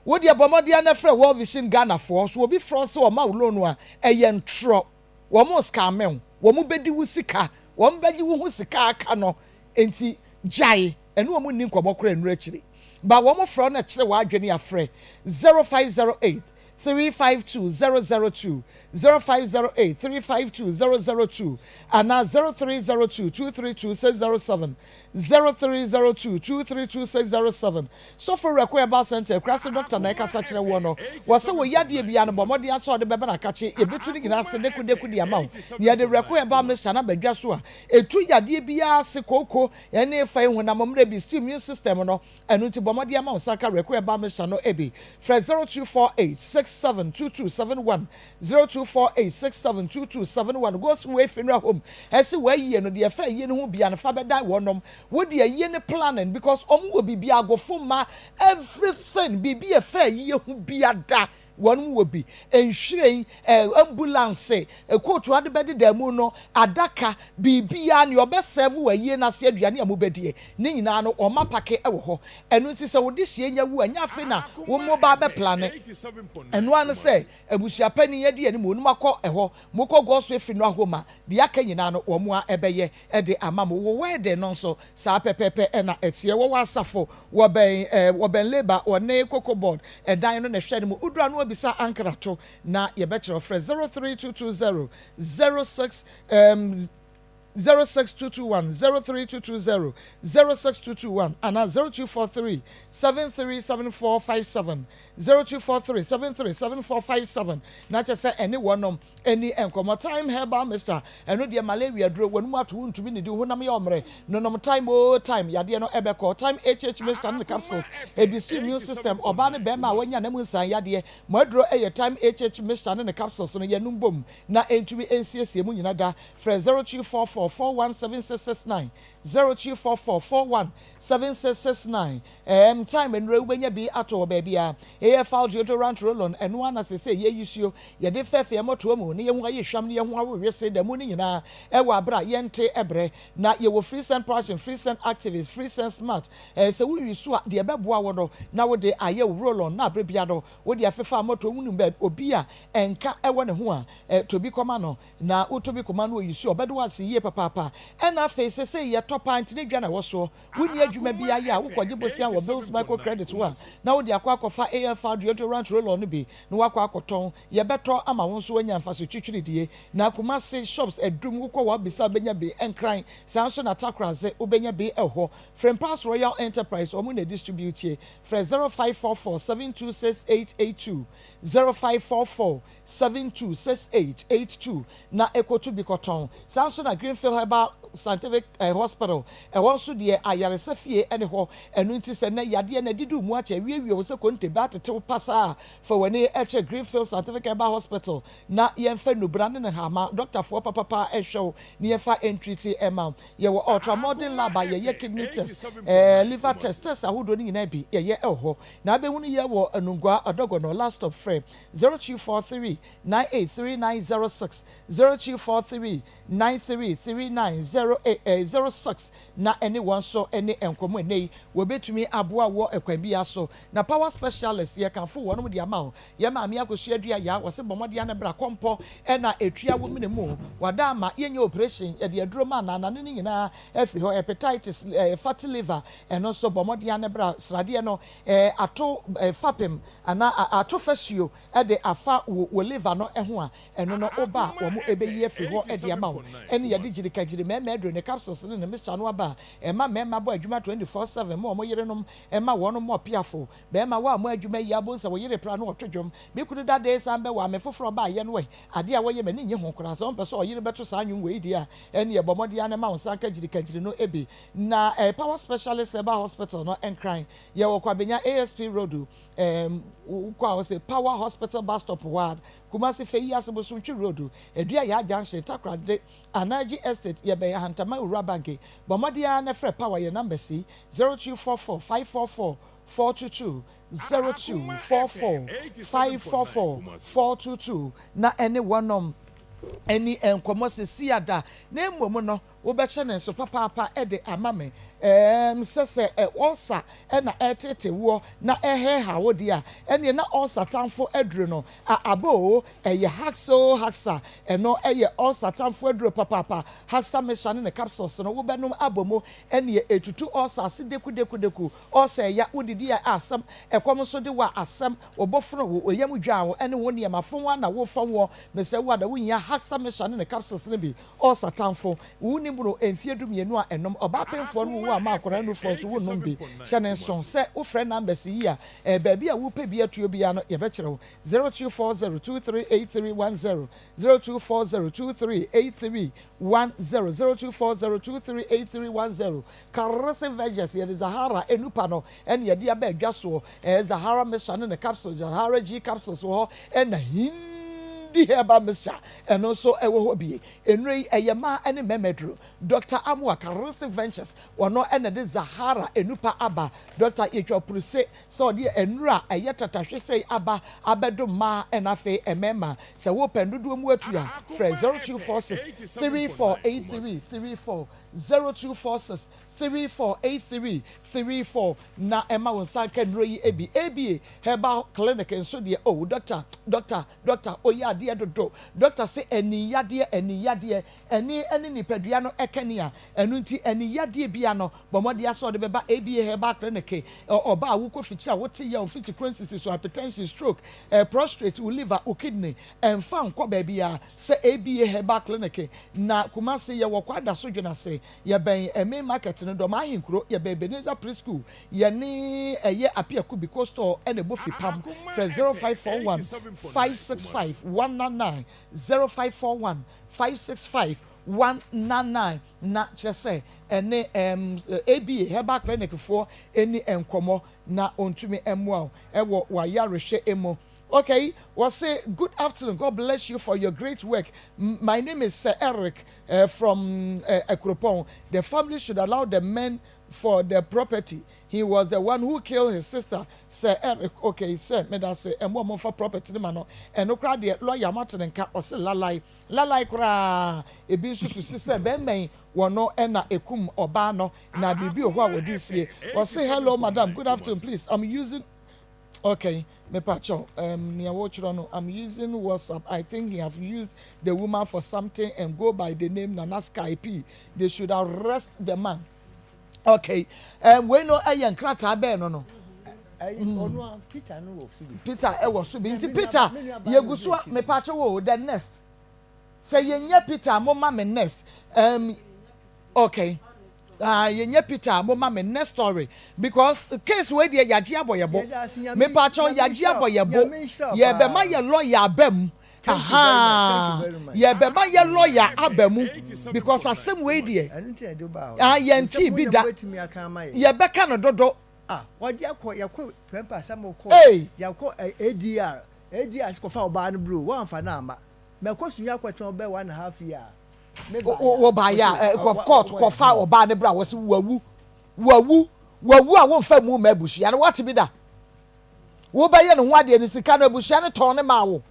Wo deɛ bɔ mmɔden na frɛ World Vision Ghana foɔ. So obi frɛ wo sɛ ɔma wo loan a ɛyɛ ntorɔ. Wɔn scam wo, wɔn bɛdi wo sika, wɔn bɛgye wo ho sika aka no, enti gyae ɛne wɔn nni nkɔmmɔ koraa nnuru akyiri. Ba wɔn frɛ wo na kyerɛ w'adwene a frɛ 0508 352 002, 0508 352 002 anaa 0302 232 607. 0302 232 607 Sɔfo Werɛko Herbal Centre, Akurase Dɔkta na ɛkasa kyerɛ woɔ no. Wɔ sɛ wɔ yadeɛ biara no, bɔ mmɔden ara sɛ ɔde bɛba na kakye, yɛbɛtu ne nyinaa ase dekudeku de ama wo. Na yɛde Werɛko Herbal Mixture no aba dwa so a, ɛtu yadeɛ biara ase, kooko, ɛne fa yi honam mmerɛ bi, still immune system no. Ɛno nti bɔ mmɔden ara ma wo nsa nka Werɛko Herbal Mixture no bi. Frɛ 0248 67 2271 0248 67 22 71 Goes Way Funeral Home ɛse w'ayie no deɛ ɛfa ayie no ho bia no fa bɛdan wɔnom wo deɛ ayie no planning because ɔmo wɔ biribi agofo mma everything biribi ɛfa ayie ho bia da wɔnom wɔ bi nhwiren eh, ambulance eh, kootu ade bɛdeda mu no adaka biribiara nea ɔbɛ serve wɔ ayie no ase aduane a mobɛdie ne nyinaa no wɔn apake wɔ hɔ ɛno nti sɛ wode sie nya wu a nyɛ afei na wo mo ba bɛ plane ɛno ara ne sɛ Abusua panin adi anim wɔnom akɔ ɛhɔ mokɔ Gospel funeral home a deɛ aka nyinaa no wɔn a ɛbɛyɛ de ama mo wɔ wedding no nso saa pɛpɛɛpɛ na ɛteɛ wɔwɔ asafo wɔbɛn ɛɛ wɔbɛn labour wɔne cocoa board ɛdan no na ɛhwɛ no mu woduru a na wabisa ankrato na yɛbɛkyerɛ wo frɛ 03220 06 ɛɛm 06221, 03220, 06221 anaa 0243 737457, 0243 737457 na kyerɛ sɛ ɛne wɔnom ɛni nkɔmmɔ. Thyme Herbal Mixture, ɛno deɛ malaria duro, wɔnom ato wo ntumi nnidi, wo honam yɛ ɔmmerɛ, nonom Thyme oo Thyme, yadeɛ no ɛbɛkɔ. Thyme HH Mixture ne ne capsules, ɛbisi immune system, ɔbaa ne bɛɛma a wanya nna mu nsan yadeɛ, mo aduro ɛyɛ Thyme HH Mixture ne ne capsules no, yɛnom bom na ɛntumi ɛnsiesie mu nyina da. Frɛ 0244. 0244 41 7669, 0244 41 7669. Ɛɛm, Thyme nnuro yi wobɛnya bi atɔ wɔ baabiara. AFL deodorant roll-on, ɛno ara na seesei yɛyusuo, yɛde fɛɛfɛ yɛn mmɔtoa mu na yɛn ho ayɛ hwam na yɛn ho awo wese da mu no nyinaa ɛwɔ aberɛ a yɛnte brɛ. Na yɛwɔ Free Send Passion, Free Send Activist, Free Send Smart. Ɛɛ, sɛ woyusu a, deɛ ɛbɛboa wo no na wode ayɛ wo roll-on na aberɛ biara no wode afefa mmɔtoa mu. Wonim baabi obi a ɛnka ɛwɔ ne ho a, tɔ bi kɔma no. Na wotɔ bi kɔma no ɔyusu a, ɔbɛda wo ase yie papaapa. Ɛna afei seesei yɛtɔ paa nti ne dwa na ɛwɔ soɔ. Wonni adwuma biara yɛ a, wokɔgye bosea wɔ Bills Microcredit hɔ a, na wode akɔ akɔfa AFR deodorant roll-on no bi na woakɔ akɔtɔn. Yɛbɛtɔ ama wo nso woanya mfaso twitwiridie. Na Kumasi shops adum wokɔ hɔ abisa a wobɛnya bi. Nkran, saa nso na Takorase wobɛnya bi wɔ hɔ. Frempahs Royal Enterprise wɔn na ɛdistributie. Frɛ 0544 726882, 0544 726882 na ɛkɔtu bi kɔtɔn. Saa nso na Greenfield Herbal Scientific Hospital, ɛhɔ nso deɛ ayaresa fie ne hɔ. Ɛno nti sɛ nnɛ yadeɛ no adidi wo mu akyɛ, awiewie wo sɛ konte bɛ atete wo pasaa a, fa w'ani kyerɛ Greenfield Scientific Herbal Hospital na yɛmfa nnubra ne nhama, dɔktafoɔ papapa nhwɛ wo na yɛmfa ntreati mma wo. Yɛwɔ Ultra Modern Lab a yɛyɛ kidney test, liver test, test ahodoɔ no nyinaa bi yɛyɛ wɔ hɔ. Na abɛhunu yɛ wɔ Anungua, Ɔdɔgɔnɔ, Last Stop. Frɛ 0243 983906, 0243 933908, 06 na ɛne wɔn nso ne nkɔmmɔ ɛnnɛ yi. Wɔbɛtumi aboa wo wɔ kwan biara so. Na Power Specialist, yɛkamfo wɔnom de ama wo. Yɛn maame Akosua Dua Yaa, wɔse bɔ mmɔden ara bra kɔmpɔ na ɛtua wo mene mu. Wada ama yɛnyɛ operation, yɛde aduro ma anaa nane no nyinaa afiri hɔ. Hepatitis, fatty liver, ɛno nso bɔ mmɔden ara bra. Sradeɛ no ato fapem anaa ato fasuo de afa wo liver no ho a, ɛno no woba a wɔn ɛbɛyi afiri hɔ de ama wo. Ɛne yɛde gyirikagyiri mmarima aduro ne capsules ne ne mixture no aba a ɛma mmarima bɔ adwuma 24/7 ma wɔn yerenom ma wɔn mmɔ piafo. Barima wo a mo adwuma yi abom sɛ wo yere pra no ɔto dwom. Me kunu dade san bɛwaa me foforɔ baayɛ no ɛ adeɛ a wɔyɛ m'ani nnye ho koraa. Sɛ wompɛ sɛ ɔyere bɛto saa nnwom wei deɛ a ɛneɛ bɔ mmɔden ara na ma wo nsa nka gyirikagyiri no bi. Na Power Specialist Herbal Hospital no Nkran yɛwɔ Kwabenya ASP Road Ɛɛm wokɔ a wɔse Power Hospital bus stop hɔ ara, Kumasi Feyi ase Bosontwi Road, Aduayaa Junction, Takoradi, Anaji Estate, yɛbɛn Ahantama Owura Banke. Bɔ mmɔden ara na frɛ Power yɛn numbers yi, 0244 544 422, 0244 544 422 na ɛne wɔnom nni nkɔmmɔ sesiada na mmom no Wobɛhyɛ no nso papaapa de ama me. Ɛɛm, sɛ sɛ ulcer na ɛreteetee woɔ na ɛreheha wo deɛ a, ɛnneɛ na ulcer tamfo aduro no a aba oo, ɛyɛ Haxa oo Haxa, ɛno yɛ ulcer tamfo aduro papaapa. Haxa mixture ne ne capsules no wobɛnom abɔ mu, ɛnneɛ ɛtutu ulcer ase dekudekudeku. Ulcer ɛya, wodidi a asɛm, ɛkɔm nso de wo a asɛm, wo bo fono wo, wo yam dwaa wo, ɛne wo nneɛma fon ara na wofam woɔ. Mesrɛ wo ada wohia Haxa mixture ne ne capsules no bi. Ɔs atamfo, wo nni boro mfeɛ dumienu a ɛnom, ɔbaa pemfoɔ no wowo ama akwadaa nufoɔ nso wo nnom bi. Hyɛ no nso sɛ wo frɛ numbers yi a, ɛɛ baabi a wo pɛ bi atuo biara no yɛbɛkyerɛ wo, 0240238310, 0240238310, 0240238310. Karese Verges, yɛde Zahara enupa no ɛna yɛde aba adwa soɔ, ɛɛ Zahara mixture ne ne capsules, Zahara G capsules wɔ hɔ, ɛna Hindi herbal mixture Ɛno nso ɛwɔ hɔ bi. Nnuro yi, ɛyɛ mmaa ne mmarima aduro. Dɔkta Amoah, Karensi Ventures, ɔno na ɛde Zahara Enupa aba. Dɔkta Yetwa Pruse sɛ ɔde nnuro a ɛyɛ tatahwe sei aba abɛdom mmaa na afei mmarima. Sɛ wopɛ ndodoɔ mu atu a, frɛ 0246 3483 34, 0246 3483 34 na ɛma wo nsa nka nnuro yi bi. ABA Herbal Clinic nso deɛ, oh, dɔkta, dɔkta, Dɔkta, Oyɛ adeɛ dodo. Dɔkta se ani yadeɛ, ani yadeɛ, ani ne nipadua no kani a, ɛno nti ani yadeɛ bia no, bɔ mmɔden ara sɛ ɔde bɛba ABA Herbal Clinic. Ɔba a wokɔ fikyiri a wote yaw, mfikyi kuro nsisi so, hypertension, stroke, prostrate, wo liver, wo kidney, ɛmfa nkɔ baabiara sɛ ABA Herbal Clinic. Na Kumasi yɛwɔ Kwadaso Dwenase, yɛbɛn Main Market no, Dɔm Ahenkuro, yɛbɛn Ebenezer Preschool, Yɛne ɛyɛ Apiaku Biko store na ɛbɔ fipam. Frɛ 0541 565 199, 0541 565 199 na kyerɛ sɛ ɛne ɛɛm ABA Herbal Clinic foɔ nni nkɔmmɔ na ɔntumi mmoa wo wɔ w'ayarehwɛ mu. Okay, wɔse good afternoon, God bless you for your great work. My name is Sir Eric uh, from uh, Akropong. The family should allow the men for the property. He was the one who killed his sister, Sir Eric. Okay, sir, medase, ɛmo a momfa property no ma no. Ɛno koraa deɛ lawyer moate ne nka, ɔse lalai. Lalai koraa, ebi nso susi sɛ bɛrima yi wɔno ɛna ekum ɔbaa no, na biribi wɔ hɔ a wɔde sie. Ɔse hello madam, good afternoon, please, I'm using Okay, mepakyɛw, um, nea wɔtwerɛ no, I'm using WhatsApp. I think he have used the woman for something and go by the name Nana Sky P. They should arrest the man. Okay, um, wei no ɛyɛ nkrataa bɛn no no? Mm. Peter no wɔ so bi. Peter ɛwɔ so bi. Nti Peter, yɛgu so a, mepakyɛw o, the next. Sɛ yɛnyɛ Peter a, momma me next. Um, okay. Ah, yɛnyɛ Peter a, momma me next story. Because case wei deɛ yɛagye abɔ yɛ bo. Mepakyɛw, yɛagye abɔ yɛ bo. Yɛbɛma yɛ lawyer aba mu. Ahaa, yɛbɛma yɛ lawyer aba mu. Because asɛm wei deɛ, ah, yɛntee bi da. Yɛbɛka no dodo. Ah, wɔde akɔ, yɛkɔ prɛmpa asɛm kɔ, Hey. yɛkɔ ADR, ADR kɔfa ɔbaa no bro, wɔamfa no amma. Mɛkɔ sunya akɔtena ɔbɛ one and a half year a. Me baayɛ Wo baayɛ a, a, kɔ court kɔfa ɔbaa no bra wɔsi wawu, wawu, wawu a wonfa mu ma abusua no wate bi da. Wobɛyɛ ne ho adeɛ ne sika no abusua no tɔn ne maa wo.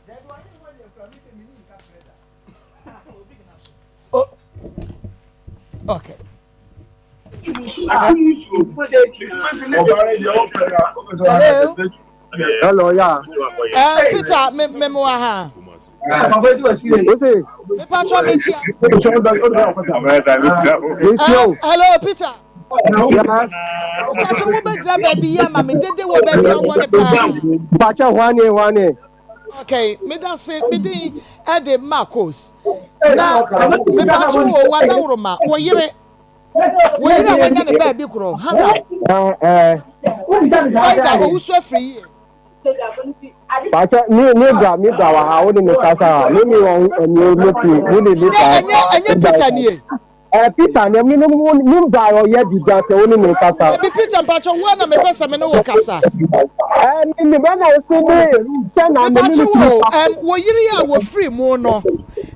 Oh, okay. Hello. Hello, yeah. Peter, me me mo aha. Ose. Me patro me chia. Hello, Peter. Yeah. Patro wo be gyina baabi yi ama me dede wɔ baabi a wɔ ne paa. Patro hwane hwane. Okay, me da se me din ɛde Marcos. Na me patro wo wadaworo ma wo yere. Wo yere a wanya ne baabi korɔ, Hannah. Faida owusu afiri yie. Pakyɛ mi mi bra mi bra wɔ ha wo ne mi kasa ha mi mi wɔ ɛmi mi fi mi ne mi bra. Ɛnyɛ ɛnyɛ Peter nie. Ɛ Peter ne mi ne mi bra ɔyɛ bibi asɛ wo ne mi kasa. Ɛbi Peter mpakyɛ wo na mi pɛ sɛ mi ne wo kasa. Ɛ mi mi bɛ na esi mi sɛ na mi mi mi wo ɛm wɔ yiri a wɔ firi mu no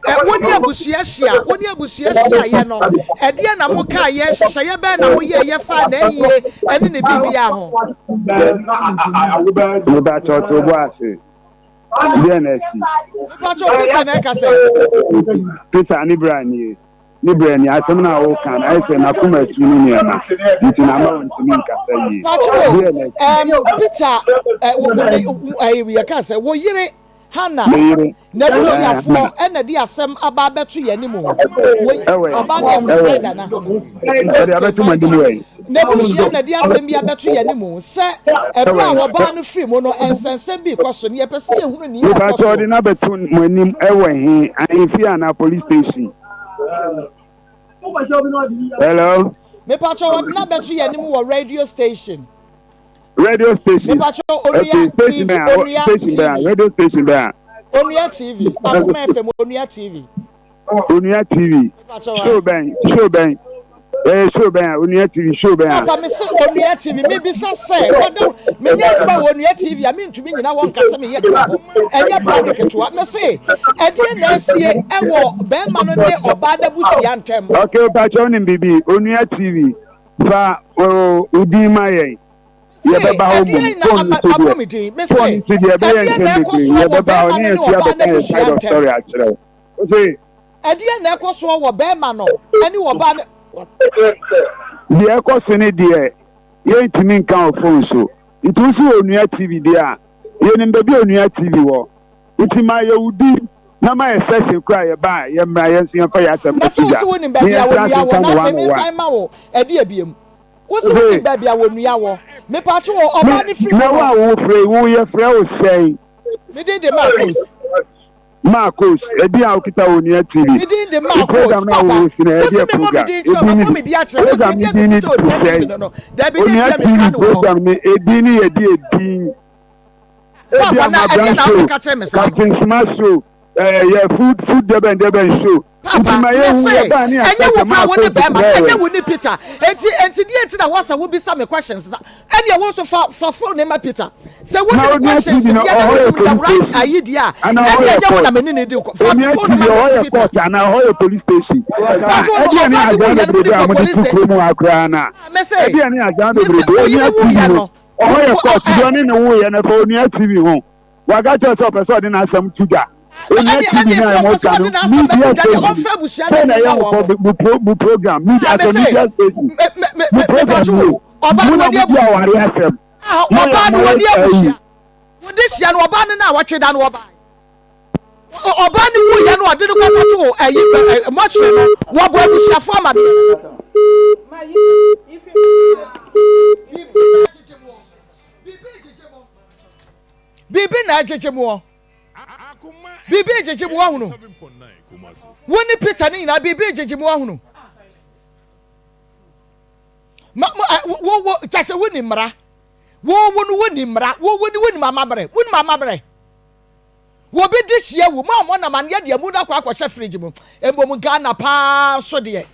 ɛ wo ne abusua hyia wo ne abusua hyia yɛ no ɛdeɛ na mo kaa yɛ nhyehyɛeɛ bɛn na mo yɛ yɛ fa na ɛyie ɛne ne biribiara ho. Mepakyɛw to bo ase. Deɛ na asi? Mepakyɛw Peter na ɛka sɛ. Peter ne bra nie. Ne bra nie. Asɛm no a woka no ayɛ sɛ n'akoma atu ne nneɛma nti na ama ɔntumi nkasa yie. Pakyɛw Deɛ na asi? um, Peter ɛ wo wo ne ɛ yɛka sɛ wo yere Hannah Me yere. n'abusuafoɔ ɛna de asɛm aba abɛto yɛn anim o. Wo Ɛwɛ. ɔbaa no yɛfrɛ Ɛwɛ. Faida na. Ɛde Okay, abɛto mo Faida. anim wɛ. N'abusua na de asɛm bi abɛto yɛn anim sɛ ɛberɛ Ɛwɛ. a wɔbaa no firi mu no nsɛnsɛm bi rekɔ so na yɛpɛ sɛ yɛhunu nea ɛrekɔ Mepakyɛ soɔ. ɔde no abɛto mo anim ɛwɔ he? Ahemfie anaa police station? Hello? Mepakyɛ wɔde no abɛto yɛn anim wɔ radio station. Radio station. Mepakyɛ Onua Okay, station TV, bɛn a? Onua Station bɛn a? TV. Radio station bɛn a? Onua TV, Akoma FM, Onua TV. Onua TV. Show bɛn? Show bɛn? Ɛyɛ show bɛn a? Onua TV show bɛn a? Papa me se Onua TV, me bisa sɛ wɔde menyɛ adwuma wɔ Onua TV a mentumi nyina hɔ nka sɛ meyɛ adwuma hɔ. Ɛnyɛ brand ketewa. Me se ɛdeɛ na asie ɛwɔ bɛrima no ne ɔbaa n'abusua ntam. Okay, mpakyɛ wonim biribi? Onua TV, fa wo din ma yɛn. Yɛbɛba hɔ mmom. Phone no so deɛ, phone no so deɛ ɛbɛyɛ nsɛm bebree. Yɛbɛba hɔ ne yɛn nso abɛka yɛn side of story akyerɛ wo. Ose. Ɛdeɛn na ɛkɔ soɔ wɔ bɛrima no ne ɔbaa no. Deɛ ɛkɔ so ne deɛ yɛntumi nka wɔ phone so. Nti wo se Onua TV deɛ a, yɛnim baabi a Onua TV wɔ. Nti ma yɛ wo din na ma yɛ session koraa a yɛba a yɛmmra yɛn nso yɛmfa yɛn asɛm Na sɛ mmɛto wo dwa se wonim na baabi a yɛntra onua ase wɔ nka na no afei one on one. mensan ma wo ɛdeɛ biom. Wo se wonim Ose. baabi a onua wɔ. Mepatwo o, Me, ɔbaa no firi mu na wo no. a wofrɛ yi, wo yɛfrɛ wo sɛn? Me din de Marcos. Marcos, edin a wokita wɔ Onua TV. Me din de Wo Marcos, program no a papa. wohost no, Wo ɛyɛ se deɛ me mmɔ me program? din kyerɛ wo, Edin ne mabɔ me din akyerɛ wo. Wo se program no ɛdeɛ din ne mekuta Onua TV sɛn? no no. Dabi, de Onua bia TV mekra no wɔ hɔ. program no, edin no yɛ deɛ edin? Papa, Ebia na ma ɛdeɛ Brown na show, wokeka kyerɛ me saa no? Captain Smart show, ɛɛ yɛ food food dɛbɛn dɛbɛn show. Papa, mese, ɛnyɛ wo koraa wo ne bɛrima, ɛnyɛ wo ne Peter. Enti, enti deɛ nti na wɔsɛ wobisa me questions sa? Ɛneɛ wo nso fa, fa phone ne ma Peter. Sɛ wo ne questions deɛ na wo nim the right ayi deɛ a, ɛneɛ ɛnyɛ wo na me ne ne di nkɔ. Fa phone ma me Peter. Fa phone no, ɔbaa ne wuyɛ no mo de kɔ police station. Mese, mese, oyere wuyɛ no. Ɔhɔ yɛ court, deɛ ɔne ne wuyɛ no fa onua TV ho. Waka kyerɛ sɛ ɔpɛ sɛ ɔde n'asɛm to dwa. Onua TV no a ɛmo ka no, media station sɛ na ɛyɛ mo pro mo program media as a media station mo program ni mo na mo di aware asɛm. Mo yɛ mo ayi. Wode hyia no ɔbaa no na wɔtwe da no ɔbaa. Ɔbaa no wuyɛ no ɔde no kɔkɔto ayi mɔkyerɛ no wɔbɔ abusuafo amadeɛ. Biribi na ɛgyegye moɔ. Biribi regyegye mo ahunu. Wo ne Peter ne nyinaa biribi regyegye mo ahunu. Ma mo wo wo kyɛ sɛ wonni mmara. Wo wo no wonni mmara. Wo wo ne wonim amammerɛ. Wonim amammerɛ. Wɔbi de hyia wu mo a mo nam aneɛ deɛ mu no akɔ akɔhyɛ fridge mu. Mmom Ghana paa nso deɛ.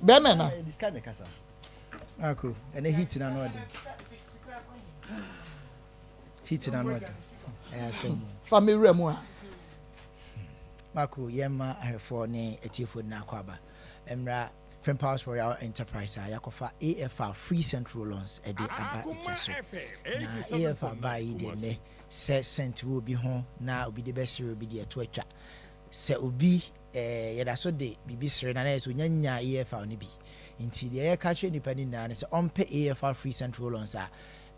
Bɛrima na. Ako, ɛnɛ heat na no ɔden. Heat na no ɔden. Ɛyɛ asɛm. Fa me wura mu a. Mako, yɛmma ahwɛfoɔ ne atiefoɔ nyinaa akɔ aba. Mmra Frimpals Royal Enterprise a yɛakɔfa AFR Free Scent Roll-Ons de aba dwa so. Na AFR baa yi deɛ nnɛ sɛ scent wɔ obi ho na obi de bɛsere obi deɛ ɛto atwa. Sɛ obi eh, yɛda so de biribi sere no a na ɛyɛ sɛ onya nyaa AFR no bi. Nti deɛ yɛka kyerɛ nipa no nyinaa ne sɛ ɔmpɛ AFR Free Scent Roll-Ons a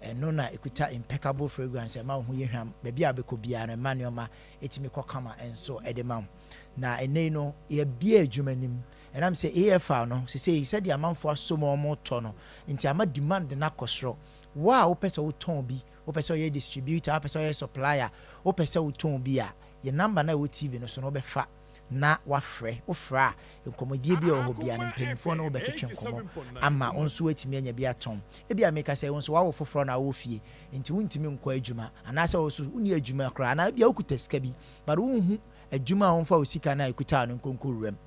ɛno na ɛkuta impeccable fragrance a ɛma wo ho yɛ hwam. Baabi a wobɛkɔ biara no ɛma nneɛma tumi kɔ kama nso de ma wo. Na ɛnnɛ yi no yɛabue adwuma no mu. Ɛnam sɛ AFR no sesei sɛdeɛ amanfoɔ asɔ mu a wɔretɔ no nti ama demand no akɔ soro. Wo a wopɛ sɛ wotɔn bi, wopɛ sɛ woyɛ distributor, wopɛ sɛ woyɛ supplier, wopɛ sɛ wotɔn bi a, yɛn number no a ɛwɔ TV no so no wobɛfa na woafrɛ. Wofrɛ a, nkɔmmɔdie bi a ɛwɔ hɔ biara no, mpanimfoɔ ne wo bɛtwetwe nkɔmmɔ ama wo nso woatumi anya bi atɔn. Ebia meka sɛ wo nso woawo foforɔ na wowɔ fie nti wontumi nkɔ adwuma, anaasɛ wo nso wonni adwuma koraa, anaa ebia wokuta sika bi but wonhu adwuma a womfa wo sika no a ɛkuta wo no nkɔ nkɔwura mu.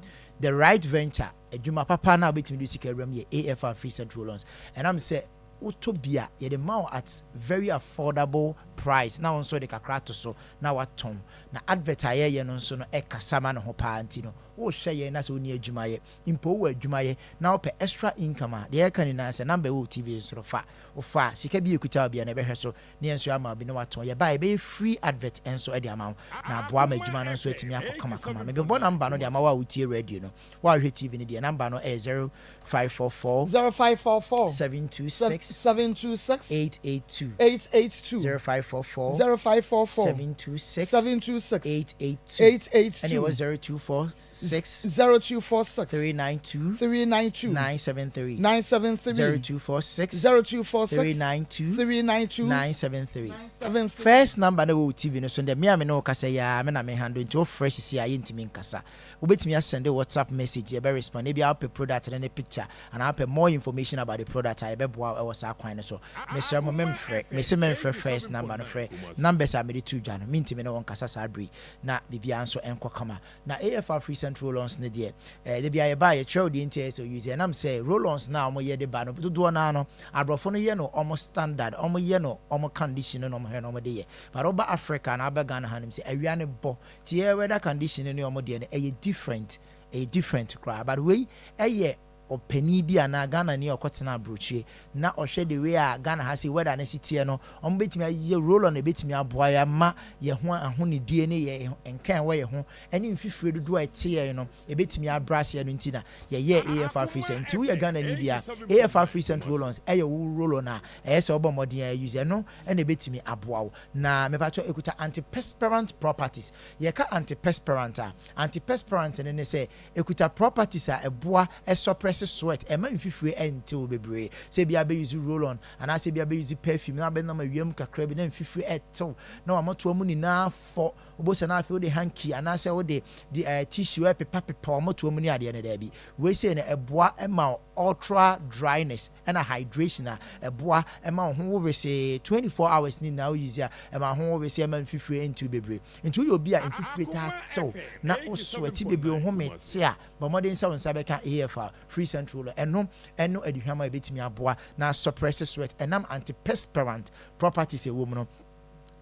The right venture, adwuma papa no a wobɛtumi de wo sika awura mu yɛ AFR Free Central Loans. Ɛnam sɛ wotɔ bi a, yɛde ma wo at very affordable price na wo nso wode kakra ato so na woatɔn. Na advert a yɛyɛ no nso no ɛkasa ma ne ho paa nti no wohwɛ yɛn na sɛ wonni adwuma yɛ, mpo wowɔ adwuma yɛ na wopɛ extra income a, deɛ yɛka nyinaa sɛ number ɛwɔ wo TV so no fa. Wofa a, sika bi a ɛkuta wo biara no yɛbɛhwɛ so na yɛn nso yɛama wo bi na woatɔn. Yɛba a yɛbɛyɛ free advert nso de ama wo na aboa ama adwuma no nso atumi akɔ kamakama. Mebɛbɔ number no de ama wo a wotie radio no. Wo a wohwɛ TV no deɛ, number no yɛ 0544. 0544. 726. 726. 882. 882. 0544. 0544. 726. 726. 882. 882. Ɛna ɛwɔ 0246. 0246. 392. 392. 973. 973. 0246. 0246. 392. 392. 973. 973. First number no ɛwɔ wo TV no so no deɛ, me a me ne wo kasa yi ara, me na me handle nti wofrɛ sisi a yɛntumi nkasa. Wobɛtumi asɛnde WhatsApp message, yɛbɛ respond. Ebia wopɛ product no ne picture anaa wopɛ more information about the product a, yɛbɛboa wo wɔ saa kwan no so. Mesrɛ mo memfrɛ, mese memfrɛ first number no, frɛ numbers a mede too dwa no. Mentumi ne wo nkasa saa bere yi na biribiara nso nkɔ kama. Na AFR free scent roll-ons no deɛ, eh, da biara yɛba a yɛkyerɛ wo deɛ nti a ɛyɛ sɛ wo use. Ɛnam sɛ roll-ons no a wɔyɛ de ba no, dodoɔ no ara no, aborɔfo no yɛ no wɔn standard, wɔyɛ no wɔn condition no na wɔhwɛ na wɔde yɛ. But woba Africa anaa woba Ghana hanom sɛ awia no bɔ, Nti yɛ weather condition no ne ɔmo deɛ no ɛyɛ different, ɛyɛ different koraa but wei ɛyɛ ɔpanin bi anaa Ghana ni a ɔkɔtena abrokyire na ɔhwɛ the way a Ghana ha sei weather no si teɛ no ɔmo bɛtumi ayɛ roll on ɛbɛtumi aboa yɛ ama yɛ ho ahonidie ne yɛ nka ɛwɔ yɛ ho ɛne mfifire dodoɔ a ɛte yɛn no ɛbɛtumi abrɛ aseɛ no nti na yɛyɛɛ AFR free cent nti woyɛ Ghana ni bi a AFR free cent roll ons ɛyɛ wo roll on a ɛyɛ sɛ wobɔ mmɔden a use ɛno ɛna ɛbɛtumi aboa wo. Na mepakyɛw ekuta antiperspirant properties. Yɛka antiperspirant a, antiperspirant no ne sɛ ekuta properties a ɛboa ɛsɔprɛse sweat, ɛmma mfifire ɛntew bebree. Sɛ ebia abɛ use roll on anaasɛ ebia abɛ use perfume na abɛnam awia mu kakra bi na mfifire ɛtew na w'amɔtoa mu nyinaa fɔ, wobɛhu sɛ na afei wode hanky anaasɛ wode de ɛɛ tissue ɛpepa pepa w'amɔtoa mu ne adeɛ no, daabi. Wei sei no ɛboa ma. ultra dryness ɛna hydration a ɛboa ɛma wo ho wo wesee 24 hours ne nyinaa wo use a ɛma ho wo wesee ɛma mfifire ntu bebree. Nti woyɛ obi a mfifire taa tew na wo sweat bebree wo home te a, bɔ mmɔden sɛ wo nsa bɛka AFR free scent roller. Ɛno ɛno aduhwam a ɛbɛtumi aboa na suppress sweat ɛnam antiperspirant properties a ɛwɔ mu no.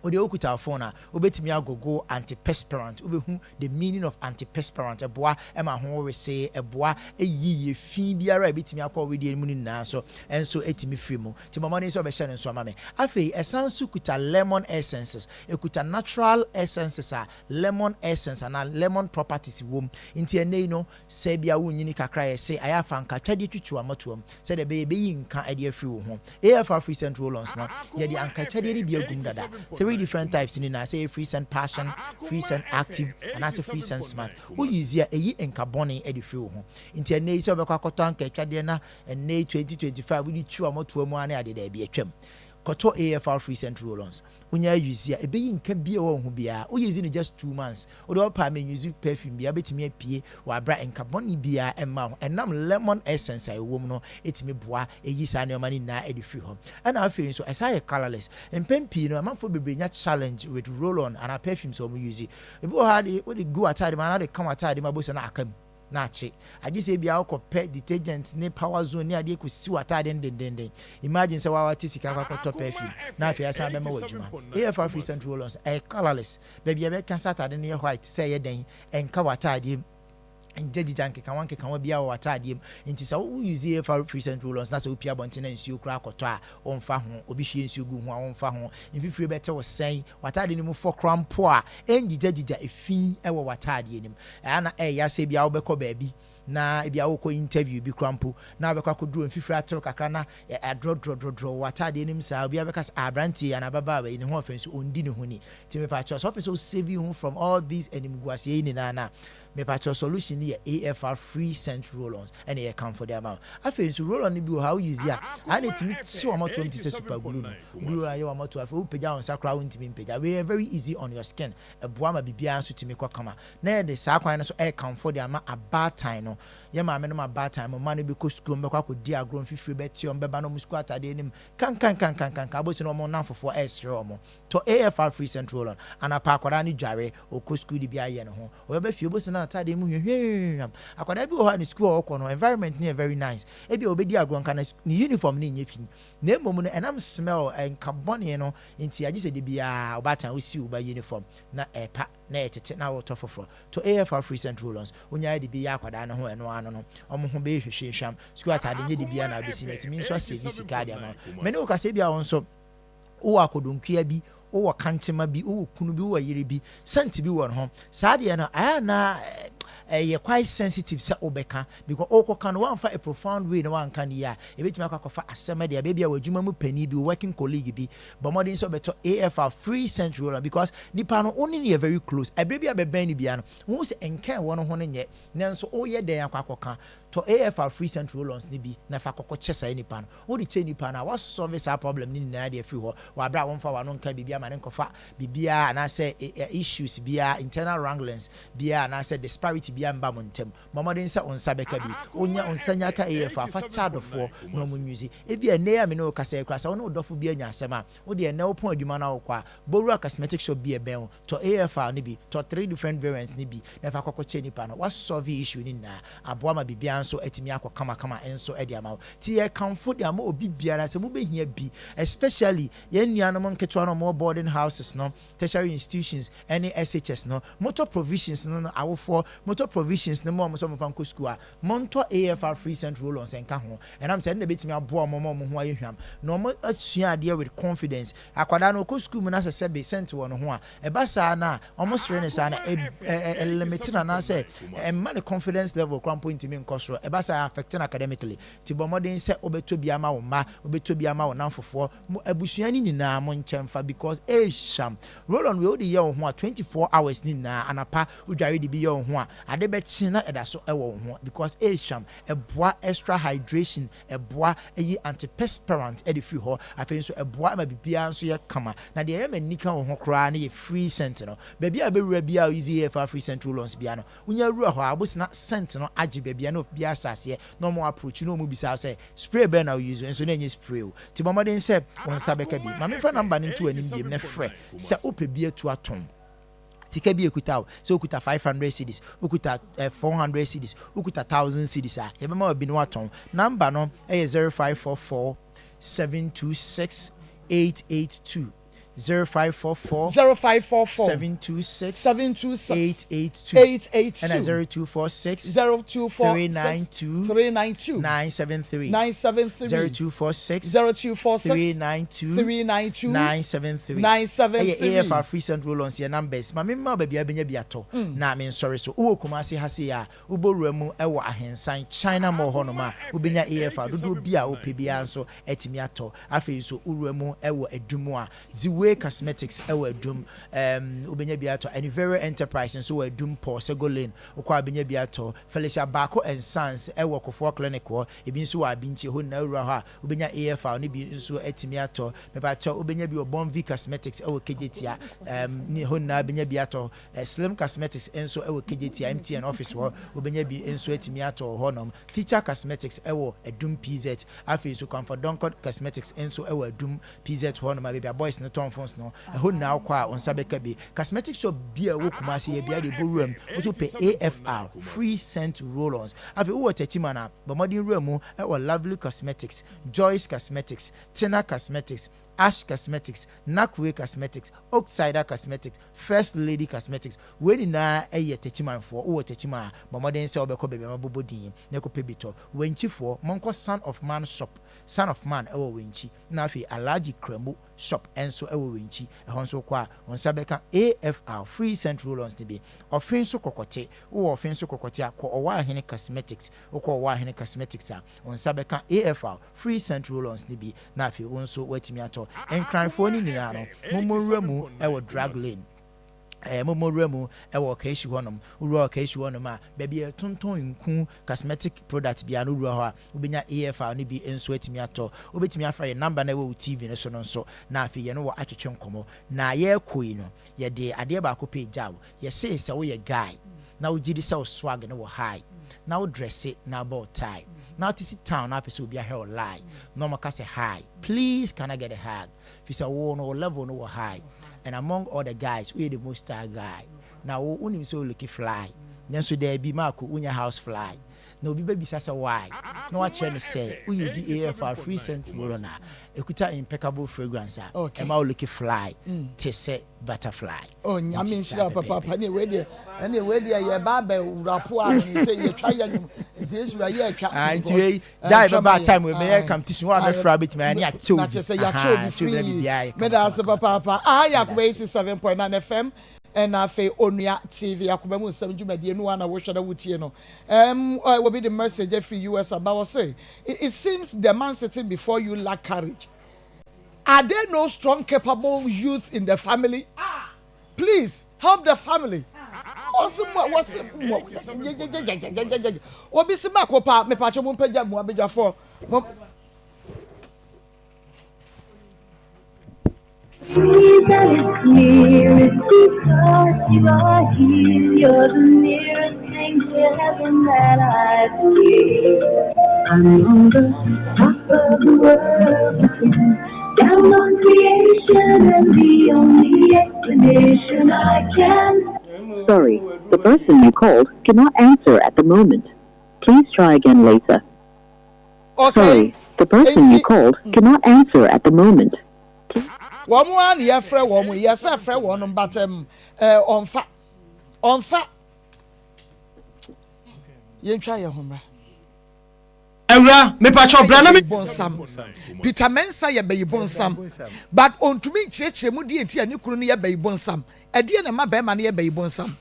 Wo deɛ wokuta wo phone a, wobɛtumi agogo antiperspirant, wobɛhu the meaning of antiperspirant, ɛboa ma ho wesee, ɛboa yiyi fi biara a ɛbɛtumi akɔ wedeɛ no mu no nyinaa nso nso ɛtumi firi mu. Nti bɔ mmɔden sɛ wobɛhyɛ no nso ama me. Afei ɛsan nso kuta lemon essences, ɛkuta natural essences a lemon essence anaa lemon properties wɔ mu. Nti ɛnnɛ yi no, sɛ ebia wonyini kakra a yɛse ayɛ afa nkatwadeɛ twitwi w'amatoa mu sɛdeɛ ɛbɛyɛ ɛbɛyi nka de afiri wo ho. AFR Free Scent Roll-Ons no, yɛde ankatwadeɛ no bi agu mu dada. Three different types no nyinaa, sɛ ɛyɛ Free Scent Passion, Free Scent Active, anaasɛ Free Scent Smart. Wo use a, ɛyi nka bɔne de firi wo ho. Nti ɛnnɛ yi sɛ wobɛkɔ akɔtɔ ankatwadeɛ na ɛnnɛ yi 2025 wode twi w'amatoa mu ara ne adeɛ, daabi, atwam. Kɔtɔ AFR Free Scent Roll-Ons. Wonya use a, ɛbɛyi nka bi a ɛwɔ wo ho biara. Wo use no just 2 months. Wode ɔpɛ a men use perfume biara, wobɛtumi apue wɔ aberɛ a nka bɔne biara mma wo ho. Ɛnam lemon essence a ɛwɔ mu no ɛtumi boa ɛyi saa nneɛma no nyinaa de firi hɔ. Ɛna afei nso ɛsan yɛ colourless. Mpɛn pii no amanfoɔ bebree nya challenge with roll on anaa perfumes a wɔn use. Ebi wɔ hɔ a de wode gu w'ataade mu anaa wode ka w'ataade mu a wobɛhu sɛ na aka mu na akye. Agye sɛ ebia wokɔ pɛ detergent ne power zone ne adeɛ kɔsi w'ataade no dendenden. Imagine sɛ woa wate sika akɔ akɔtɔ perfume na afei asan abɛma wo adwuma. AFR Free Scent Roll Ons ɛyɛ colourless. Baabi a ɛbɛka sɛ ataade no yɛ white sɛ ɛyɛ dɛn ɛnka w'ataadeɛ mu. Ngyagyigyɛ nkekawa nkekawa biara wɔ w'ataadeɛ mu. Nti sɛ wo use AFR Free Scent Roll Ons na sɛ wopue abɔnten na nsuo koraa kɔtɔ a womfa ho, obi hwie nsuo gu wo ho a womfa ho, mfifire bɛte wo sɛn, w'ataade no mu fɔ koraa mpo a ɛngyigyagyigyɛ efi wɔ w'ataadeɛ no mu. Ɛyɛ a na ɛyɛ ya sɛ ebia wobɛkɔ baabi na ebia worekɔ interview bi koraa mpo na wobɛkɔ akɔduru mfifire atew kakra na adrɔdrɔdrɔdrɔ wɔ w'ataadeɛ no mu saa, obiara bɛka sɛ ah aberanteɛ yi anaa ababaawa yi ne ho ɔfɛ nso ɔndi ne ho ni. Nti mepakyɛw sɛ wopɛ sɛ wo save wo ho from all these animguaseɛ yi nyinaa no a, mepakyɛw solution no yɛ AFR free scent roll-ons ɛna yɛkamfo de ama wo. Afei nso roll-on no bi wɔ hɔ a wo use a, ɛa na ɛtumi kye w'amɔtoam te sɛ super glue no. Duru a ɛyɛ w'amɔtoa afei wopagya wo nsa koraa wontumi mpagya. Wei yɛ very easy on your skin, ɛboa ma biribiara nso tumi kɔ kama. Na yɛde saa kwan no so ɛrekamfo de ama abaatan no. Yɛn maame nom abaatan, mo mma no bɛkɔ sukuu, wɔbɛkɔ akɔdi agorɔ, mfifire bɛte wɔn, bɛba na wɔn sukuu ataadeɛ anim kankankankankankan, wobɛhu sɛ na wɔn nnamfofoɔ ɛresere wɔn. Tɔ AFR free scent roll on, anapa akwadaa no dware, ɔkɔ sukuu de bi ayɛ ne ho, ɔbɛba fie wobɛhu sɛ na n'ataadeɛ mu hwamhwamhwam. Akwadaa bi wɔ hɔ a ne sukuu a ɔkɔ no environment no yɛ very nice, ebia ɔbɛdi agorɔ nka ne uniform no nyɛ fi, na mmom no ɛnam smell, nka bɔne no nti agye sɛ da biara ɔbaatan wosi wo ba uniform na ɛpa na ɛtete na wotɔ foforɔ. Tɔ AFR free scent roll-ons, wonyaa de bi yɛ akwadaa no ho ɛno ano no wɔn ho bɛyɛ hwehwehwam. Sukuu ataade nyɛ de biara na wobɛsi no, ɛtumi nso asave sika de ama wo. Me ne wo kasa ebia wo nso wowɔ akɔdɔnkua bi, wowɔ kankyema bi, wowɔ kunu bi, wowɔ yere bi, scent bi wɔ ne ho. Saa deɛ no ɛyɛ a na ɛyɛ quite sensitive sɛ wobɛka because wokɔka no woamfa a profound way na woanka no yie a, ɛbɛtumi akɔ akɔfa asɛm de aba. Ebia w'adwuma mu panin bi, wo working colleague bi, bɔ mmɔden sɛ wobɛtɔ AFR free scent roller because nipa no wo ne no yɛ very close. Ɛberɛ bi a bɛbɛn no biara no, wohu sɛ nka ɛwɔ no ho no nyɛ, nanso woyɛ dɛn akɔ akɔka? Tɔ AFR free scent roll-ons no bi na fa kɔkɔ kyɛ saa nipa no. Wode kyɛ nipa no a, woasɔve saa problem no nyinaa de afiri hɔ wɔ aberɛ a womfa w'ano nka biribi ama no nkɔfa biribiara anaasɛ issues biara, internal wranglings biara anaasɛ disparity biara mba mo ntam. Bɔ mmɔden sɛ wo nsa bɛka bi. Wonya wo nsa nya ka AFR a, fa kyɛ adɔfoɔ na wɔn nyuzi. Ebia ɛnnɛ yi a me ne wo rekasa yi koraa, sɛ wo ne wo dɔfo bi anya asɛm a, wo deɛ ɛnnɛ wopɔn adwuma na wokɔ a, bɔ wura cosmetic shop bi a ɛbɛn wo, tɔ AFR no bi, tɔ three different variants no bi na fa kɔkɔ kyɛ nipa no. Woasɔlve issue no nyinaa, aboa ma biribiara nso atumi akɔ kamakama nso de ama wo. Nti yɛkamfo de ama obi biara sɛ mobɛhia bi, especially yɛn nuanom nketewa no a wɔwɔ boarding houses no, tertiary institutions ne SHS no, motɔ provisions no no awofoɔ, motɔ provisions no ma wɔn sɛ wɔmfa nkɔ sukuu a, montɔ AFR free scent roll-ons nka ho. Ɛnam sɛ ɛno na ɛbɛtumi aboa wɔn ma wɔn ho ayɛ hwam na wɔasua adeɛ with confidence. Akwadaa no ɔkɔ sukuu mu na sɛ sɛbe scent wɔ ne ho a, ɛba saa no a, wɔsere no saa no, ɛ limit no anaasɛ ɛmma ne confidence level koraa mpo ntumi nkɔ soro. Ɛba saa a, affect no academically. Nti bɔ mmɔden sɛ wobɛtɔ bi ama wo mma, wobɛtɔ bi ama wo nnamfofoɔ, mo abusua no nyinaa monkyɛ mfa because ɛrehwam. Roll on wei wode yɛ wo ho a 24 hours no nyinaa, anapa wodware de bi yɛ wo ho a, ade bɛkye na ɛda so wɔ wo ho because ɛrehwam. Ɛboa extra hydration, ɛboa yi antiperspirant de firi hɔ, afei nso ɛboa ma biribiara nso yɛ kama. Na deɛ ɛyɛ m'anika wɔ ho koraa no yɛ free scent no. Baabi a wobɛwura biara a wo use AFR free scent roll-ons biara no, wonya wura hɔ a, wobɛsena scent no agye baabi a na bi ahyɛ aseɛ na wɔn approach na wɔn bisa wo sɛ spray bɛn na wo use nso na ɛnyɛ spray o. Nti bɔ mmɔden sɛ wo nsa bɛka bi. Ma memfa number no nto w'anim biom na frɛ sɛ wopɛ bi atu atɔn. Sika bi ekuta wo, sɛ wokuta 500 cedis, wokuta 400 cedis, wokuta 1000 cedis a, yɛbɛma wo bi na woatɔn. Number no yɛ 0544 726 882. 0544 0544 726 726 882 882 ɛna 0246 0246 392 392 973 973 0246 0246 392 392 973 973 Ɛyɛ AFR Free Scent Roll-Ons yɛ numbers. Ma memma wo baabi a wobɛnya bi atɔ na mensɔre so. Wowɔ Kumasi ha sei a, wobɔ wura mu wɔ Ahensan, China Mall hɔnom a, wobɛnya AFR dodoɔ bi a wopɛ biara nso atumi atɔ. Afei nso wowura mu wɔ Adum a, Ziway Cosmetics wɔ Adum, ɛɛm, wobɛnya bi atɔ. Aniverio Enterprise nso wɔ Adum, Paul Sego Lane, wokɔ a wobɛnya bi atɔ. Felicia Baako and Sons wɔ Kofoɔ Clinic hɔ, ebi nso wɔ Abinkyi, ɛhɔ nyinaa wowura hɔ a, wobɛnya AFR no bi nso atumi atɔ. Mepakyɛw, wobɛnya bi wɔ Bonvie Cosmetics wɔ Kejetia, ɛɛm, ne ɛhɔ nyinaa wobɛnya bi atɔ. Slim Cosmetics nso wɔ Kejetia, MTN office hɔ, wobɛnya bi nso atumi atɔ wɔ hɔnom. Feature Cosmetics wɔ Adum PZ, afei nso Comfort Donkor Cosmetics nso wɔ Adum PZ hɔ nom a baabi a boys no tɔn phones no, ɛhɔ nyinaa wokɔ a wo nsa bɛka bi. Cosmetic shop bi a ɛwɔ Kumasi yɛ bia de bɔ wura mu, wo nso pɛ AFR, free scent roll-ons. Afei wowɔ Techiman a, bɔ mmɔden wura mu wɔ Lovely Cosmetics, Joyce Cosmetics, Tina Cosmetics, Ash Cosmetics, Nakway Cosmetics, Oaksider Cosmetics, First Lady Cosmetics. Wei nyinaa yɛ Techimanfoɔ. Wowɔ Techiman a, bɔ mmɔden sɛ wobɛkɔ baabi a mabobɔ din yi na kɔpɛ bi tɔ. Wenchifoɔ, monkɔ Son of Man Shop, Son of Man wɔ Wenchi. Na afei Alhaji Kramo shop nso wɔ Wenchi, ɛhɔ nso wokɔ a wo nsa bɛka AFR free scent roll-ons no bi. Ɔfe nso kɔkɔte, wowɔ ɔfe nso kɔkɔte a, kɔ Ɔwɔahene Cosmetics, wokɔ Ɔwɔahene Cosmetics a, wo nsa bɛka AFR free scent roll-ons no bi na afei wo nso woatumi atɔ. Nkranfoɔ no nyinaa no, mommɔ nwura mu wɔ Drug Lane. Ɛɛ, mommɔ nwura mu wɔ Ɔkaehyi hɔnom. Wowura Ɔkaehyi hɔnom a, baabi a yɛtontɔn nku, cosmetic product biara no, wowura hɔ a, wobɛnya AFR no bi nso atumi atɔ. Wobɛtumi afrɛ yɛn number no a ɛwɔ wo TV no so no nso, na afei yɛne wo atwetwe nkɔmmɔ. Na yɛrekɔ yi no, yɛde adeɛ baako pɛ regya wo. Yɛse sɛ woyɛ guy na wogye di sɛ wo swag no wɔ high, na wo dresse na abɔ wo tie, na wote si town na wopɛ sɛ obi ahwɛ wo lie, na wɔka sɛ hi, please can I get a hug? Fisɛ wo no wo level no wɔ high and among all the guys woyɛ the most star guy na wo wonim sɛ wo looki fly nanso daabi Marco wonyɛ house fly na obi bɛbisa sɛ why na wakyerɛ no sɛ wo use AFR free scent roll-on a ɛkuta impeccable fragrance a ɛma wo looki fly te sɛ butterfly. Oh nyame nhyira papaapa ne wei deɛ ɛne wei deɛ yɛ ba abɛ wurapo a ne sɛ yɛtwa yɛ nwom nti yesu wura yɛ atwa. Ah nti wei da yɛ bɛba time wei bɛyɛ competition wɔn a bɛfra bɛtumi ayɛ ne akyɛ obi na kyɛ sɛ yɛakyɛ obi free meda ase papaapa aha yɛ akoma 87.9 FM ɛna afei onua TV akoma mu nsɛm dwumadie no ana wohwɛ na wotie no um, obi de message afiri US aba wɔ se it seems the man sitting before you lack courage Are there no strong capable youth in the family? Please help the family. Wɔsi mu a wɔsi mu a gyegyegyegyegyegyegye. Obi si mako paa mepatwa mu mpagya mu abadwafoɔ. Mo. Sorry, the person you called cannot answer at the moment. Please try again later. Okay. Sorry, the person you called cannot answer at the moment. Wɔn ara na yɛfrɛ wɔn, yɛsɛ frɛ wɔn but um, eh, ɔnfa, ɔnfa. Yɛntwa yɛn ho mmra. Awura, mepakyɛw bra na me. Bonsam. Peter Mensah yɛ bayibonsam but ontumi nkyerɛkyerɛ mu deɛ nti a ne kunu no yɛ bayibonsam. Ɛdeɛn na ɛma barima no yɛ bayibonsam?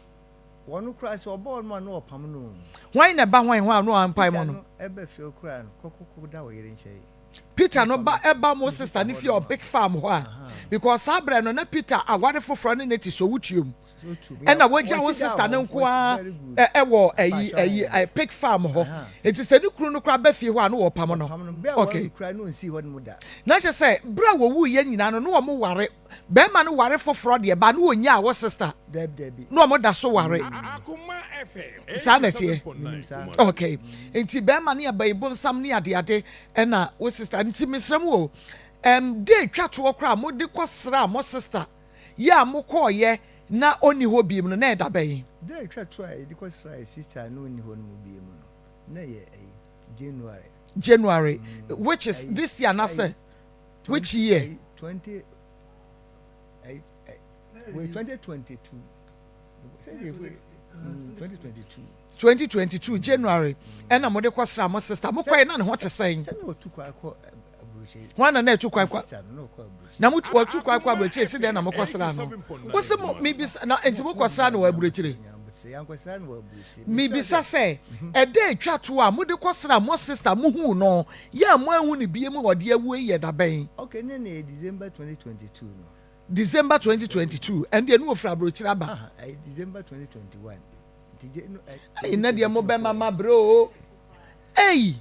Wɔn koraa sɛ ɔba hɔ nom a na ɔpam no o. Hwan na ɛba hwan hɔ a na ɔmpae mu no? Peter no ɛba fie koraa no kɔ kɔ da wo yere nkyɛn. Peter no ba ɛba mo sister no fie wɔ big farm hɔ a, because saa berɛ no na Peter aware foforɔ ne ne te Sowutuom. Ɛna wagya wo sister no nko ara ɛwɔ ɛyi ɛyi pig farm hɔ. Nti sɛ ne kunu no koraa ba fie hɔ a na wɔpam no. Okay. Na kyerɛ sɛ berɛ a wɔwuiɛ nyinaa no na wɔn ware. Bɛrima no ware foforɔ deɛ ba na wɔnyaa wo sister. Na wɔn da so ware. Saa na ɛteɛ. Okay. Nti bɛrima no yɛ bayibonsam ne adeade ɛna wo sister. Nti mesrɛ mo o, ɛm de twa toɔ koraa mo de kɔ sraa mo sister yɛ a mo kɔɔyɛ na ɔnni hɔ biem no na ɛda bɛn? Da etwa toɔ a yɛde kɔ sraa yɛ sister a na ɔnni hɔ no mu biem no, na ɛyɛ ɛyi January. January, which is this year anasɛ which year? 20 ɛyi ɛ wait 2022. 2022. 2022 January ɛna mo de kɔ sra mo sister mo kɔɛ na ne ho te sɛn? Hwan na na ɛtu kwan kɔ na mo wɔtu kwan kɔ aburokyire si dɛn na mo kɔ sra no? Wosi mo mibisa na nti mo kɔ sra no wɔ aburokyire? Mibisa sɛ ɛdɛ etwa to a mo de kɔ sra mo sister mo hu no yɛ a mo ahu ne bie mu ɔde awue yɛ da bɛn? Okay, ne ne December 2022 no. December 2022 ɛno deɛ ne wɔfiri aburokyire aba. December 2021. Ɛyi na deɛ mo bɛ mama brɛ o. Ɛyi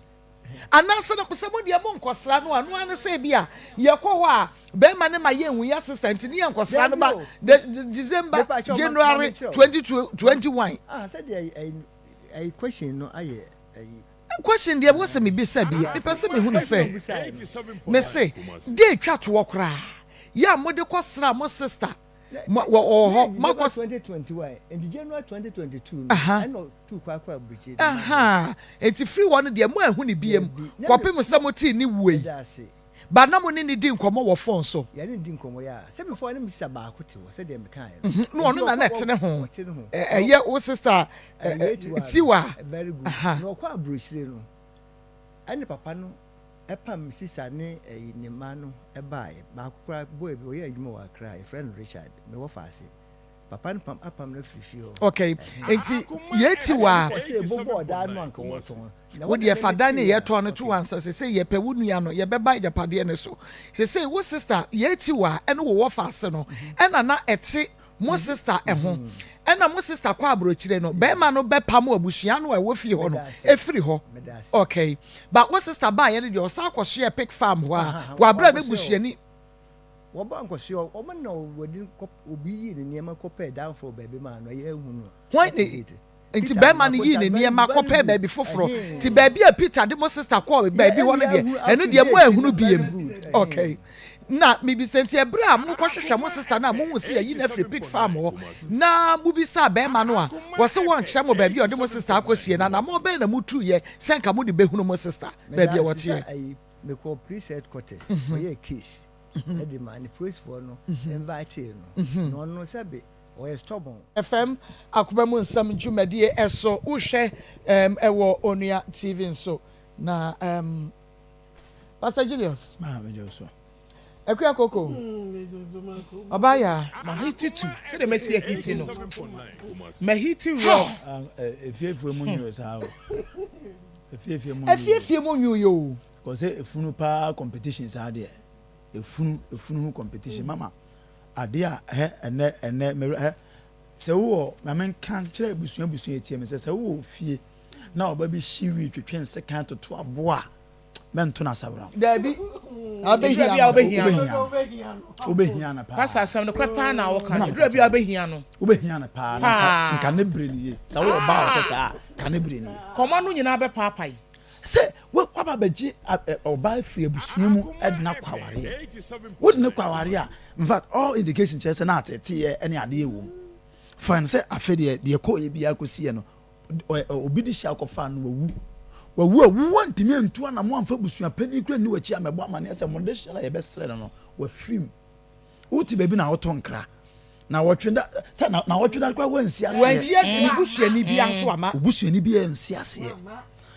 anaasɛ no sɛ mo deɛ mo nkɔsra no ano ano sɛ bi a yɛkɔ hɔ a bɛrima ne ma yɛ nhu yɛ sister nti ne yɛ nkɔsra no ba December January 2021. Ah sɛdeɛ ɛyi question no ayɛ ɛyi. Question deɛ wɔ sɛ mebisa bi mepɛ sɛ mehunu sɛ mese de etwa toɔ koraa yɛ a mode kɔ sra mo sister mo wɔ wɔ hɔ mo akɔ. 2021 nti January 2022 no ɛna ɔtuu kwan kɔ aburokyire. Nti firi hɔ no deɛ mo anhu ne biem kɔpem sɛ mo tee ne wuo yi ba na mo ne ne di nkɔmɔ wɔ phone so. Yɛne ne di nkɔmɔ yɛ a sɛ before ne me sister baako te hɔ sɛdeɛ mekaeɛ no. Na ɔno na na ɛte ne ho ɛyɛ wo sister Tiwa. Very good na ɔkɔ aburokyire no ɛne papa no ɛpam me sista ne ɛyi ne mma no ɛbaeɛ. Baako koraa boy bi ɔyɛ adwuma wɔ Accra yɛfrɛ no Richard mewɔ faase. Papa no pam apam no afiri fie hɔ. Okay, nti yɛti wɔ a. Ɔsɛ ebobɔ ɔdan no anka wɔtɔn. Wo deɛ fa dan ne yɛtɔn no to ansa sese yɛpɛ wo nua no yɛbɛba agyapadeɛ no so. Sese wo sister yɛti wɔ a ɛne wo wɔ faase no ɛna na ɛte Mo sister ho. Ɛna mo sister kɔ abrokyire no bɛɛma no bɛ pamo abusua no a ɛwɔ fie hɔ no ɛfiri hɔ okay but wo sister baayɛ no deɛ ɔsan kɔ soɛ pig farm hɔ a wɔ abrɛ ne busuani. Wɔba nkɔsoɛ wɔn na wɔde kɔ obi yii ne nneɛma kɔpɛɛ dan fɔɔ baabi maa no ɛyɛ ehu no. Hwan ne Nti bɛrima no yii ne nneɛma kɔpɛɛ baabi foforɔ. Nti baabi a Peter de mo sister kɔɔ baabi hɔ no deɛ, ɛno deɛ mo anhunu biem. Okay. Na mebisa nti ɛberɛ a mokɔhwehwɛ mo sister no a mohuu sɛ yɛayi no afiri pig farm hɔ na mobisaa bɛrima no a wɔse wɔnkyerɛ mo baabi a ɔde mo sister akɔsie no, anammɔn bɛn na motuiɛ sɛ nka mode bɛhunu mo sister baabi a wɔteɛ? Mekɔɔ police headquarters kɔyɛɛ case de maa ne policefoɔ no invitee no na ɔno sɛbe Ɔyɛ stubborn. FM Akoma mu nsɛm dwumadie ɛso wo hwɛ ɛɛm ɛwɔ Onua TV nso na ɛɛm Pastor Julius. Maa me gye so. Akua Koko. Ɔbaa yaa. Ma hiti tu sɛdeɛ mɛsi ahiti no ma hiti rough. Efiefie mu nwi saa o. Efiefie mu nwi. Efiefie mu nwi yɛ o. Kɔsɛ efunu paa competition saa deɛ efunu efunu ho competition mama. Adeɛ a hɛ ɛnɛ ɛnɛ me hɛ sɛ wowɔ ma menka nkyerɛ abusua abusua etie me sɛ sɛ wowɔ fie na ɔba bi hyi wii twetwe nsekan toto aboa a mɛnto no asawura. Daabi abɛhia no wobɛhia no wobɛhia no paa. Pastor asɛm no korɛ paa na woka no dura bi a wobɛhia no. Wobɛhia no paa na nka ne bere nie sɛ wowɔ ɔba a ɔte saa ka ne bere nie. Kɔma no nyinaa bɛpaapae. Sɛ woaba abɛgye ɔbaa afiri abusua mu de no akɔ awareɛ. Wode no kɔ awareɛ a, in fact all indication kyerɛ sɛ na ateeteeɛ ne adeɛ wɔ mu. Fa no sɛ afe deɛ deɛ ɛkɔɔyɛ biara kɔsiiɛ no, obi de hyia kɔfaa no wawu. Wawu a wo antumi antu anamo amfa abusua panin kura nni w'akyi ammɛbɔ amaneɛ sɛ mo de hyɛ no a yɛbɛsrɛ no no wafiri mu. Wote baabi na wotɔ nkra. Na wɔtwe da sɛ na na wɔtwe da koraa wɔnsi aseɛ. Wɔnsi aseɛ ne busuani bi nso ama. Obusuani bi nsi aseɛ.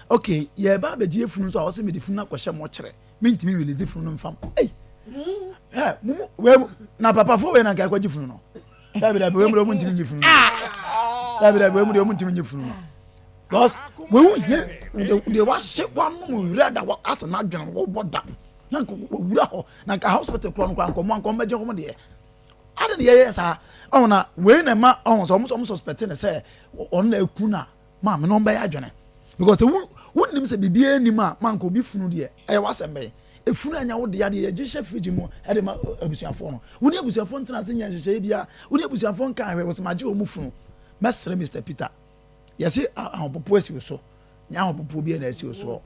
Okay yɛba abɛgye efunu nso a wɔsɛ mede funu no akɔhyɛ mɔkyerɛ mentumi release funu no mfam. Ei ɛ mo mu wei mu na papafo wei na nka ɛkɔgye funu no. Dabi dabi wei mu deɛ ɔmo ntumi nye funu no. Dabi dabi wei mu deɛ ɔmo ntumi nye funu no. Because wei ho hia deɛ wahyɛ wanom wura da asɛ n'adwene wɔbɔ da. Na nka wawura hɔ na nka hospital korɔ no koraa nka ɔmo anka ɔmo bɛgye ɔmo deɛ. Ade na yɛyɛ saa ɔho na wei na ɛma ɔho sɛ ɔmo sɛ ɔmo suspect ne sɛ ɔno na eku na maame no ɔmo bɛyɛ adwene because wo wonim sɛ biribiara nim a ma nka obi funu deɛ ɛyɛ w'asɛm bɛyɛ efunu anya wo deɛ adeɛ yɛgye hyɛ fridge mu ɛde ma abusuafoɔ no wo ne abusuafoɔ ntena ase nyɛ nhyehyɛeɛ biara wo ne abusuafoɔ nka ahwɛ wɔ sɛ magye wɔn funu mɛsrɛ Mr Peter yɛse ahopopo asi wo so nyɛ ahopopoɔ biara na asi wo soɔ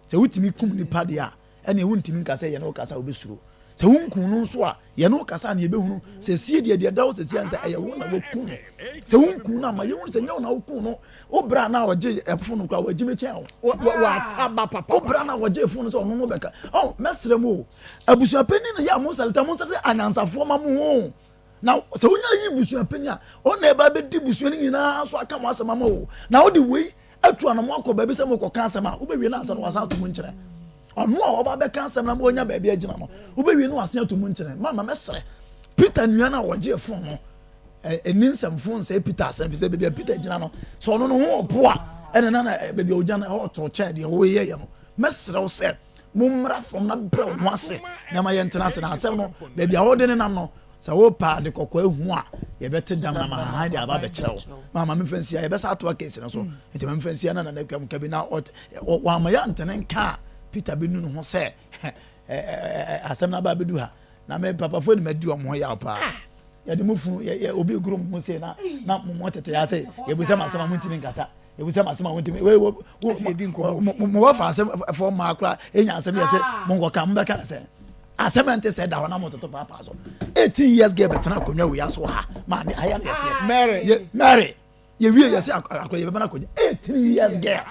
sɛ wotumi kum nipa deɛ a ɛneɛ wontumi nka sɛ yɛne wo kasa a wobɛsuro. Sɛ wonkuu no nso a, yɛne wo kasa a na yɛbɛhunu sɛ sie deɛ deɛ ɛda hɔ sɛsi a ne sɛ ɛyɛ wo na woaku no. Sɛ wonkuu no a, ma yɛhunu sɛ nyɛ wo na wokuu no. Wo berɛ a na ɔgye fon no koraa, wagyimi kyɛn wo. Wo berɛ a na ɔgye fon no sɛ ɔno no bɛka. Oh, mɛsrɛ mo o, abusuapanin no yɛ a monsalita, monsrɛ sɛ anyansafoɔ ma mo ho. Na sɛ wonya yi busuapanin a, ɔno na ɛba bɛdi busua no nyinaa so aka mo asɛm ama o. Na wode wei atu anamɔ akɔ baabi sɛ mokɔka asɛm a, wobɛwie no ansa na wasan ato mu nkyerɛ. Ɔno a ɔba bɛka asɛm no ama wanya baabi agyina no, wobɛwie no wasan ato mu nkyerɛ. Mama mɛsrɛ Peter nua no a wɔgyee fon no, ɛni nsɛmfo nsɛe Peter asɛm, fi sɛ baabi a Peter gyina no, sɛ ɔno no ho ɔpo a, ɛne na baabi a ɔgyina no ɛhɔ ɔtoro kyɛn deɛ woyɛyɛ no. Mɛsrɛ wo sɛ mommra fam na brɛ wo ho ase na ma yɛntena ase na asɛm no baabi a wode ne nam no sɛ wopɛ ade kɔkɔɔ ahu a yɛbɛte dam na mahahan de aba abɛkyerɛ wo ma ma memfa nsia yɛbɛsa atoa kesi no so mm. nti ma memfa nsia na nana akua mu ka bi na wɔama yɛ antene nka a Peter bɛnu ne ho sɛ asɛm no aba abɛdu ha na me papafoɔ ne madi wɔn ho yaw paa ah. yɛde mo funu yɛ obi goro mo ho sei na na mo tete ase yɛbisa mo asɛm a montumi nkasa ebisa ma asɛm a wontumi wei wo wo mo wɔ fa asɛm fɔ mmaa koraa enya asɛm yɛ sɛ mo nkɔka mo bɛka ne sɛ asɛm ɛnte sɛ da hɔ na mo toto paapaa so 18 years girl bɛtena akonnwa wei aso ha maa ne ayɛ ne yɛteɛ Mary yɛ Mary yɛwie yɛ sɛ akora yɛbɛma no akonnwa 18 years girl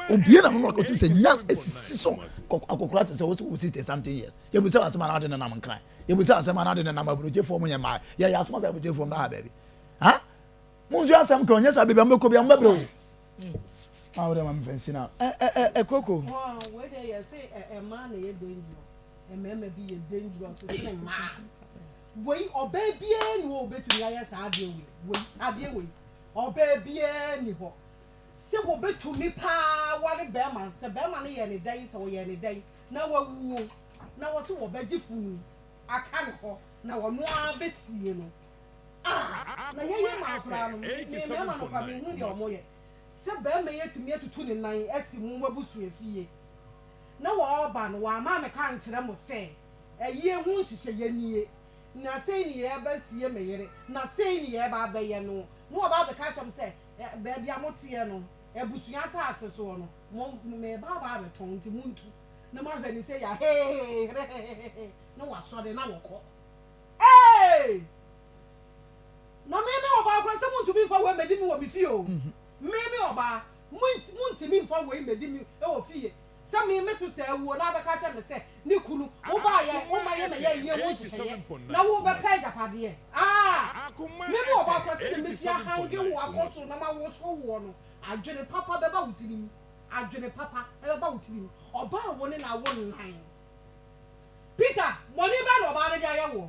obie na no ɔtum sɛ nya esisi so akɔkora te sɛ wo 60 something years yɛbisa asɛm a na ade nenam nkran yɛbisa asɛm a na ade nenam aburokyefoɔ mo yɛ mmaa yɛyɛ asoma sɛ aburokyefoɔ mo na ha baabi ha Monsu asɛm ka ɔnyɛ saa baabi a mobɛkɔ bia mobɛbrɛ o. Ah, wode ma mefa nsi na. Ɛ ɛ ɛ ɛ koko. Wei deɛ yɛ se ɛ mmaa na yɛ dangerous mmarima bi yɛ dangerous sene mmaa wei ɔbaa biara ni hɔ obetumi ayɛ saa adeɛ wei wei adeɛ wei ɔbaa biara ni hɔ sɛ wɔbɛtumi paa ware bɛrima sɛ bɛrima no yɛ ne dɛn sɛ ɔyɛ ne dɛn na wawuo na wɔse wɔbɛgye funu aka ne hɔ na ɔno ara bɛsie no Ah na yɛyɛ maa koraa no me mmarima no koraa menhunu deɛ wɔyɛ sɛ barima yi atumi atutu ne nan asi mo abusua fie na wɔreba no wamma ammɛka ankyerɛ mo sɛ ayie ho nhyehyɛeɛ nie na sei ne yɛreba sie me yere na sei ne yɛreba abɛyɛ no na wɔba abɛka akyerɛ mo sɛ baabi a moteɛ no abusua asase soɔ no mo mereba aba abɛtɔn nti montu na moahwɛ ne sei a hee herehehehe na wasɔre na wɔkɔ. Ee! Na me, me ɔbaa koraa, sɛ montumi mfa wei mmɛdi me wɔ me fie o. Me, me ɔbaa, montumi mfa wei mmɛdi me wɔ fie. Sɛ me, me sista awuo na abɛka akyerɛ me sɛ ne kunu, wobaeɛ, woma yɛ mɛyɛ ayie ho nhyehyɛeɛ, na wobɛpɛ agyapadeɛ. Aa! Me, me ɔbaa koraa, sɛdeɛ mɛsi ahange wo akɔ soro na mawoso woɔ no, adwene papa bɛba wo tirim. Adwene papa bɛba wo tirim. Ɔbaa a wo ne no awo nnan. Peter, bɔne bɛn na ɔbaa no de ayɛ woɔ?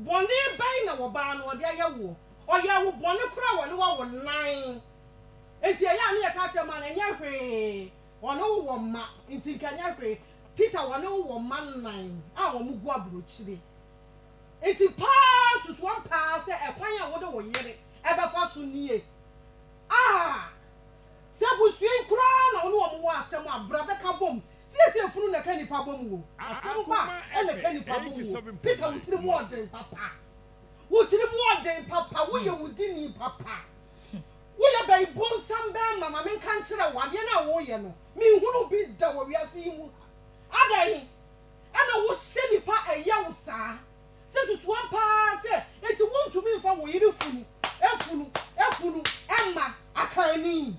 Bɔne bɛn na ɔbaa no ɔde ayɛ woɔ? Ɔyɛɛ wo bɔne koraa a ɔne wo awo nnan. Enti ɛyɛ a ne yɛka kyerɛ mmaa no, ɛnyɛ hwee, ɔne wo wɔ mma, nti nka ɛnyɛ hwee. Peter, ɔne wo wɔ mma nnan a wɔgu aburokyire. Enti paa susu ampa ara sɛ ɛkwan a wode wo yere bɛfa so nie? Ah! Sɛ abusua yi koraa na wo ne wɔn wɔ asɛm a, bra bɛka bom. Siesie funu na ɛka nnipa bom o. Asɛm ba a na ɛka nnipa bom o. Peter wo tirim ɔden papa. Wo tirim ɔden papa. Woyɛ wo dini papa. Woyɛ bɛyi bonsam bɛɛma ma menka nkyerɛ wo adeɛ no a woyɛ no menhunu bi da wɔ wiase yi mu ha. Adɛn ɛna wohyɛ nnipa ɛyɛ wo saa sɛ susu ampa ara sɛ enti wontumi mfa wo yere funu funu funu mma akanni.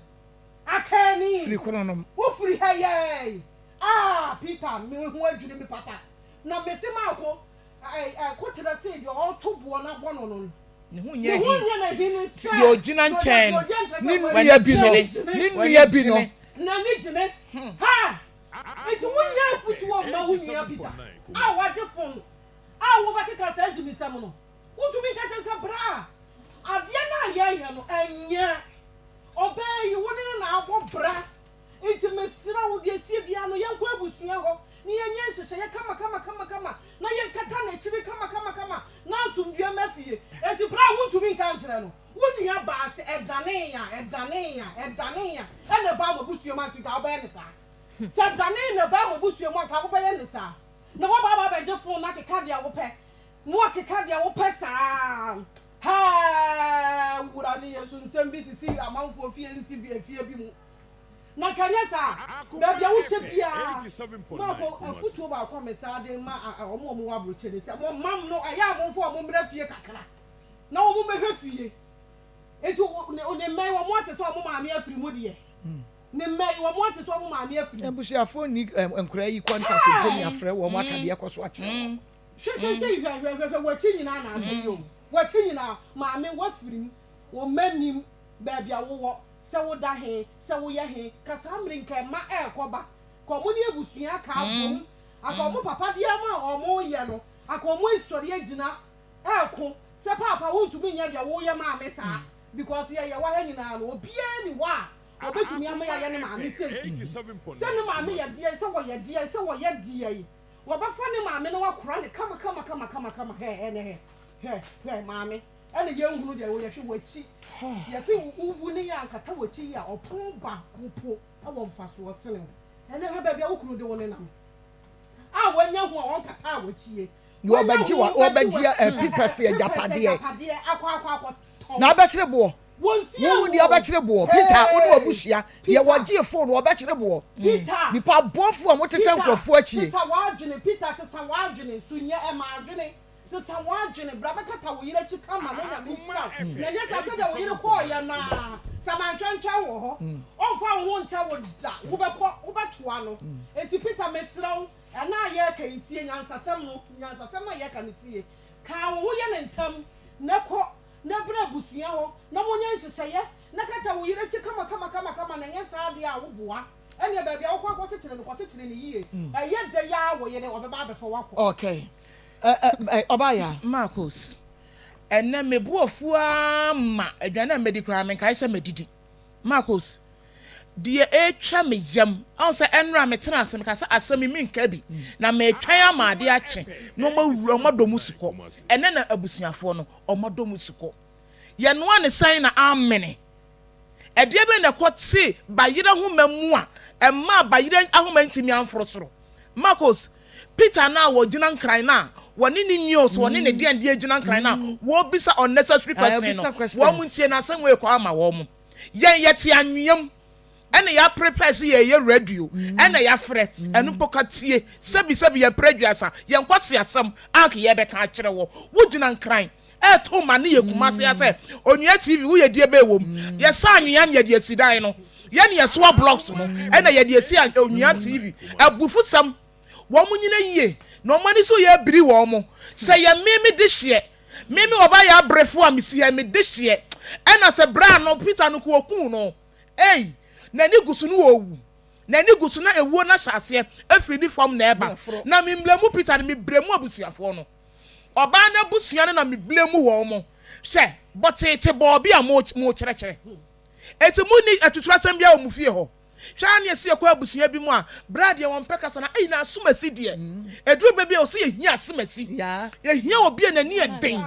Akanni! Firi kononom. Wo firi ha yɛɛi ah Peter me ho adwiri me papa na me se maako eh eh koterɛ se deɛ ɔɔto boɔ no abɔ no no Ne ho ne nyɛ ho ahi. nyɛ no ahi ne sɛ Deɛ ɔgyina nkyɛn no, Ne nua bi no, ne nua bi no. N'ani gyene ha nti wo nnya afutuo mma wo nua Peter a wagye fon a wobɛkeka saa gyimisɛm no wontumi nka kyerɛ sɛ bra adeɛ no a yɛyɛ no ɛnyɛ Ɔbaa yi, wo ne no na abɔ bra, nti mesrɛ wo, deɛ ɛteɛ biara no, yɛnkɔ abusua hɔ. na yɛnyɛ nhyehyɛeɛ kama kama kama kama na yɛnkata n'akyiri kama kama kama na asomdwoeɛ mma fie. Enti berɛ a wontumi nka nkyerɛ no, wo nua baa sɛ ɛdanee a, ɛdanee a, ɛdanee a, ɛna ɛbaa mo abusua mu a, nti nka wobɛyɛ no saa? Sɛ ɛdanee na ɛbaa mo abusua mu a, nka wobɛyɛ no saa? Na woaba aba abɛgye fon no akeka deɛ wopɛ, na woakeka deɛ wopɛ saa. Hɛɛ, Wura ne Yesu, nsɛm bi sisi amanfoɔ fie nsi bi efie bi mu. Na nka ɛnyɛ saa a, baabi a wohyɛ biara, Marco, afotuo baako a mesan de rema wɔn a wɔwɔ aburokyire ne sɛ, mo mma no, ɛyɛ a momfa wɔn mmra fie kakra na wɔn mmɛhwɛ fie. Nti ne mma yi, wɔn ate sɛ wɔn maame afiri mu deɛ. Ne mma yi, wɔn ate sɛ wɔn maame afiri mu. Abusuafoɔ nni nkwadaa yi contact mpo ne afrɛ wɔn aka deɛ ɛkɔ so akyerɛ wɔn. Hwɛ seesei, hwɛ, hwɛ, hwɛ, hwɛ, w'akyi nyinaa na asɛe o. W'akyi nyinaa, maame, woafiri mu, wo mma nnim baabi a wowɔ. Sɛ woda he, sɛ woyɛ he, ka saa mmere nka mma ɛɛkɔ ba, ka ɔmo ne abusua aka abom, anka ɔmo papa deɛ ama a ɔmo yɛ no, anka ɔmo esɔre agyina ɛɛko sɛ paapa wontumi nyɛ deɛ woyɛ maa me saa, because yɛ yɛwɔ ha nyinaa no obiaa nni hɔ a obetumi ama yɛayɛ ne maame sei, sɛ ne maame yɛ deɛn, sɛ wɔyɛ deɛn, sɛ wɔyɛ deɛn, wɔbɛfa ne maame na wakora no kama kama kama kama kama, hɛ ɛnɛ hɛ, hwɛ hwɛ maame. Ɛna yɛnhunu deɛ woyɛ hwɛ w'akyi yɛse wowu ne yɛ ankata w'akyi yi a ɔpono baako po wɔ mfasoɔ sene wo ɛnɛ hwɛ baabi a wo kunu de wo nenam a wanya hu a ɔnkataa w'akyie Wɔbɛgye wa wɔbɛgye ɛ pipɛs agyapadeɛ agyapadeɛ akɔ akɔ akɔ tɔn na abɛkyere boɔ wɔnsia wo wo deɛ wo ɔbɛkyere boɔ Peter wo ne hey w'abusua deɛ Peter wɔgye phone wɔbɛkyere boɔ Peter nipa abɔfoɔ a wɔtetɛ Peter nkurɔfoɔ akyie. sesa w'adwene Peter sesa w'adwene so nyɛ ɛma adwene Sesa w'adwene, bra bɛkata wo yere akyi kama na Nyame nhyira wo. Na ɛnyɛ saa, sɛdeɛ wo yere kɔɔeɛ no ara, sɛ mantwɛntwɛn wɔ hɔ, ɔmfa wo ho nkyɛ wo da, wobɛkɔ, wobɛtoa no. Enti Peter, mesrɛ wo, ɛnnɛ a yɛreka yi, tie nyansasɛm no, nyansasɛm no a yɛreka no tie. Ka wo ho yɛ no ntɛm, na kɔ, na bra abusua hɔ, na monyɛ nhyehyɛeɛ, na kata wo yere akyi kama kama kama kama, na ɛnyɛ saa deɛ a, woboa. Ɛnneɛ baabi a wokɔ akɔkyekyere no, kɔkyekyere no yie. Ɛyɛ dɛ yi ara wo yere, ɔbɛba abɛfa wo akɔ. Okay. Ɔbaa yaa. Marcus, Ɛnnɛ me bo afu ara ma aduane a madi koraa menkae sɛ madidi. Marcus, Deɛ ɛretwa me yam, ɔhu sɛ ɛnnora metena ase meka sɛ asɛm yi menka bi na meretwɛn ama adeɛ akye na wɔawura wɔadɔ mu sukɔ. Ɛnnɛ na abusuafoɔ no wɔadɔ mu sukɔ. Yɛnoa ne sɛn na ammene? Ɛdeɛ bɛn na ɛkɔtee bayerɛ ahoma mu a ɛmaa bayerɛ ahoma ntumi amforo soro? Marcus, Peter no a wɔgyina nkran no a wɔne ne news wɔne ne deɛn deɛ gyina nkran no a wɔbisa unnecessary question no wɔn ntie no asɛm wei kɔ ama wɔn. Yɛn yɛte anwea mu ɛna yɛ prepare sɛ yɛyɛ radio ɛna yɛafrɛ ɛno mpo ka tie sɛbi sɛbi yɛn prɛ aduasa yɛn kwasi asɛm anka yɛbɛka akyerɛ wɔ wogyina nkran ɛɛto ma ne yɛ Kumase ha sɛ Onua TV woyɛ die bɛɛ wom yɛsa anwea ne yɛde asi dan no yɛ ne yɛsoa blocks no ɛna yɛde asi Onua TV abufusɛm wɔn nyina yie na wɔn ani so yɛ biri wɔn mo sɛ yɛ me me de hyeɛ me me ɔba yɛ abrefo a mesi ha me de hyeɛ ɛna sɛ bra no Peter no ko okun no ei n'ani gu so no owu n'ani gu so na ewuo no ahyɛ aseɛ efiri ne fam na ɛba na me mbrɛ mu Peter no me brɛ mu abusuafoɔ no. Ɔbaa no abusua no na me blame wɔn mo. Hwɛ, bɔteete bɔɔ bi a mo mo kyerɛkyerɛ. Eti mo ni atuturasɛm biara wɔ mo fie hɔ. Hwɛ ara ne esi ɛkɔ abusua bi mu a, bra deɛ wɔn pɛ kasa na eyi na asomasi deɛ. Eduru bɛ bi a ɔsi yɛhia asomasi. Yɛhia obi a n'ani yɛ den.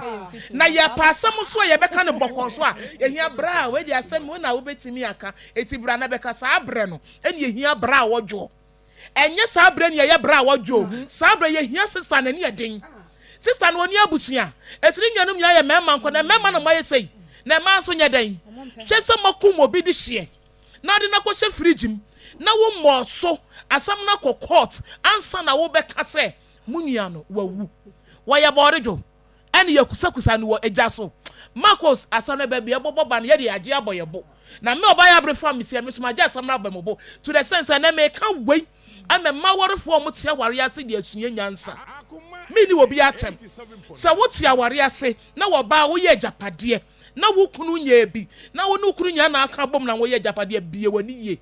Na yɛpɛ asɛm nso a yɛbɛka no bɔkɔɔ so a, yɛhia bra a wei deɛ asɛm wo na wobɛtumi aka. Eti bra na bɛka saa brɛ no ɛna yɛhia bra a wɔdwoɔ. Ɛnyɛ saa berɛ ni ɛyɛ berɛ a wɔdwo o. Saa berɛ yɛhia sista n'ani yɛ den. Sista no ɔnni abusua. Enti ne nuanom nyinaa yɛ mmarima nko. Na mmarima na moayɛ sei. Na mmaa nso nyɛ dɛn? Hwɛ sɛ moakum obi de hyeɛ na ade no akɔhyɛ fridge mu na wommɔɔ so asɛm no akɔ court ansa na wobɛka sɛ mo nua no wawu. Wɔyɛ bɔɔredwo. ɛne yɛkusakusa no wɔ egya so. Marcos, asɛm no baabi a ɛbɔbɔ ba no, yɛde yɛagye abɔ yɛn bo. Na me ɔbaa yɛ abere fa me sie, me nso magye asɛm no abɔ me bo. To the sense sɛ ɛnɛ meka wei ama mma awarefoɔ a wɔte awareɛ ase de asua nyansa. Menni obi atɛm. Sɛ wote awareɛ ase na wɔbaa woyɛ agyapadeɛ na wo kunu nyɛɛ bi na wo ne wo kunu nyinaa na aka abom na wɔyɛ agyapadeɛ, bue w'ani yie.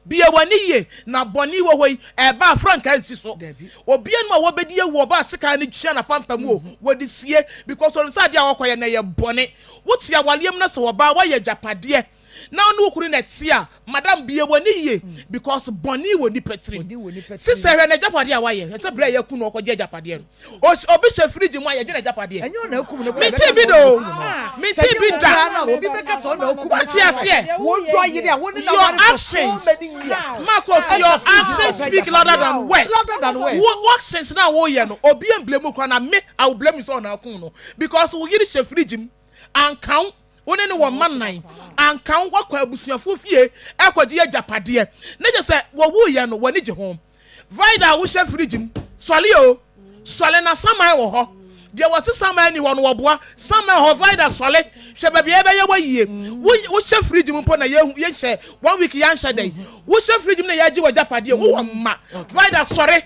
Bue w'ani yie, na bɔne wɔ hɔ yi, ɛreba a, frankaa nsi so. Obiara nim a wɔbɛdi awu, ɔba a sekan no tua n'apampam o, wɔde sie, because ɔnim sɛ adeɛ a ɔrekɔyɛ no ɛyɛ bɔne. Wote awareɛ mu na sɛ ɔbaa woayɛ agyapadeɛ, na wo ne wo kunu na ɛte a, madam bue w'ani yie because bɔne wɔ nipa tirim. Sister hwɛ n'agyapadeɛ a wayɛ, hwɛ sɛ berɛ a yɛaku no ɔkɔgye agyapadeɛ no. Ɔs obi hyɛ fridge mu a yɛgye n'agyapadeɛ. Mentee bi da o, mentee bi da. Wate aseɛ? Your actions, Marcus, your actions speak louder than words. Wo actions na woyɛ no, obi amblame wo koraa na me, I will blame you sɛ ɔna aku no because wo yere hyɛ fridge mu, anka wo. Wo ne no wɔ mma nnan. Anka wo wakɔ abusuafoɔ fie rekɔgye agyapadeɛ. Ne kyɛ sɛ wɔwuiɛ no w'ani gye ho. Vida a wohyɛ fridge mu, sɔre o, sɔre na saman wɔ hɔ. Deɛ wɔse saman nni hɔ no wɔboa. Saman wɔ hɔ, Vida sɔre, hwɛ baabi a yɛbɛyɛ wo ayie. Wo wohyɛ fridge mu mpo na yɛhu yɛnhyɛ one week yɛanhyɛ dɛn. Wohyɛ fridge mu na yɛagye w'agyapadeɛ, wowɔ mma. Vida sɔre.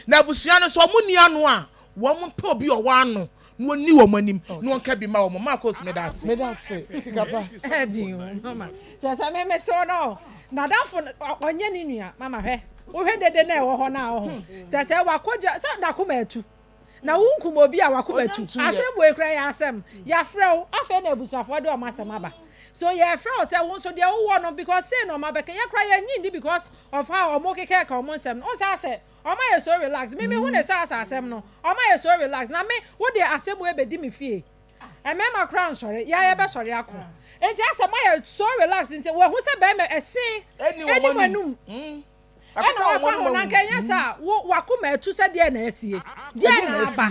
Na abusua no sɛ wɔn nni ano a, wɔn mpɛ obi a ɔwɔ ano na ɔnni wɔn anim na ɔnka bi ma wɔn. Marcos, meda ase. Meda ase, sika pa. Ɛdin o mama kyerɛ sɛ me mete hɔ no nadamfo ɔnyɛ ne nua mama hwɛ wohwɛ dede na ɛwɔ hɔ no a ɔho sɛ sɛ wakɔgya sɛ nakoma atu na wonkum obi a wakoma atu asɛm wei kora yɛ asɛm yɛafrɛ wo afei na abusuafoɔ de ɔmo asɛm aba so yɛfrɛ wo sɛ wo nso deɛ wowɔ no because sei na ɔmo abɛka yɛkora yɛnyi ndi because of how ɔmo kekɛka ɔmo nsɛm no ɔnsa sɛ Ɔmo ayɛ so relax me me hu ne saa saa asɛm no ɔmo ayɛ so relax na me wo deɛ asɛm wei bɛdi me fie mmarima koraa nsɔre yɛa yɛbɛ sɔre ako nti asɛ mo ayɛ so relax nti wahu sɛ bɛrima ɛse ɛni mo anum ɛna wafa ho na nka ɛnyɛ saa wo wakoma atu sɛ deɛ na asie deɛ na aba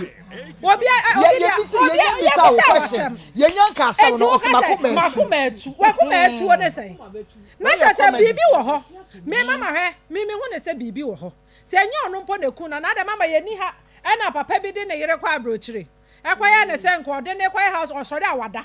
obi obi deɛ obi yɛbisa wasɛm eti wo ka sɛ makoma atu wakoma atuo ne sɛn Na kyerɛ sɛ biribi wɔ hɔ. Me mama hwɛ, me mehu no sɛ biribi wɔ hɔ. Sɛ ɛnyɛ ɔno mpo na ɛku no anaa dɛ mama yɛnni ha ɛna papa bi de ne yere kɔ aburokyire ɛkɔyɛ ne sɛ nka ɔde ne kɔyɛ house ɔsɔre a wada.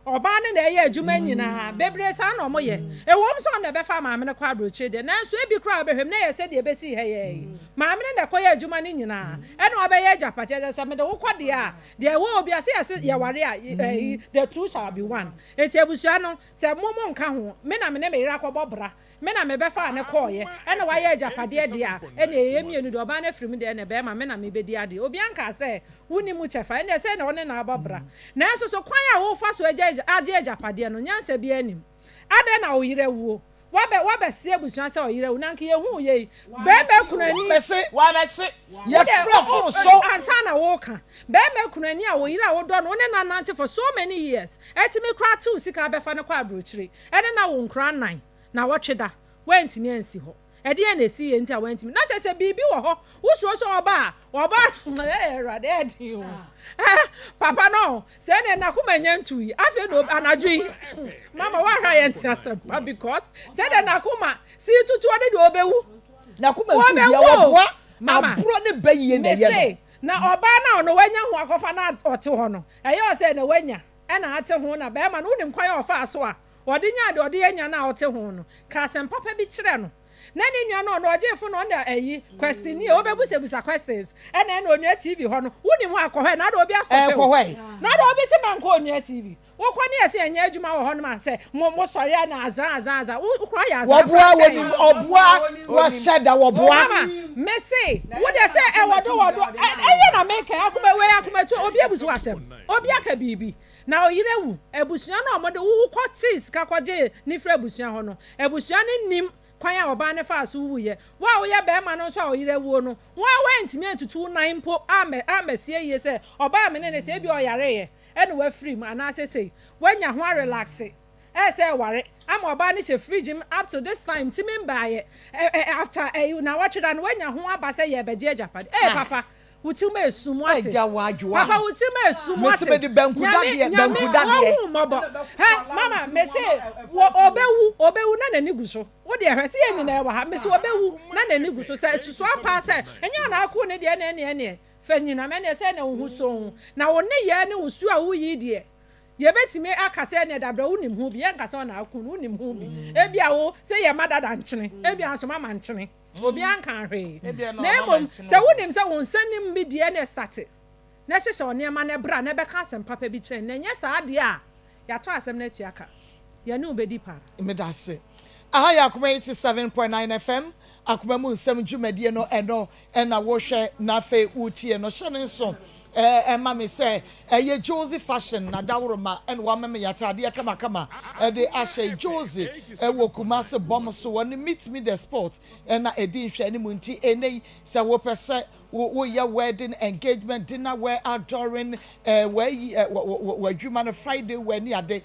Ɔbaa no na ɛyɛ adwuma nyinaa. Bebree saa na wɔyɛ. Ɛwom sɛ ɔno na ɛbɛfa maame no kɔ aburokyire deɛ nanso ebi koraa wobɛhwɛ mu na ɛyɛ sɛdeɛ ɛbɛsii ha yi ara yi. Maame no na ɛkɔyɛ adwuma no nyinaa ɛna wabɛyɛ agyapadeɛ. Kyerɛ sɛ mede wo kɔ deɛ a deɛ ɛwɔ obi a sɛ yɛse yɛware a the two shall be one. Enti abusua no Sɛ mo mo nka ho, me na me ne me yere akɔbɔ bra, me na me bɛfaa no kɔɔeɛ, ɛna wayɛ agyapadeɛ deɛ a, ɛneɛ yɛyɛ mmienu deɛ, ɔbaa no afiri mu deɛ, ɛneɛ bɛɛma, me na mebɛdi adeɛ. Obiara nkaa sɛ, wonni mu kyɛfa, ɛneɛ sei na wo ne no abɔ bra. Nanso so kwan a wofa so agya agye agyapadeɛ no, nyansa biara nnim. Adɛn na wo yere awuo? Wabɛ wabɛse abusua sɛ ɔyere awu, na anka yɛhuu yei. Bɛɛma kunani. Wabɛse. Wabɛse. Yɛfrɛ fon so. Ansa na woka. Bɛɛma kunani a wo yere a wodɔ no, wo ne no anante for so many years, atumi koraa atew sika abɛfa no kɔ aburokyire, ɛne no awo nkora nnan, nawɔtwe da, woantumi ansi hɔ. Ɛdeɛn na ɛsiiɛ nti a woantumi? Na kyerɛ sɛ biribi wɔ hɔ. Wosuro sɛ ɔba a, ɔba a, Awurade ɛyɛ den o. Papa no, sɛ ɛnɛ n'akoma nya ntui, afei na anadwo yi, mama woahwɛ a yɛnte asɛm pa because sɛdeɛ n'akoma si tutuo ne deɛ ɔbɛwu. N'akoma ntu deɛ wɔboa aborɔ ne ba yie na ɛyɛ no. Na ɔbaa no a ɔno wanya ho akɔfa na ɔte hɔ no, ɛyɛ ɔsɛ na wanya ɛna ate ho na bɛrima no wonim kwan a ɔfaa so a ɔde nyaa deɛ ɔde anya no a ɔte ho no, ka asɛm papa bi kyerɛ no. Na ne nua no ɔno ɔgyee fo no ɔna ayi question nie ɔbɛbusabusa questions ɛna ɛna onua TV hɔ no wonim hɔ akɔ hɔ na ada obi asɔpɛ o na ada obi se ma nkɔ onua TV wokɔ ne yɛse ɛnyɛ adwuma wɔ hɔ nom a sɛ mo mo sɔre a na azan azan azan wo kora yɛ azan Wɔboa wɔnim ɔboa wɔhyɛ da wɔboa. Mama me se wo deɛ sɛ ɛwɔ do wɔ do ɛyɛ na meka akoma wei akoma tu obi abusu asɛm obi aka biribi na ɔyere awu abusua no a wɔde wo kɔ tee sika kɔgye ne firi abusua hɔ no abusua no nim kwan a ɔbaa no faa so wuiɛ. Wo a woyɛ barima no nso a ɔyere awuo no, wo ara woantumi antutu wo nan mpo ammɛ ammɛsie yie sɛ ɔbaa a me ne no te, ebia ɔyareeɛ ɛna wafiri mu anaasɛ sei. Woanya ho arelaxe ɛyɛ sɛ ɛware ama ɔbaa no hyɛ fridge mu up to this time ntumi mbaeɛ ɛ ɛ after ɛyi nawɔtwe da no woanya ho aba sɛ yɛrebɛgye agyapade. Ee papa, wo tirim esum wate. Agya wɔ adwoa. Papa wo tirim esum wate. Mese mede banku Nyame dadeɛ, nyame banku dadeɛ. wahu mmɔbɔ. Hɛ mama mese wɔ ɔbɛwu ɔbɛwu na n'ani gu so. Wo deɛ hwɛ sɛ yɛn nyinaa wɔ ha mese ɔbɛwu na n'ani gu so sɛ susua paa sɛ ɛnyɛ ɔna ako ne deɛ ɛne ɛne ɛneɛ fa nyinam ɛneɛ sɛ ɛna wo ho so na wo nneyɛɛ ne wo su a woyi deɛ yɛbɛtumi aka sɛ ɛneɛ dabrɛ wonim ho bi yɛnka sɛ ɔna ako no wonim ho bi ebia wo sɛ yɛ ma dada nkyene ebia nso mama nkyene Obiara nkaa hwee. Na mmom, sɛ wonim sɛ wo nsa nnim bi deɛ ɛneɛ starte na hyehyɛ wo nneɛma na bra na bɛka asɛm papa bi kyerɛ no. Na ɛnyɛ saa deɛ a, yɛatɔ asɛm no atua ka. Yɛne wo bɛdi paa. Medase. Aha yɛ Akoma 87.9 FM. Akoma mu nsɛm dwumadie no ɛno ɛna wohwɛ na afei wotie no. Hyɛ ne nso ɛma me sɛ ɛyɛ Josie Fashion na Dawuroma ɛna wama me ataadeɛ kamakama ɛde ahyɛ. Josie ɛwɔ Kumasi bɔm so, wɔne Meet Me The Sport ɛna ɛdi nhwɛanim. Nti ɛnɛ yi sɛ wopɛ sɛ woyɛ wedding, engagement, dinner wear, adoring, wɔayi w'adwuma no, Friday wear ne ade,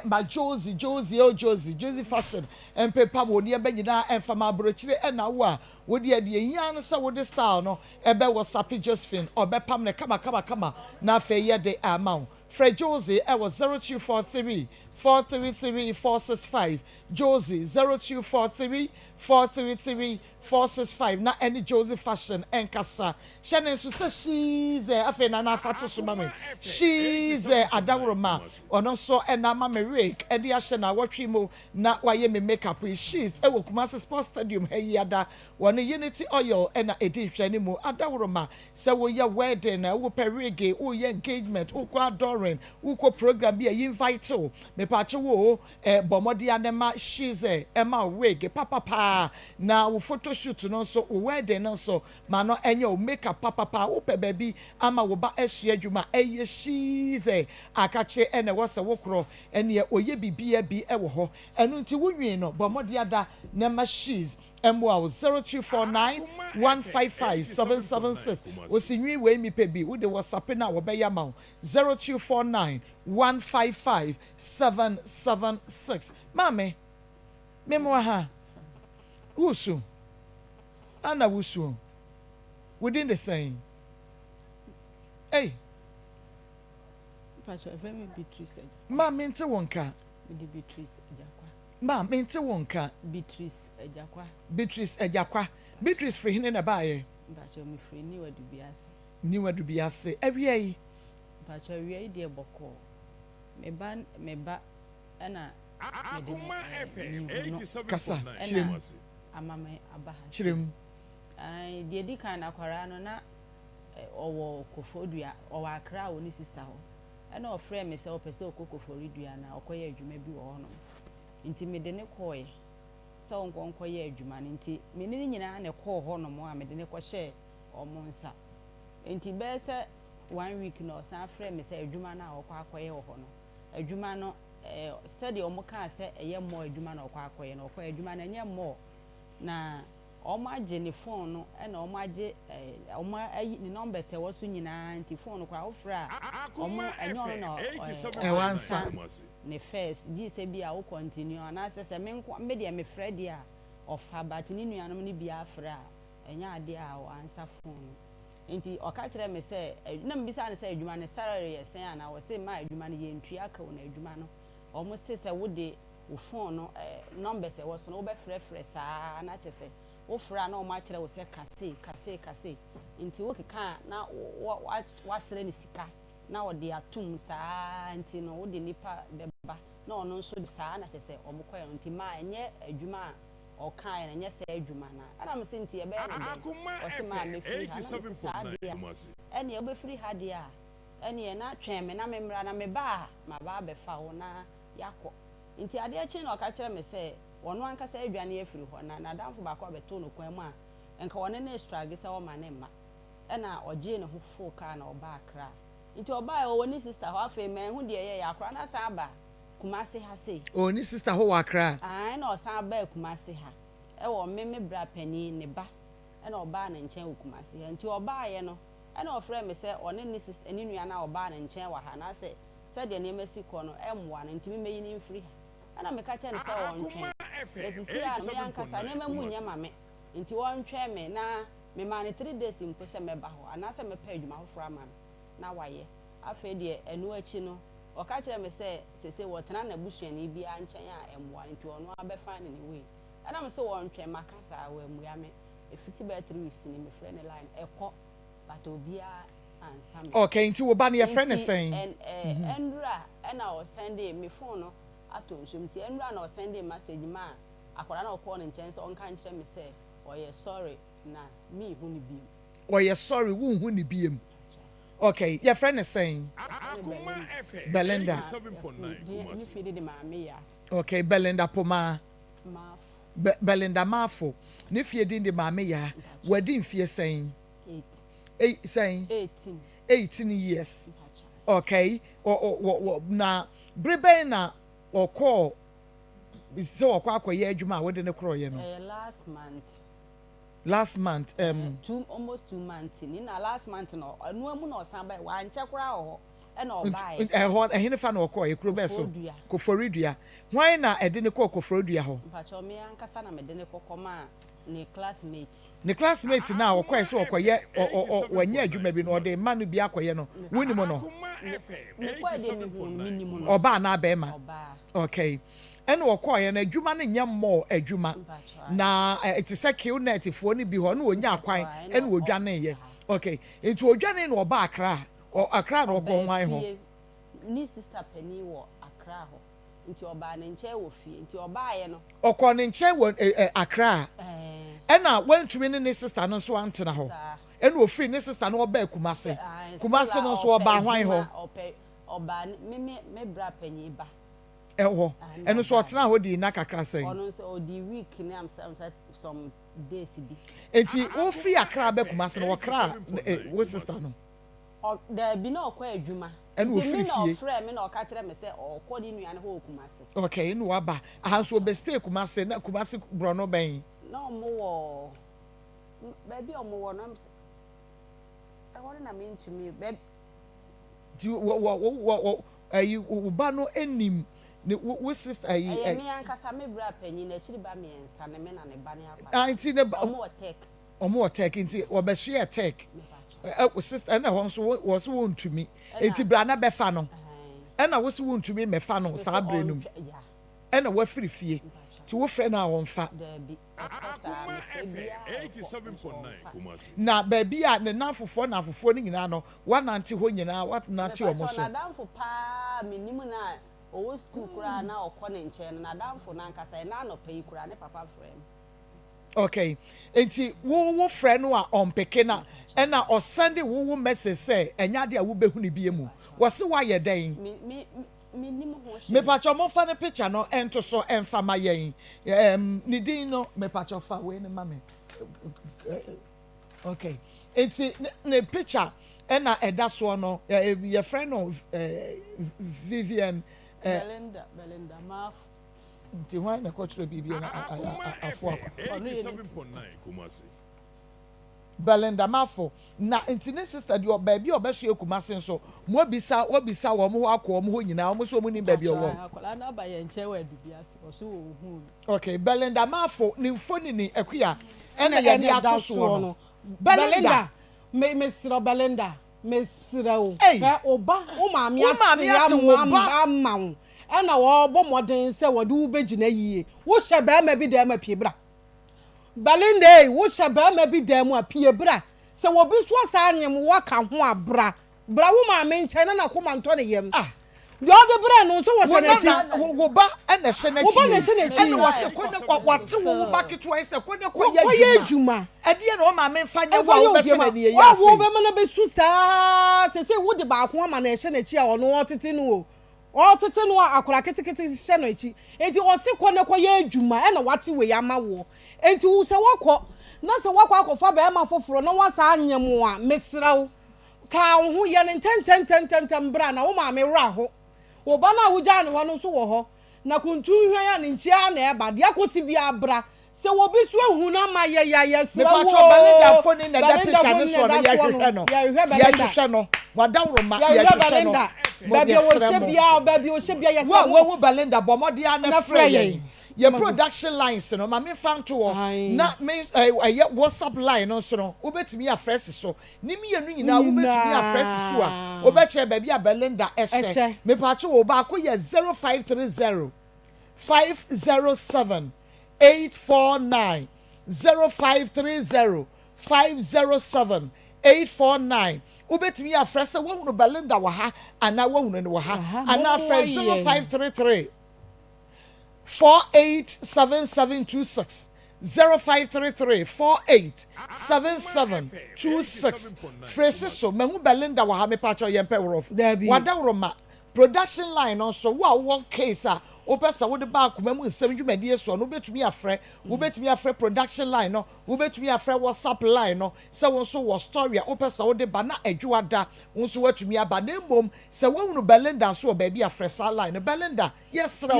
ma Josie, Josie oh Josie, Josie Fashion mpepa wɔ nneɛma nyinaa ɛmfa ma aburokyire. Ɛna wo a wode adeɛ hia no sɛ wode style no ɛbɛ wɔ sape Josephine, ɔbɛpam no kama kama kama na afei yɛde ama wo. Frɛ Josie ɛwɔ 0243 433 465, Josie 0243 433 465, na ɛne Josie Fashion ɛnkasa. Hyɛ ne nso sɛ Shize, afei na n'afa to so ma me Shize Adaworoma, ɔno nso ɛna ama me wig ɛde ahyɛ na awɔtwe mu na wayɛ me makeup yi. Shiz ɛwɔ Kumasi Sports Stadium ha yi ada, wɔne Unity Oil ɛna ɛdi nhwɛ ne mu. Adaworoma, sɛ woyɛ wedding, wopɛ wig, woyɛ engagement, wokɔ adoring, wokɔ program bi a yi invite wo, mepakye wo bɔ mmɔden anema Shize ɛma wig papapaa, na wo photo shoot no nso, wo wedding no nso, ma no ɛnyɛ wo makeup papapa. Wopɛ baabi ama wo ba asua adwuma, ɛyɛ Shize akakye ɛna ɛwɔ sɛ wokorɔ ɛneɛ ɔyɛ biribiara bi ɛwɔ hɔ. Ɛno nti wonwii no, bɔ mmɔden ada na ma Shize ɛmmoa wo, 0249 155 776. Osi nwi wei mi pɛ bi, wode wɔ sape no a wɔbɛyɛ ama wo, 0249 155 776. Maame, memoa ha wusu ana wusu, wodin de sɛn? Ei. Pacho, ɛfɛ mi Beatrice Ajakwa. Maa mente wo nka. Mede Beatrice Ajakwa. Maa mente wo nka. Beatrice Ajakwa. Beatrice Ajakwa. Beatrice firi hene na ɛbaayɛ? Pacho, mefiri Niwa Dubiase. Niwa Dubiase. Awia yi. Pacho, awia yi deɛ bɔkɔɔ. Me ba, me ba ɛna mede no ɛɛ no. Kasa, kyerɛ mu. Ama me aba ha. Kyerɛ mu. Ɛɛ deɛ di kan na akwaraa no na ɔwɔ Koforidua, ɔwɔ Accra wɔ ne sister hɔ. Ɛna ɔfrɛ me sɛ ɔpɛ sɛ ɔkɔ Koforidua na ɔkɔyɛ adwuma bi wɔ hɔnom. Nti mede ne kɔɔɛ sɛ ɔnkɔ nkɔyɛ adwuma no. Nti me ne ne nyinaa na ɛkɔɔ hɔnom a mede ne kɔhyɛɛ ɔmo nsa. Nti bɛyɛ sɛ one week na ɔsan frɛ me sɛ adwuma no a ɔkɔ akɔyɛ wɔ hɔ no, adwuma no sɛdeɛ ɔmo kaa sɛ ɛyɛ mall adwuma na ɔkɔ akɔyɛ no, ɔkɔ adwuma no ɛnyɛ mall, na ɔmo agye ne phone no, ɛna ɔmo agye ɔmo ayi ne numbers ɛwɔ so nyinaa. Nti phone no koraa wofrɛ a, ɔmo ɛnyɛ ɔno na ɛwɔ ansa ne first gye sɛ bi a wo continue anaasɛ sɛ me nko me deɛ mefrɛ deɛ a ɔfa, but ne nuanom no bi afrɛ a, ɛnyɛ adeɛ a ɔansa phone no. Nti ɔka kyerɛ me sɛ na mbisa no sɛ adwuma no salary yɛ sɛn ana, wɔse ma adwuma no yɛntua ka wo, na adwuma no ɔmo se sɛ wode wo phone no numbers ɛwɔ so no wobɛfrɛfrɛ saa na kyɛ sɛ wofrɛ a na ɔmo akyerɛ wo sɛ kase kase kase, nti wokeka a na wasrɛ ne sika na ɔde atum saa, nti no wode nipa bɛba na ɔno nso saa na kyɛ sɛ ɔmo kɔɛ no. Nti maa ɛnyɛ adwuma a ɔkaeɛ no, ɛnyɛ sɛ adwuma no ɛna mo sɛ nti yɛbɛyɛ no dɛn? Ɔse maa mɛfiri ha, na mese saa deɛ a ɛneɛ wobɛfiri ha deɛ a, ɛneɛ na twɛn me na memmra, na meba a maba abɛfa wo na yɛakɔ. Nti adeɛ kye na ɔka kyerɛ me sɛ ɔno ankasa adwane afiri hɔ, na n'adamfo baako abɛtoo no kwan mu a nka ɔne ne struggle sɛ ɔma ne mma, ɛna ɔgyee ne ho foo kaa na ɔbaa Accra. Nti ɔbaa ɔwɔ ne sister hɔ. Afei manhu deɛ ɛyɛ yɛ akora na san aba Kumase ha sei. Ɔwɔ ne sister hɔ wɔ Accra. Ae, na ɔsan baa Kumase ha, ɛwɔ me bra panin ne ba, ɛna ɔbaa ne nkyɛn wɔ Kumase ha. Nti ɔbaayɛ no, ɛna ɔfrɛ me sɛ ɔne ne sister, ne nua no a ɔbaa ne nkyɛn wɔ ha na sɛ sɛdeɛ nneɛma si kɔ no ɛmmoa no, nti memmɛyi no mfiri ha. Ɛna meka kyerɛ no sɛ ɔntwɛn na sisi a me ankasa nneɛma mu nyɛ ma me, nti ɔntwɛn me, na memaa no 3 days mpo sɛ mɛba hɔ anaasɛ mɛpɛ adwuma foforɔ ama no na wayɛ. Afei deɛ ɛno akyi no, ɔka kyerɛ me sɛ sese wɔtena n'abusuani biara nkyɛn a ɛmmoa, nti ɔno abɛfa ne ne wei. Ɛna me sɛ wɔntwɛn, maka saa, wɔammua me. Ɛfiti bɛyɛ 3 weeks ni mefrɛ ne line ɛkɔ, but obiara ansa me. Okay, nti wo ba no yɛfrɛ ne sɛn? Ɛnura ɛna ɔsɛnde me phone no atɔ nsuom, nti ɛnura na ɔsɛnde message ma akwadaa na ɔkɔɔ ne nkyɛn sɛ ɔnka nkyerɛ me sɛ ɔyɛ sorry na miihu ne biem. Ɔyɛ sorry, wonhu ne biem. Okay, yɛfrɛ ne sɛn? Belinda. Ne fi de maame ya. Okay, Belinda Pomaa. Maafo. Be Belinda Marfo, ne fie din de Maame Yaa. Wadi mfie sɛn? Eight. Ei, sɛn? 18. 18 years. Okay. Ɔ ɔ wɔ wɔ na bere bɛn na ɔkɔɔ sɛ ɔkɔ akɔyɛ adwuma a wode no korɔeɛ no? Ɛyɛ last month. Last month, um. Two, almost 2 months ni na last month no, ɛnoa mu na ɔsan baeɛ, wankyɛ koraa wɔ hɔ ɛna ɔbaeɛ. Ɛhɔ, ɛhe ne fa na ɔkɔeɛ? Kuro bɛn so? Koforidua. Koforidua. Hwan na ɛde no kɔɔ Koforidua hɔ? Mpakyɛw, me ankasa na mede no kɔ kɔmaa ne classmate. Ne classmate no a ɔkɔeɛ sɛ ɔkɔyɛ, ɔ ɔ ɔ wanya adwuma bi no, ɔde rema no bi akɔyɛ no, wonim no? Mekɔɛ deɛ mehuu no, menim no. Ɔbaa anaa bɛrima? Ɔbaa. Okay. Ɛna ɔkɔeɛ no, adwuma no nyɛ mall adwuma. Na ɛte sɛ Qnet foɔ no bi hɔ, ɛna ɔnyaa kwan ɛna ɔdwaneeɛ. Okay. Nti ɔdwanee na ɔbaa Accra. Ɔ Accra na ɔkɔɔ Ɔbaa hwan hɔ? fie. Ne sister panin wɔ Accra hɔ. Nti ɔbaa ne nkyɛn wɔ fie. Nti ɔbaeɛ no. Ɔkɔɔ ne nkyɛn wɔ ɛ ɛ Accra. Ɛɛ. Ɛna wantumi ne ne sister no nso antena hɔ. Saa. Ɛna ɔfiri ne sister no hɔ baa Kumasi. Ae, Kumasi still a no nso ɔpɛ ɔbaa hwan adwuma, hɔ? ɔpɛ, ɔbaa ne, me me me bra panyin ba. Ɛhɔ. Ae, Ɛno na nso ɔbaeɛ. ɔtenaa hɔ dii nna kakra sɛn? Ɔno nso ɔdii week ne am sɛ sɛ some days bi. Enti wofiri Accra ba Kumasi no, wɔkraa ɛ wo sister no? Ɔ, daabi, na ɔkɔ adwuma. Ɛna Nti me ɔfiri na fie? ɔfrɛɛ me na ɔka kyerɛɛ me sɛ ɔɔkɔ ne nua no hɔ wɔ Kumasi. Okay, ɛna waba. Aha nso ɔbɛ stay Kumasi, na Kumasi borɔno bɛn? Na ɔmo wɔ, baabi a ɔmo wɔ no, ɛm sɛ, ɛhɔ no na mentumi, baabi. Nti wɔ wɔ wɔ wɔ wɔ ɛyi wo ba no nim ne wo wo sister ɛyi Ɛyɛ ɛ. me ankasa me bra panyin, n'akyiri ba mmiɛnsa ne me na ne ba ne akwadaa. Ah nti ne ba. Ɔmo wɔ Tech. Ɔmo wɔ Tech nti wɔbɛsoɛɛ Tech. Ɛ wo sister ɛna ɛhɔ nso wɔ wɔ se wɔntumi nti bra na bɛfa no ɛna wo se wontumi mmɛfa no saa bere no mu ɛna wafiri fie nti wofrɛ no a ɔmfa. Daabi, ɛkɔ saa mefrɛ biara ɛkɔ nso ɔmfa. Na baabi a ne nnamfofoɔ nnamfofoɔ no nyinaa no woanante hɔ nyinaa woanante wɔn Mepakyɛw so. n'adamfo paa a menim no a ɔwɔ sukuu koraa na ɔkɔ ne nkyɛn no n'adamfo no ankasa ɛnnɛ anɔpa yi koraa ne papa frɛɛ me. Okay, nti wo wo frɛ no a ɔmpeke na ɛna ɔsɛnde wo wo message sɛ ɛnyɛ ade a wobɛhu no bie mu. Wɔse woayɛ dɛn? Me me mennim ho hwee. Mepakyɛw momfa ne picture no nto so mfa ma yɛn. Ɛɛm ne din no mepakyɛw fa wei no ma me. Okay, nti ne ne picture ɛna ɛda soɔ no yɛfrɛ no Vivian. Belinda Belinda Marfo. Nti hwan na ɛkɔkyerɛ biribi na afo akɔ? Ɔno yɛ ne sister. Belinda Marfo na nti ne sister deɛ baabi a ɔbɛsoɛ Kumasi nso mo abisa wabisa wɔn hɔ akɔ wɔn hɔ nyinaa wɔn nso wɔn nim baabi ɔwɔ. Akwadaa no aba yɛn nkyɛn wɔ Adubiase ɔso wɔ ohun no. Okay Belinda Marfo ne mfonini Akua ɛna yɛde ato soɔ no Belinda. Me mesrɛ Belinda mesrɛ wo Ei! hwɛ wo ba wo maame Wo maame ate ate wo ama ba. ama wo ɛna ɔrebɔ mmɔden sɛ wɔde wo bɛgyina yie wohyɛ barima bi dan mu a pie bra Belinda ei wohyɛ barima bi dan mu a pie bra sɛ obi nso asan anyem wo aka ho a bra bra wo maame nkyɛn na n'akoma ntɔ ne yam deɛ ɔde brɛ no nso Wo wɔhyɛ n'akyi nana, wo wo ba na ɛhyɛ wo ba na n'akyi ɛhyɛ n'akyi ɛna wɔse kɔ ne kɔ wate wo wo ba ketewa yi sɛ kɔ ne kɔ yɛ kɔyɛ adwuma adwuma ɛdeɛ na wo maame mfa nyɛ wo Ɛfa a yɛ wobɛhyɛ obiam no a, aniɛyaa wo a sei. wobɛma no bɛsu saa seesei wode baako ama no ɛhyɛ n'akyi a ɔno ɔtete no o ɔtete no a akwadaa ketekete hyɛ no akyi enti ɔse kɔ na kɔyɛ adwuma ɛna wate wei ama woɔ enti wo sɛ woakɔ na sɛ woakɔ akɔfa barima foforɔ na woasan anyem wo a mesrɛ wo ka wo ho yɛ no ntɛntɛntɛntɛm bra na wo maame werɛ aho wo ba no a wogyaa no hɔ no nso wɔ hɔ na kuntu hwan a ne nkyia na ɛba deɛ akɔsi biara bra Sɛ obi so ahu no ama yɛ ya yɛsrɛ wo Mepakyɛw Belinda oo mfoni na ɛda Belinda picture no mfoni na soɔ no ɛda soɔ no yɛhwehwɛ no yɛhwehwɛ Belinda yɛhwehwɛ no wadaworo ma yɛhwehwɛ yɛhwehwɛ no Belinda mo baabi a yɛsrɛ wɔhyɛ mo biara baabi a ɔhyɛ biara wo a yɛsrɛ mo wahu Belinda bɔ mmɔden ara na na frɛ frɛ yɛn yɛn yɛn production lines no ma memfa nto hɔ Ae. na me ɛyɛ WhatsApp line no nso no wobɛtumi afrɛ si so ne mmienu nyinaa wobɛtumi afrɛ si so a nyinaa wobɛkyerɛ baabi a Belinda ɛhyɛ ɛhyɛ mepakyɛw o baako yɛ 0530 507 849 0530 507 849 Wobɛtumi afrɛ sɛ woahunu Belinda wɔ ha anaa woahunu no wɔ ha anaa frɛ 0533 487726 0533 487726 Frɛ si so mahu Belinda wɔ ha mepakyɛw yɛmpɛ worɔfo Dabi. Wadaworoma production line no nso wo a wowɔ case a. wopɛ sɛ wode ba akoma mu nsɛm dwumadie soɔ no, wobɛtumi afrɛ. Wobɛtumi afrɛ production line no, wobɛtumi afrɛ WhatsApp line no, sɛ wo nso wɔ story a wopɛ sɛ wode ba na Adwoada wo nso woatumi aba. Na mmom sɛ woahunu Belinda nso wɔ baabi a, frɛ saa line no. Belinda, yɛsrɛ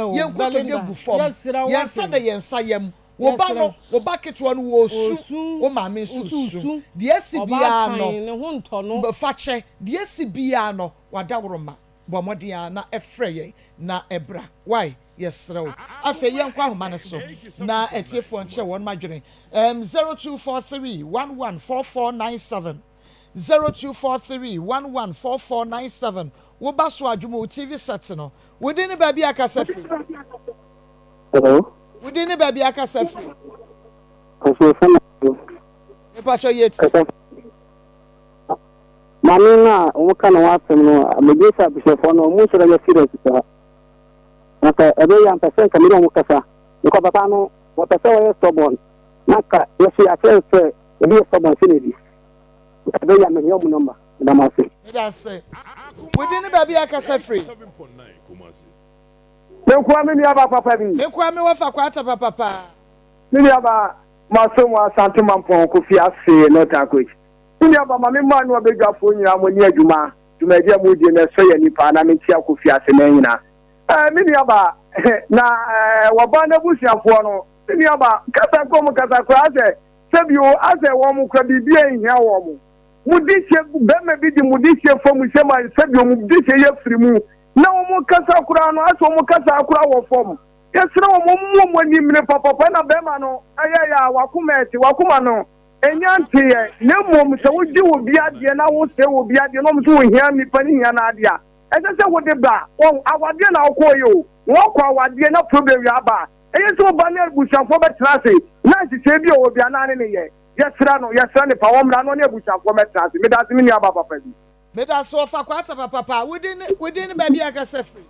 wo, yɛn nkotodwe gu fam, yɛn nsa da yɛn nsa yam. Wo ba no, wo ba ketewa no, ɔresu, wo maame nso resu. Deɛ asi biara no, fa kyɛ. Deɛ asi biara no, w'adaworoma, bɔ mmɔden ara na frɛ yɛn na bra. Wai, yɛsrɛ wo. Afei yɛnkɔ ahoma no so na atiefoɔ nkyerɛ wɔn adwene. Um, 0243 11 4497. 0243 11 4497. Wo ba so adwuma wo TV set no. Wo din ne baabi a kasa firi. Hello. Wo din ne baabi a kasa firi. Kɔsofo na. Mepakyɛ yɛ ti. Maame no a wɔn ka ne ho asɛm no, megye sɛ abusuafoɔ no wɔn nhyɛ da nyɛ serious saa. Na sɛ ɛbɛyɛ a mpɛ sɛ nka me ne wɔn kasa. Because papa no wɔpɛ sɛ wɔyɛ stubborn. Na nka yɛso yɛakyerɛ no sɛ obi yɛ stubborn sɛ na ebi. Nka ɛbɛyɛ a mehia wɔn nɔmba. Meda mo ase. Meda ase. Wo din ne baabi a kasa firi. Me nkoa me nua ba papa bi. Me nkoa me wɔfa kwata papa paa. Me nua ba maso mu Asante Mampɔn Kofi ase North Anchorage. Me nua ba ma me mmaa ne ɔbadwafoɔ nyinaa mo ni adwuma dwumadi a mo die no ɛsɔ yɛn ani paa na me nkyia Kofi ase mɛn nyinaa. Ɛɛ me nua ba na ɛɛ wɔba n'abusuafoɔ no me nua ba kasa kɔ mo kasa koraa sɛ sɛbi o asɛ wɔn mo kora biribi a nhia wɔn mo. Mo de hyɛ bɛrima bi de mo de hyɛ fam sɛ ma sɛbi o mo de hyɛ yɛ firi mu na wɔn kasa koraa no asɛ wɔn kasa koraa wɔ fam. Yɛsrɛ wɔn wɔn mu wɔn ani mmere papapa na bɛrima no ɛyɛ yɛ a wakoma ɛte wakoma no ɛnya nteɛ na mmom sɛ wogye obi adeɛ na wosɛe obi adeɛ na wɔn nso wɔhia nipa ne hia n'adeɛ a ɛsɛ sɛ wode ba wɔn awadeɛ na wokɔɔyɛ o na wakɔ awadeɛ na problem yɛ aba a ɛyɛ sɛ woba ne abusuafoɔ bɛtena ase na nhyehyɛe bi a ɔwɔ bi anaa ne ne yɛ yɛsrɛ no yɛsrɛ ne pa wɔmmra na ɔne abusuafoɔ mɛtena ase meda ase me nua ba papa bi. Meda ase ɔfa kwata papapa wo din ne wo din ne baabi a kasa firi.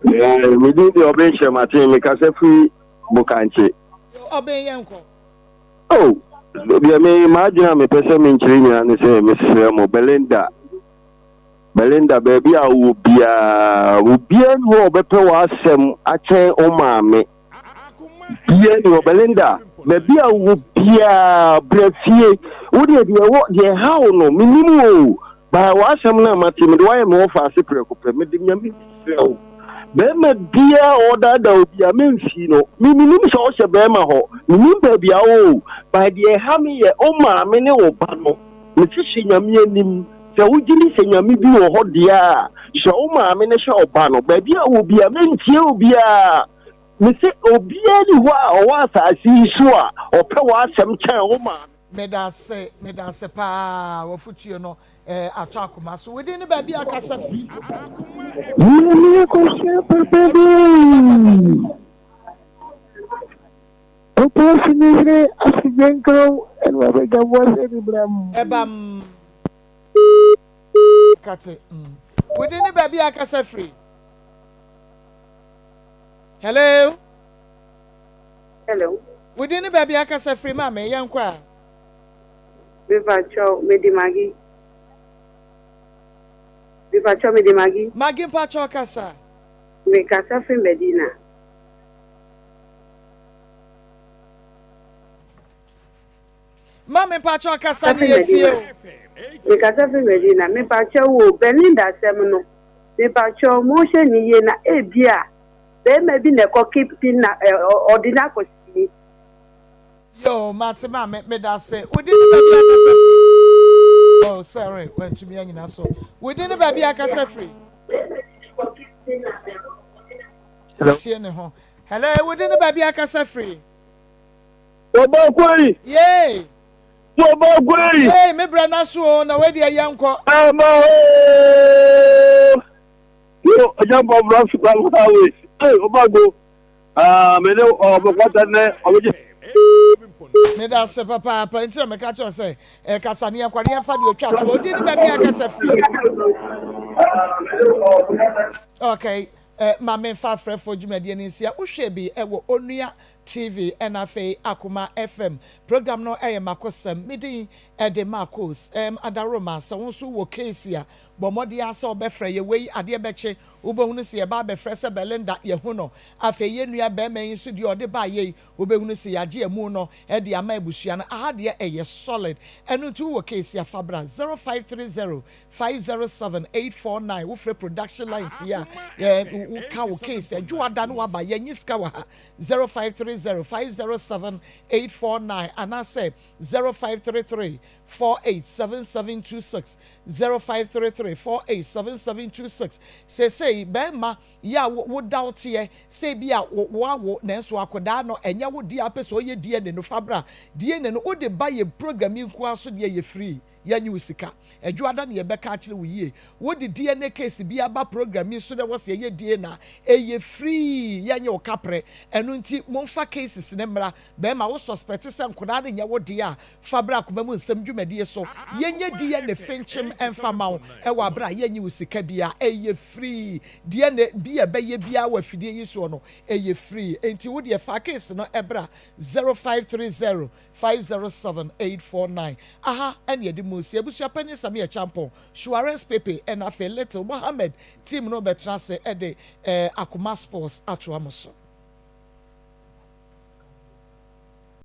Me din de Ɔben Hyɛmaten, me kasa firi Bokankye. Yo Ɔben yɛn kɔ. Oh, deɛ me m'adwene a mepɛ sɛ menkyerɛ nyinaa ne sɛ mesrɛ mo Belinda, Belinda baabi a wowɔ biara, obiara ni hɔ a ɔbɛpɛ w'asɛm akyɛn wo maame. Bia ni hɔ Belinda, baabi a wowɔ biara bra fie. Wo deɛ deɛ ɛwɔ deɛ ɛhaw no menim o. Baa w'asɛm no a mate mede wayɛ me wɔfa ase prɛko pɛ. Mede nyame mesrɛ wo. Bɛrima biara a ɔdaadaa obi a memfii no. Me menim sɛ ɔhyɛ bɛrima hɔ. Menim baabi a wowɔ o. Baa deɛ ɛha me yɛ wo maame ne wo ba no. Mese hyɛ nyame anim. Sɛ wogye di sɛ nyame bi wɔ hɔ deɛ a, hyɛ wo maame no hyɛ ɔba no. Baabi a wɔ biara mentie obiara. Mese obiara ni hɔ a ɔwɔ asase yi so a ɔpɛ w'asɛm kyɛn wo maame. Medase medase paa wafutuo no eh, atɔ akoma so. Wo din ne baabi a kasa firi. Nyame akɔhyɛ papa bi. Ɔpɔsi ne yere asidwenkrow ɛna wabɛgya boa sɛ ne bra mu. Ɛbam. Kate. Mm. Wo din ne baabi a kasa firi. Hello. Hello. Wo din ne baabi a kasa firi maame yɛn kɔ a. Mepakyɛw mede Maggie. Mepakyɛw mede Maggie. Maggie mpakyɛw kasa. Mekasa firi Medina. Maame mpakyɛw kasa ne yɛ tie o. Mekasa firi Medina. Mepakyɛw o Belinda asɛm no. Mepakyɛw monhwɛ ne yie na ebia barima bi na ɛkɔ keeping na ɔde no akɔ sie. Yoo mate maame medase. Wo din ne baabi a kasa firi? Oh sorry wantumi anyina so. Wo din ne baabi a kasa firi? Hello. Tie ne ho. Hello wo din ne baabi a kasa firi? Wɔbɔ koi. Yay. Wɔbɔ koi. Yay me brɛ na so o na wei deɛ yɛnkɔ. Ama o. Yo, ọjà bọ̀ bọ̀ bọ̀ highway. Ee, ọba go. Ah, me ne ọbẹ kwata nẹ ọbẹ Meda ase papaapa nti na meka kyerɛ sɛ ɛkasa ne yɛnkɔ ne yɛmfa deɛ ɔtwa to ɔdi ne baabi a kasa firi. Okay, eh, ma memfa afrɛfoɔ dwumadie no nsia wohwɛ bi ɛwɔ Onua TV ɛna afei Akoma FM program no ɛyɛ Makosɛm me din ɛde Marcos ɛm Adaworoma sɛ wo nso wɔ case a. Bɔ mmɔden ara sɛ wobɛfrɛ yɛn. Wei, adeɛ bɛkye, wobɛhunu sɛ yɛba abɛfrɛ sɛ Belinda, yɛahu no. Afei yɛn nua barima yi nso deɛ ɔde baeɛ yi, wobɛhunu sɛ yɛagye amu no de ama abusua no. Aha deɛ ɛyɛ solid. Ɛno nti wowɔ case a, fa bra 0530 507 849. Wofrɛ production lines yi a, yɛ, woka wo case. Adwoada no waba, yɛnnye sika wɔ ha. 0530 507 849 anaasɛ 0533 487726, 0533 487726. Seesei bɛrima yi a wo da wo teɛ sɛ ebi a wo woawo nanso akwadaa no ɛnyɛ wo deɛ a wopɛ sɛ ɔyɛ DNA no fa bra. DNA no wode ba yɛ program yi nko ara so deɛ yɛ free. Yɛnnye wo sika. Adwoada na yɛbɛka akyerɛ wo yie. Wode DNA case biara ba program yi so na ɛwɔ sɛ yɛyɛ DNA a, ɛyɛ free, yɛnnye wo kaprɛ. Ɛno nti momfa cases no mmra. Bɛrima, wo suspect sɛ nkwadaa no nyɛ wo dea a, fa bra Akoma Mu Nsɛm dwumadie so. Yɛnyɛ DNA finkyem mfa mma wo wɔ aberɛ a yɛnnye wo sika biara. Ɛyɛ free. DNA bi a ɛbɛyɛ biara wɔ afidie yi soɔ no, ɛyɛ free. Enti wo deɛ fa case no bra 0530 507 849. Aha ɛne yɛde mo resi. Abusua panin Samir Acheampong, Suarez Pepe ɛna afei Little Mohammed team no bɛtena ase de Akoma Sports atoa mo so.